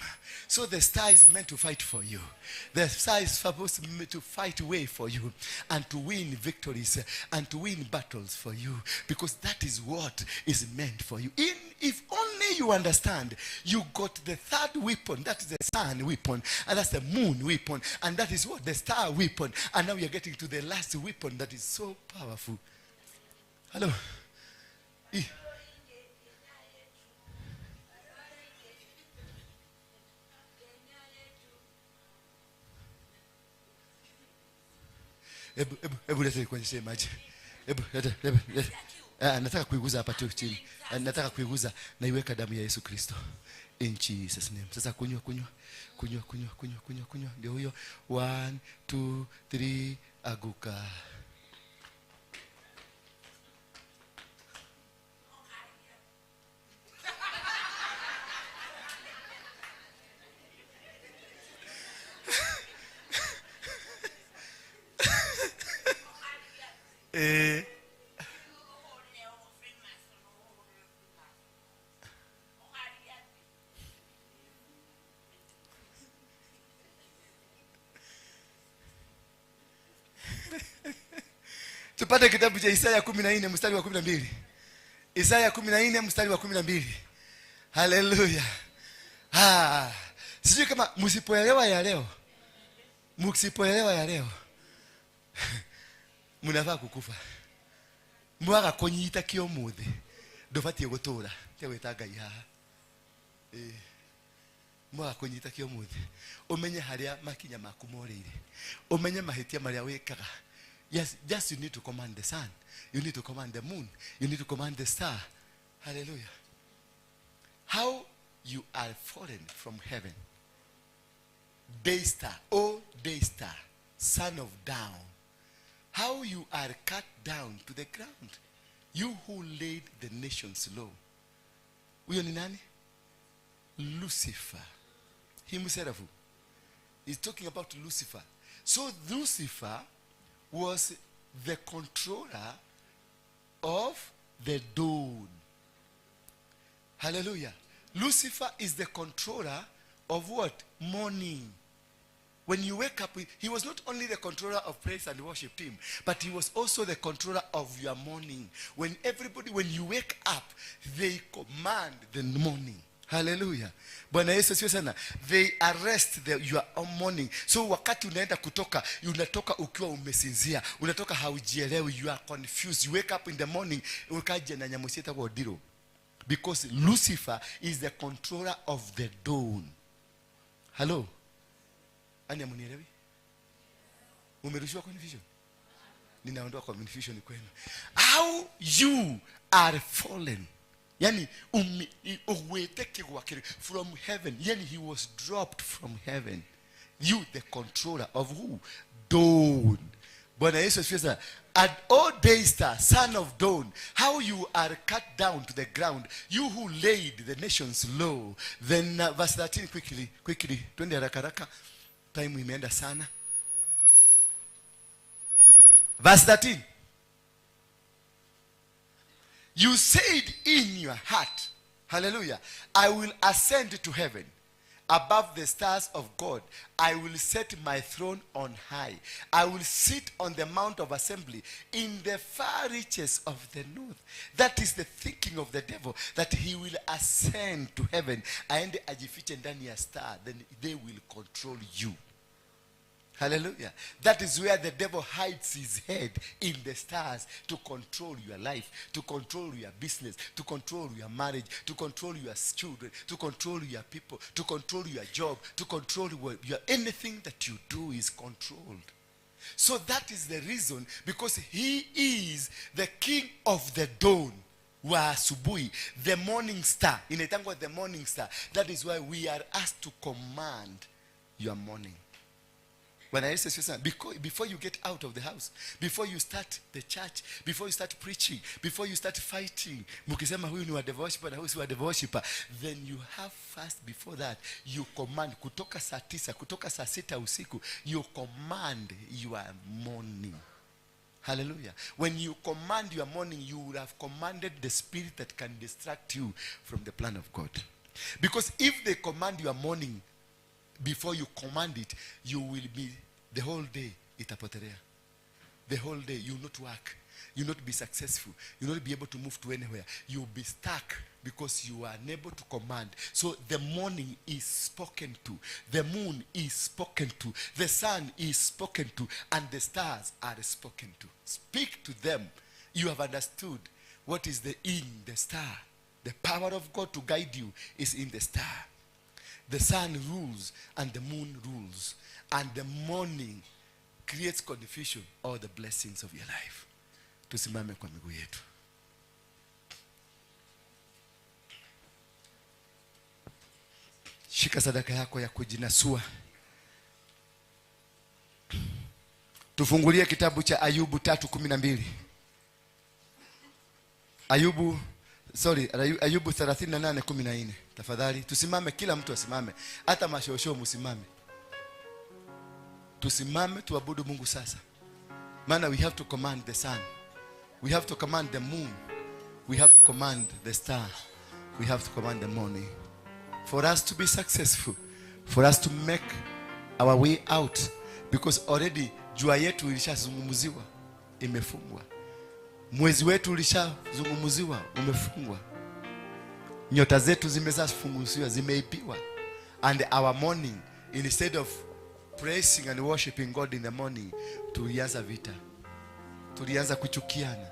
So the star is meant to fight for you. The star is supposed to fight way for you and to win victories and to win battles for you, because that is what is meant for you. If only you understand, you got the third weapon, that is the sun weapon, and that's the moon weapon, and that is what? The star weapon. And now we are getting to the last weapon that is so powerful. Hello. Hebu leta nikuonyeshe maji. Hebu leta, leta. Nataka kuiguza hapa tu chini. Nataka kuiguza na iweka damu ya Yesu Kristo. In Jesus name. Sasa kunywa, kunywa. Kunywa, kunywa, kunywa, kunywa, kunywa. Ndio huyo. 1 2 3 aguka. Tupate kitabu cha Isaya 14 mstari wa 12. Isaya 14 mstari wa 12. Hallelujah. Sijui kama msipoelewa ya leo. Msipoelewa ya leo. Munafaa kukufa. Mwaga kunyita kio muthi. Ndubatie gutura. Te gwita Ngai haha. Mwaga kunyita kio muthi. Umenye haria makinya maku moreire. Umenye mahitia maria wikaga. Yes, just you need to command the sun. You need to command the moon. You need to command the star. Hallelujah. How you are fallen from heaven. Day star, oh day star, son of down. How you are cut down to the ground. You who laid the nations low. Huyo ni nani? Lucifer. Himself. He's talking about Lucifer. So Lucifer was the controller of the dawn. Hallelujah. Lucifer is the controller of what? Morning. When you wake up, he was not only the controller of praise and worship team, but he was also the controller of your morning. When you wake up, they command the morning. Hallelujah. Bwana Yesu asifiwe sana. They arrest your morning. So wakati unaenda kutoka, unatoka ukiwa umesinzia, unatoka haujielewi, you are confused. You wake up in the morning, ukaje na nyamusieta kwa odiro. Because Lucifer is the controller of the dawn. Hello. Ani amunielewi? Umerushiwa confusion? Ninaondoa confusion kwenu. How you are fallen. Yani from heaven. Yani he was dropped from heaven. You the controller of who? Dawn. Bwana Yesu asifiwe sana. And O day star, son of dawn, how you are cut down to the ground, you who laid the nations low. Then verse 13, quickly, quickly. Twende haraka haraka. Time imeenda sana. Verse 13. You said in your heart, hallelujah, I will ascend to heaven above the stars of God. I will set my throne on high. I will sit on the mount of assembly in the far reaches of the north. That is the thinking of the devil, that he will ascend to heaven, aende ajifiche ndani ya star, then they will control you. Hallelujah. That is where the devil hides his head, in the stars, to control your life, to control your business, to control your marriage, to control your children, to control your people, to control your job, to control your anything that you do is controlled. So that is the reason, because he is the king of the dawn. Wa asubuhi, the morning star. Inaitangwa the morning star. That is why we are asked to command your morning. When I say, because before you get out of the house, before you start the church, before you start preaching, before you start fighting, mukisema huyu ni wa devil worshiper na huyu si wa devil worshiper, then you have first before that, you command, kutoka saa 9, kutoka saa 6 usiku, you command your morning. Hallelujah. When you command your morning, you will have commanded the spirit that can distract you from the plan of God. Because if they command your morning before you command it, you will be the whole day itapotelea. The whole day you will not work, you will not be successful, you will not be able to move to anywhere. You will be stuck because you are unable to command. So the morning is spoken to, the moon is spoken to, the sun is spoken to, and the stars are spoken to. Speak to them. You have understood what is the in the star. The power of God to guide you is in the star. The sun rules and the moon rules, and the morning creates confusion all the blessings of your life. Tusimame kwa miguu yetu. Shika sadaka yako ya kujinasua. Tufungulie kitabu cha Ayubu 3:12. Ayubu 38:14. Tafadhali tusimame, kila mtu asimame, hata mashosho msimame. Tusimame tuabudu Mungu sasa. Maana we have to command the sun. We have to command the moon. We have to command the star. We have to command the morning. For us to be successful, for us to make our way out, because already jua yetu ilishazungumziwa, imefungwa. Mwezi wetu ulishazungumziwa, umefungwa. Nyota zetu zimezafunguziwa, zimeibiwa. And our morning, instead of praising and worshiping God in the morning, tulianza vita. Tulianza kuchukiana.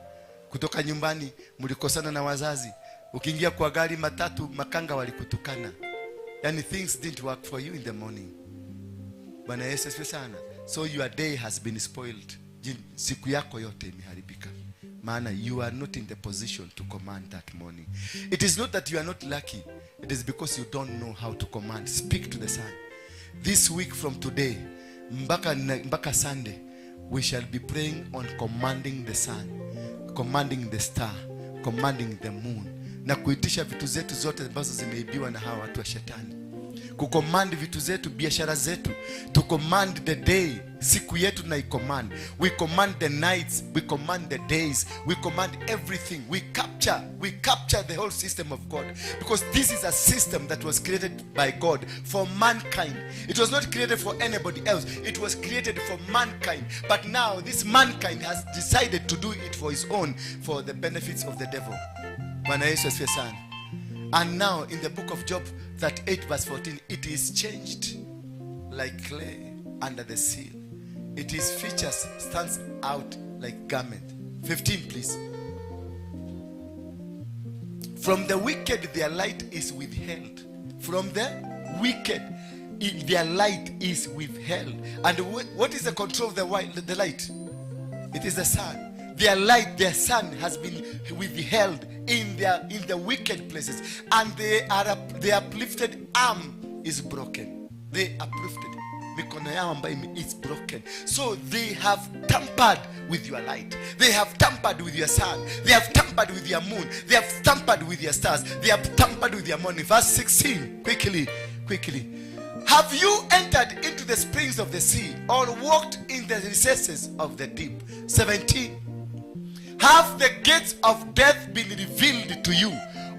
Kutoka nyumbani mlikosana na wazazi. Ukiingia kwa gari matatu makanga walikutukana. Yani things didn't work for you in the morning. Bwana Yesu asifiwe sana. So your day has been spoiled. Siku yako yote imeharibika. Maana you are not in the position to command that morning. It is not that you are not lucky. It is because you don't know how to command. Speak to the sun. This week from today, mpaka Sunday, we shall be praying on commanding the sun, commanding the star, commanding the moon. Na kuitisha vitu zetu zote ambazo zimeibiwa na hawa watu wa shetani. Kucommand vitu zetu, biashara zetu, to command the day, siku yetu na command. We command the nights, we command the days, we command everything. We capture the whole system of God, because this is a system that was created by God for mankind. It was not created for anybody else. It was created for mankind. But now this mankind has decided to do it for his own, for the benefits of the devil. Bwana Yesu asifiwe sana. And now in the book of Job 38 verse 14, it is changed like clay under the seal. It is features stands out like garment. 15 please. From the wicked their light is withheld. From the wicked their light is withheld. And what is the control of the light? It is the sun. Their light, their sun has been withheld in the wicked places, and their uplifted arm is broken. They uplifted. Mikono yao ambayo it's broken. So they have tampered with your light. They have tampered with your sun. They have tampered with your moon. They have tampered with your stars. They have tampered with your money. Verse 16, quickly, quickly. Have you entered into the springs of the sea or walked in the recesses of the deep? 17. Have the gates of death been revealed to you?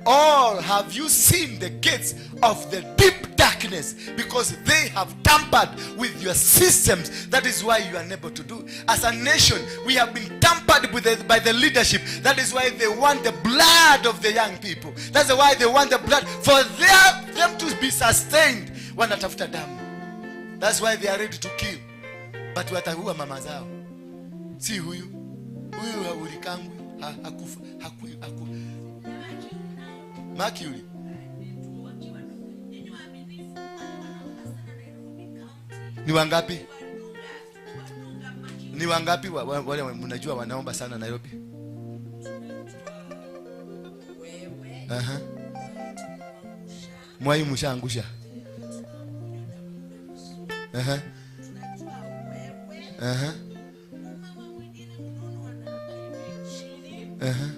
Or have you seen the gates of the deep darkness? Because they have tampered with your systems. That is why you are unable to do. As a nation, we have been tampered with by the leadership. That is why they want the blood of the young people. That's why they want the blood for them to be sustained. Wanatafuta damu. That's why they are ready to kill. But wataua mama zao. Si huyu. Huyu haulikangwi, hakufa, haku. Mercury. Ni wangapi? Ni wangapi wale mnajua wanaomba sana Nairobi? Aha. Mwai mshaangusha. Aha. Aha. Aha.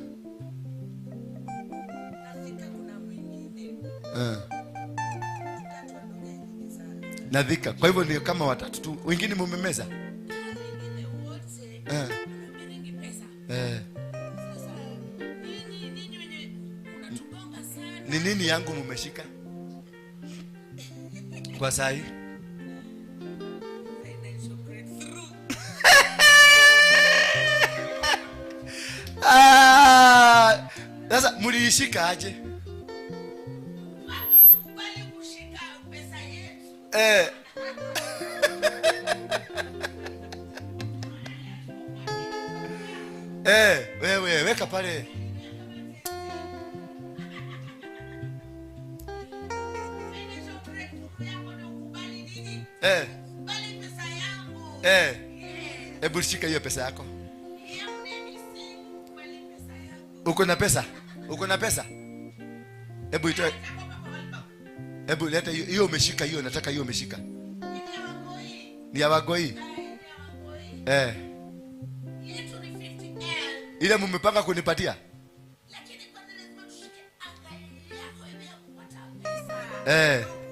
Nadhika. Kwa hivyo ni kama watatu tu. Wengine mumemeza? Ni nini yangu mumeshika? Kwa sahi? Sasa muliishika aje? Wewe weka pale. Hebu shika hiyo pesa yako. Uko na pesa? Uko na pesa? Hebu itoe. Hebu leta hiyo umeshika hiyo, nataka hiyo umeshika. Ni ya Wagoi. Ile mmepanga kunipatia? Lakini kwa nini lazima tushike anga yako ile ya kupata pesa?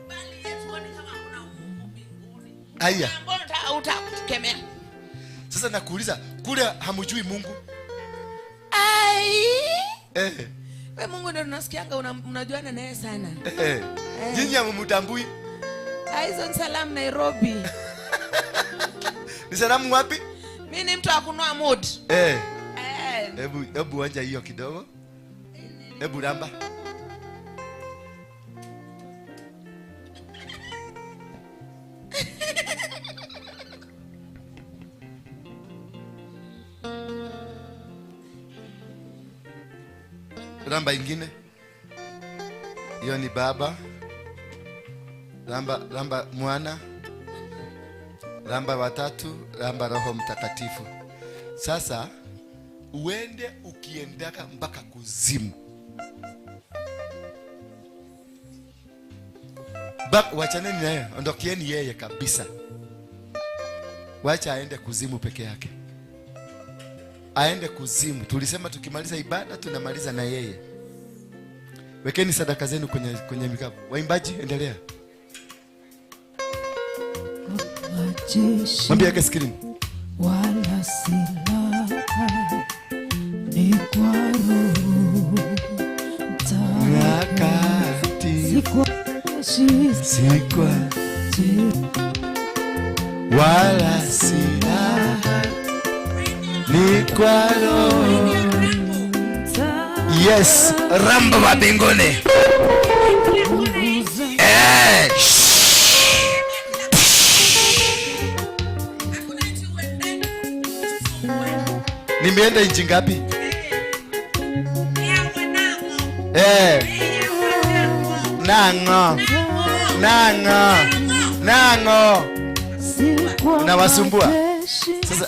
Bali yetu ni kama kuna Mungu mbinguni. Haya. Mbona utakutukemea? Sasa nakuuliza, kule hamjui Mungu? Ai. We Mungu ndio tunasikianga unajuana naye sana. Nyinyi hamumtambui? Aizon salam Nairobi. Ni salamu wapi? Mimi ni mtu wa kunua mood. Hebu anja hiyo kidogo. Hebu ramba. Ramba ingine. Hiyo ni baba. Ramba, ramba mwana. Ramba watatu, ramba Roho Mtakatifu. Sasa uende ukiendaka mpaka kuzimu. Wachaneni naye, ondokieni yeye kabisa. Wacha aende kuzimu peke yake. Aende kuzimu. Tulisema tukimaliza ibada tunamaliza na yeye. Wekeni sadaka zenu kwenye mikapu. Waimbaji endelea. Mwambie yake screen. Wala silaha ni kwa Roho Mtakatifu, si kwa wala silaha ni kwa Roho. Yes, ramba wa mbinguni. Nimeenda nchi ngapi? Nango. Nango. Nango. Unawasumbua. Sasa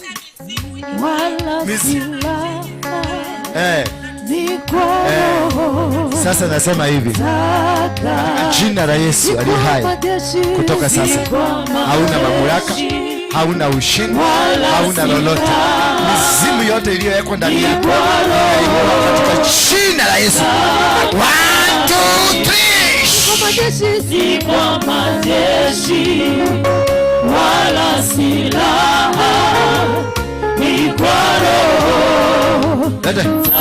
Sasa nasema hivi, katika jina la Yesu aliye hai, kutoka sasa hauna mamlaka, hauna ushindi, hauna lolote. Mizimu yote iliyowekwa ndani yako inaing'oa katika jina la Yesu. 1 2 3. Si kwa majeshi wala silaha, ni kwa Roho Mtakatifu.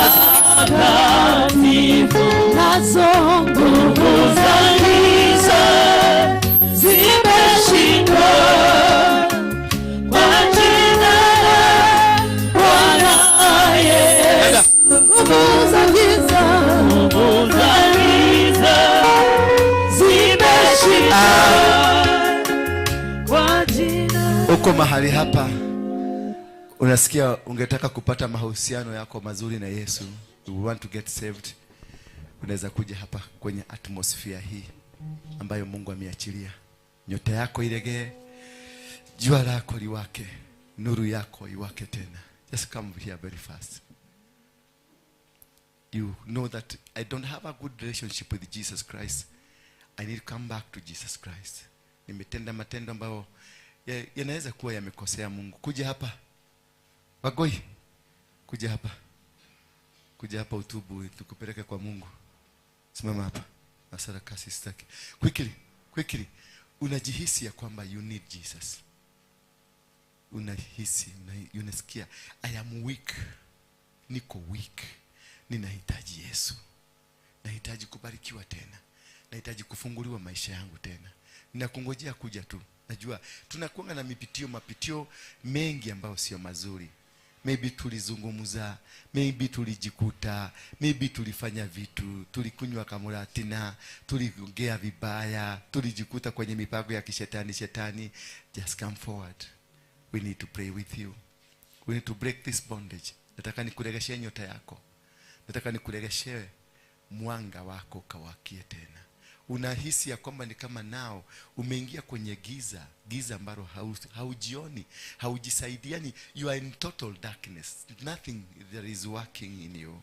Nazo nguvu za giza zimeshindwa kwa jina la Bwana Yesu. Nguvu za giza, nguvu za giza zimeshindwa kwa jina. Uko mahali hapa unasikia ungetaka kupata mahusiano yako mazuri na Yesu, you want to get saved, unaweza kuja hapa kwenye atmosphere hii ambayo Mungu ameachilia. Nyota yako ilegee, jua lako liwake, nuru yako iwake tena. Just come here very fast. You know that I don't have a good relationship with Jesus Christ. I need to come back to Jesus Christ. Nimetenda matendo ambayo yanaweza kuwa yamekosea Mungu. Kuja hapa. Wagoi. Kuja hapa. Kuja hapa utubu, tukupeleke kwa Mungu. Simama hapa. Masara kasi sitaki. Quickly, quickly. Unajihisi ya kwamba you need Jesus. Unahisi, unasikia I am weak. Niko weak. Ninahitaji Yesu. Nahitaji kubarikiwa tena. Nahitaji kufunguliwa maisha yangu tena. Ninakungojea kuja tu. Najua tunakuanga na mapitio mengi ambayo sio mazuri. Maybe tulizungumza, maybe tulijikuta, maybe tulifanya vitu, tulikunywa kamuratina, tuliongea vibaya, tulijikuta kwenye mipango ya kishetani shetani. Just come forward. We need to pray with you. We need to break this bondage. Nataka nikuregeshe nyota yako. Nataka nikuregeshe mwanga wako kawakie tena. Unahisi ya kwamba ni kama nao umeingia kwenye giza, giza ambalo haujioni, haujisaidiani, you are in total darkness. Nothing there is working in you.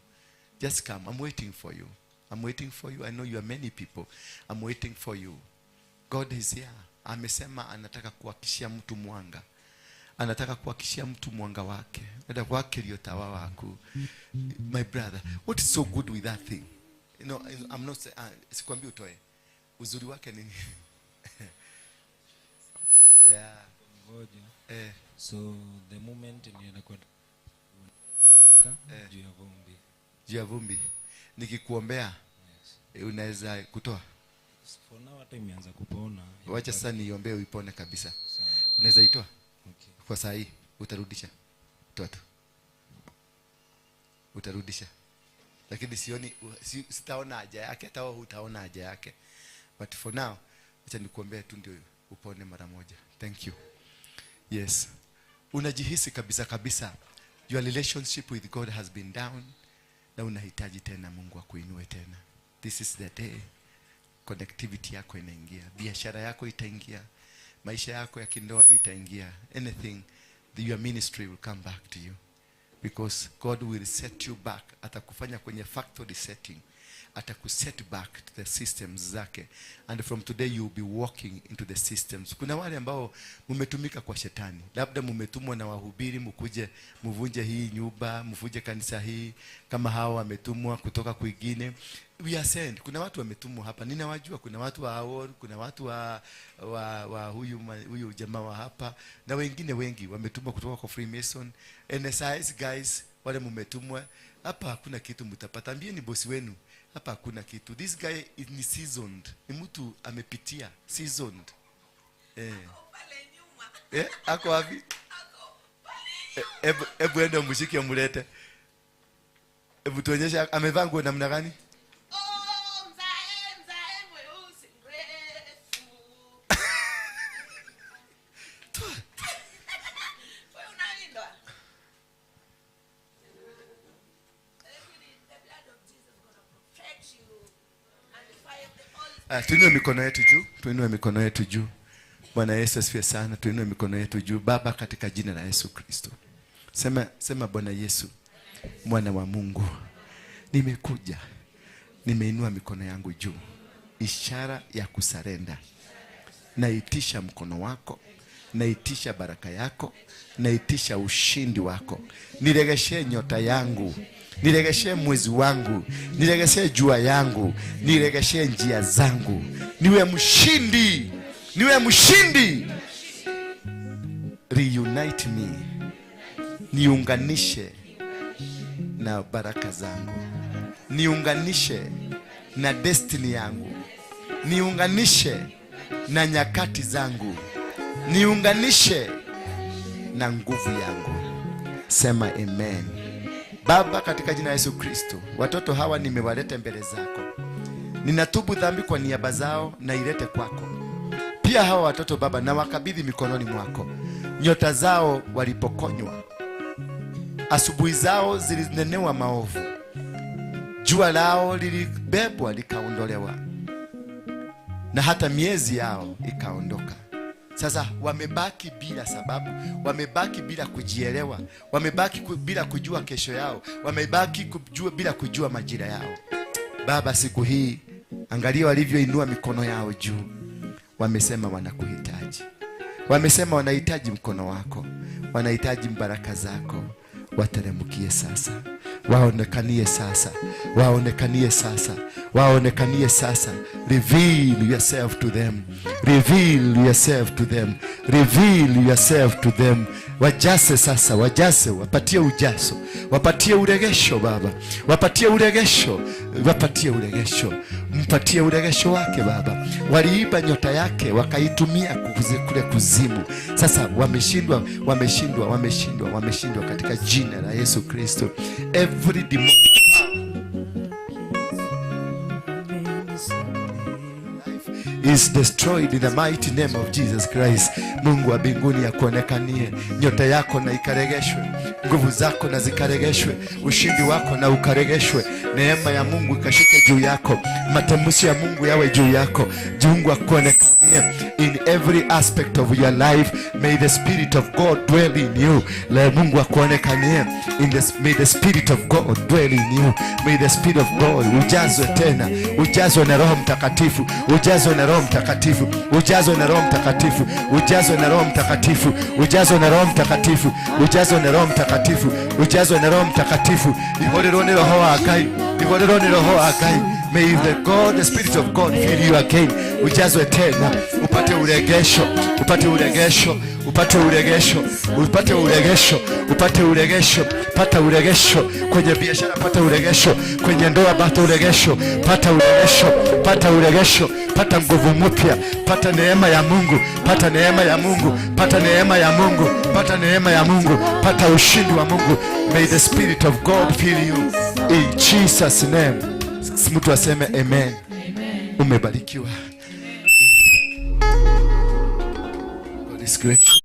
Just come. I'm waiting for you. I'm waiting for you. I know you are many people. I'm waiting for you. God is here. Amesema anataka kuhakikishia mtu mwanga. Anataka kuhakikishia mtu mwanga wake. Anataka kuhakiria utawa wako. My brother, what is so good with that thing? No, I'm not sikwambi utoe. Uzuri wake nini? Yeah. Ngoja. So the moment nienda kwa juu ya vumbi. Juu ya vumbi. Nikikuombea, yes, unaweza kutoa? For now hata imeanza kupona. Wacha sasa niombee uipone kabisa. Unaweza itoa? Okay. Kwa saa hii utarudisha. Toa tu. Utarudisha. Lakini sioni, sitaona haja yake, hata wewe hutaona haja yake. But for now, acha nikuombee tu ndio upone mara moja. Thank you. Yes. Unajihisi kabisa kabisa your relationship with God has been down na unahitaji tena Mungu akuinue tena. This is the day. Connectivity yako inaingia, biashara yako itaingia, maisha yako ya kindoa itaingia. Anything, your ministry will come back to you. Because God will set you back. Atakufanya kwenye factory setting. Atakuset back to the systems zake. And from today you will be walking into the systems. Kuna wale ambao mumetumika kwa shetani. Labda mumetumwa na wahubiri mkuje muvunje hii nyumba, mvunje kanisa hii, kama hao wametumwa kutoka kwingine. We are sent. Kuna watu wametumwa hapa. Ninawajua kuna watu wa Awor, kuna watu wa huyu jamaa wa hapa na wengine wengi wametumwa kutoka kwa Freemason. NSIS guys, wale mumetumwa hapa hakuna kitu mtapata. Ambieni bosi wenu hapa hakuna kitu. This guy is seasoned. Ni mtu amepitia, seasoned. Ako wapi? Ebu ende mshike mlete. Ebu tuonyeshe amevaa nguo namna gani? Oh, mzae mweusi mrefu. Wewe unawindwa. The blood of Jesus gonna protect you and the fire of the Holy Spirit. Tuinue mikono yetu juu, tuinue mikono yetu juu. Bwana Yesu asifiwe sana. Tuinue mikono yetu juu. Baba, katika jina la Yesu Kristo. Sema Bwana Yesu, mwana wa Mungu, nimekuja Nimeinua mikono yangu juu, ishara ya kusarenda. Naitisha mkono wako, naitisha baraka yako, naitisha ushindi wako. Niregeshe nyota yangu, niregeshe mwezi wangu, niregeshe jua yangu, niregeshe njia zangu. Niwe mshindi, niwe mshindi. Reunite me, niunganishe na baraka zangu, niunganishe na destiny yangu, niunganishe na nyakati zangu, niunganishe na nguvu yangu. Sema amen. Baba, katika jina la Yesu Kristo, watoto hawa nimewaleta mbele zako. Ninatubu dhambi kwa niaba zao na ilete kwako. Pia hawa watoto Baba na wakabidhi mikononi mwako. Nyota zao walipokonywa, asubuhi zao zilinenewa maovu, jua lao lilibebwa likaondolewa, na hata miezi yao ikaondoka. Sasa wamebaki bila sababu, wamebaki bila kujielewa, wamebaki bila kujua kesho yao, wamebaki bila kujua majira yao. Baba, siku hii angalia walivyoinua mikono yao juu. Wamesema wanakuhitaji, wamesema wanahitaji mkono wako, wanahitaji baraka zako. Wateremkie sasa, waonekanie sasa, waonekanie sasa, waonekanie sasa. Reveal yourself to them, reveal yourself to them, reveal yourself to them. Wajase sasa, wajase, wapatie ujaso, wapatie uregesho Baba, wapatie uregesho, wapatie uregesho, mpatie uregesho wake Baba. Waliiba nyota yake wakaitumia kule kuzimu. Sasa wameshindwa, wameshindwa, wameshindwa, wameshindwa katika jina la Yesu Kristo. Every demonic is destroyed in the mighty name of Jesus Christ. Mungu wa mbinguni akuonekanie, nyota yako na ikaregeshwe, nguvu zako na zikaregeshwe, ushindi wako na ukaregeshwe, neema ya Mungu ikashuke juu yako, matamshi ya Mungu yawe juu yako. Mungu akuonekanie in every aspect of your life. May the Spirit of God dwell in you. Le Mungu akuonekanie in the, may the Spirit of God dwell in you. May the Spirit of God ujazwe tena, ujazwe na Roho Mtakatifu, ujazwe na Roho Mtakatifu, ujazwe na Roho Mtakatifu, ujazwe na Roho Mtakatifu, ujazwe na Roho Mtakatifu, ujazwe na Roho Mtakatifu, ujazwe na Roho Mtakatifu. Ihorerwo ni Roho wa Ngai, ihorerwo ni Roho wa Ngai. May the God, the Spirit of God fill you again. Ujazwe tena, upate uregesho, upate uregesho, upate uregesho, upate uregesho, upate uregesho, pata uregesho kwenye biashara, pata uregesho kwenye ndoa, pata uregesho, pata uregesho, pata uregesho, pata nguvu mpya, pata neema ya Mungu, pata neema ya Mungu, pata neema ya Mungu, pata neema ya Mungu, pata ushindi wa Mungu. May the Spirit of God fill you in Jesus name. Mtu aseme amen. Umebarikiwa. God is great.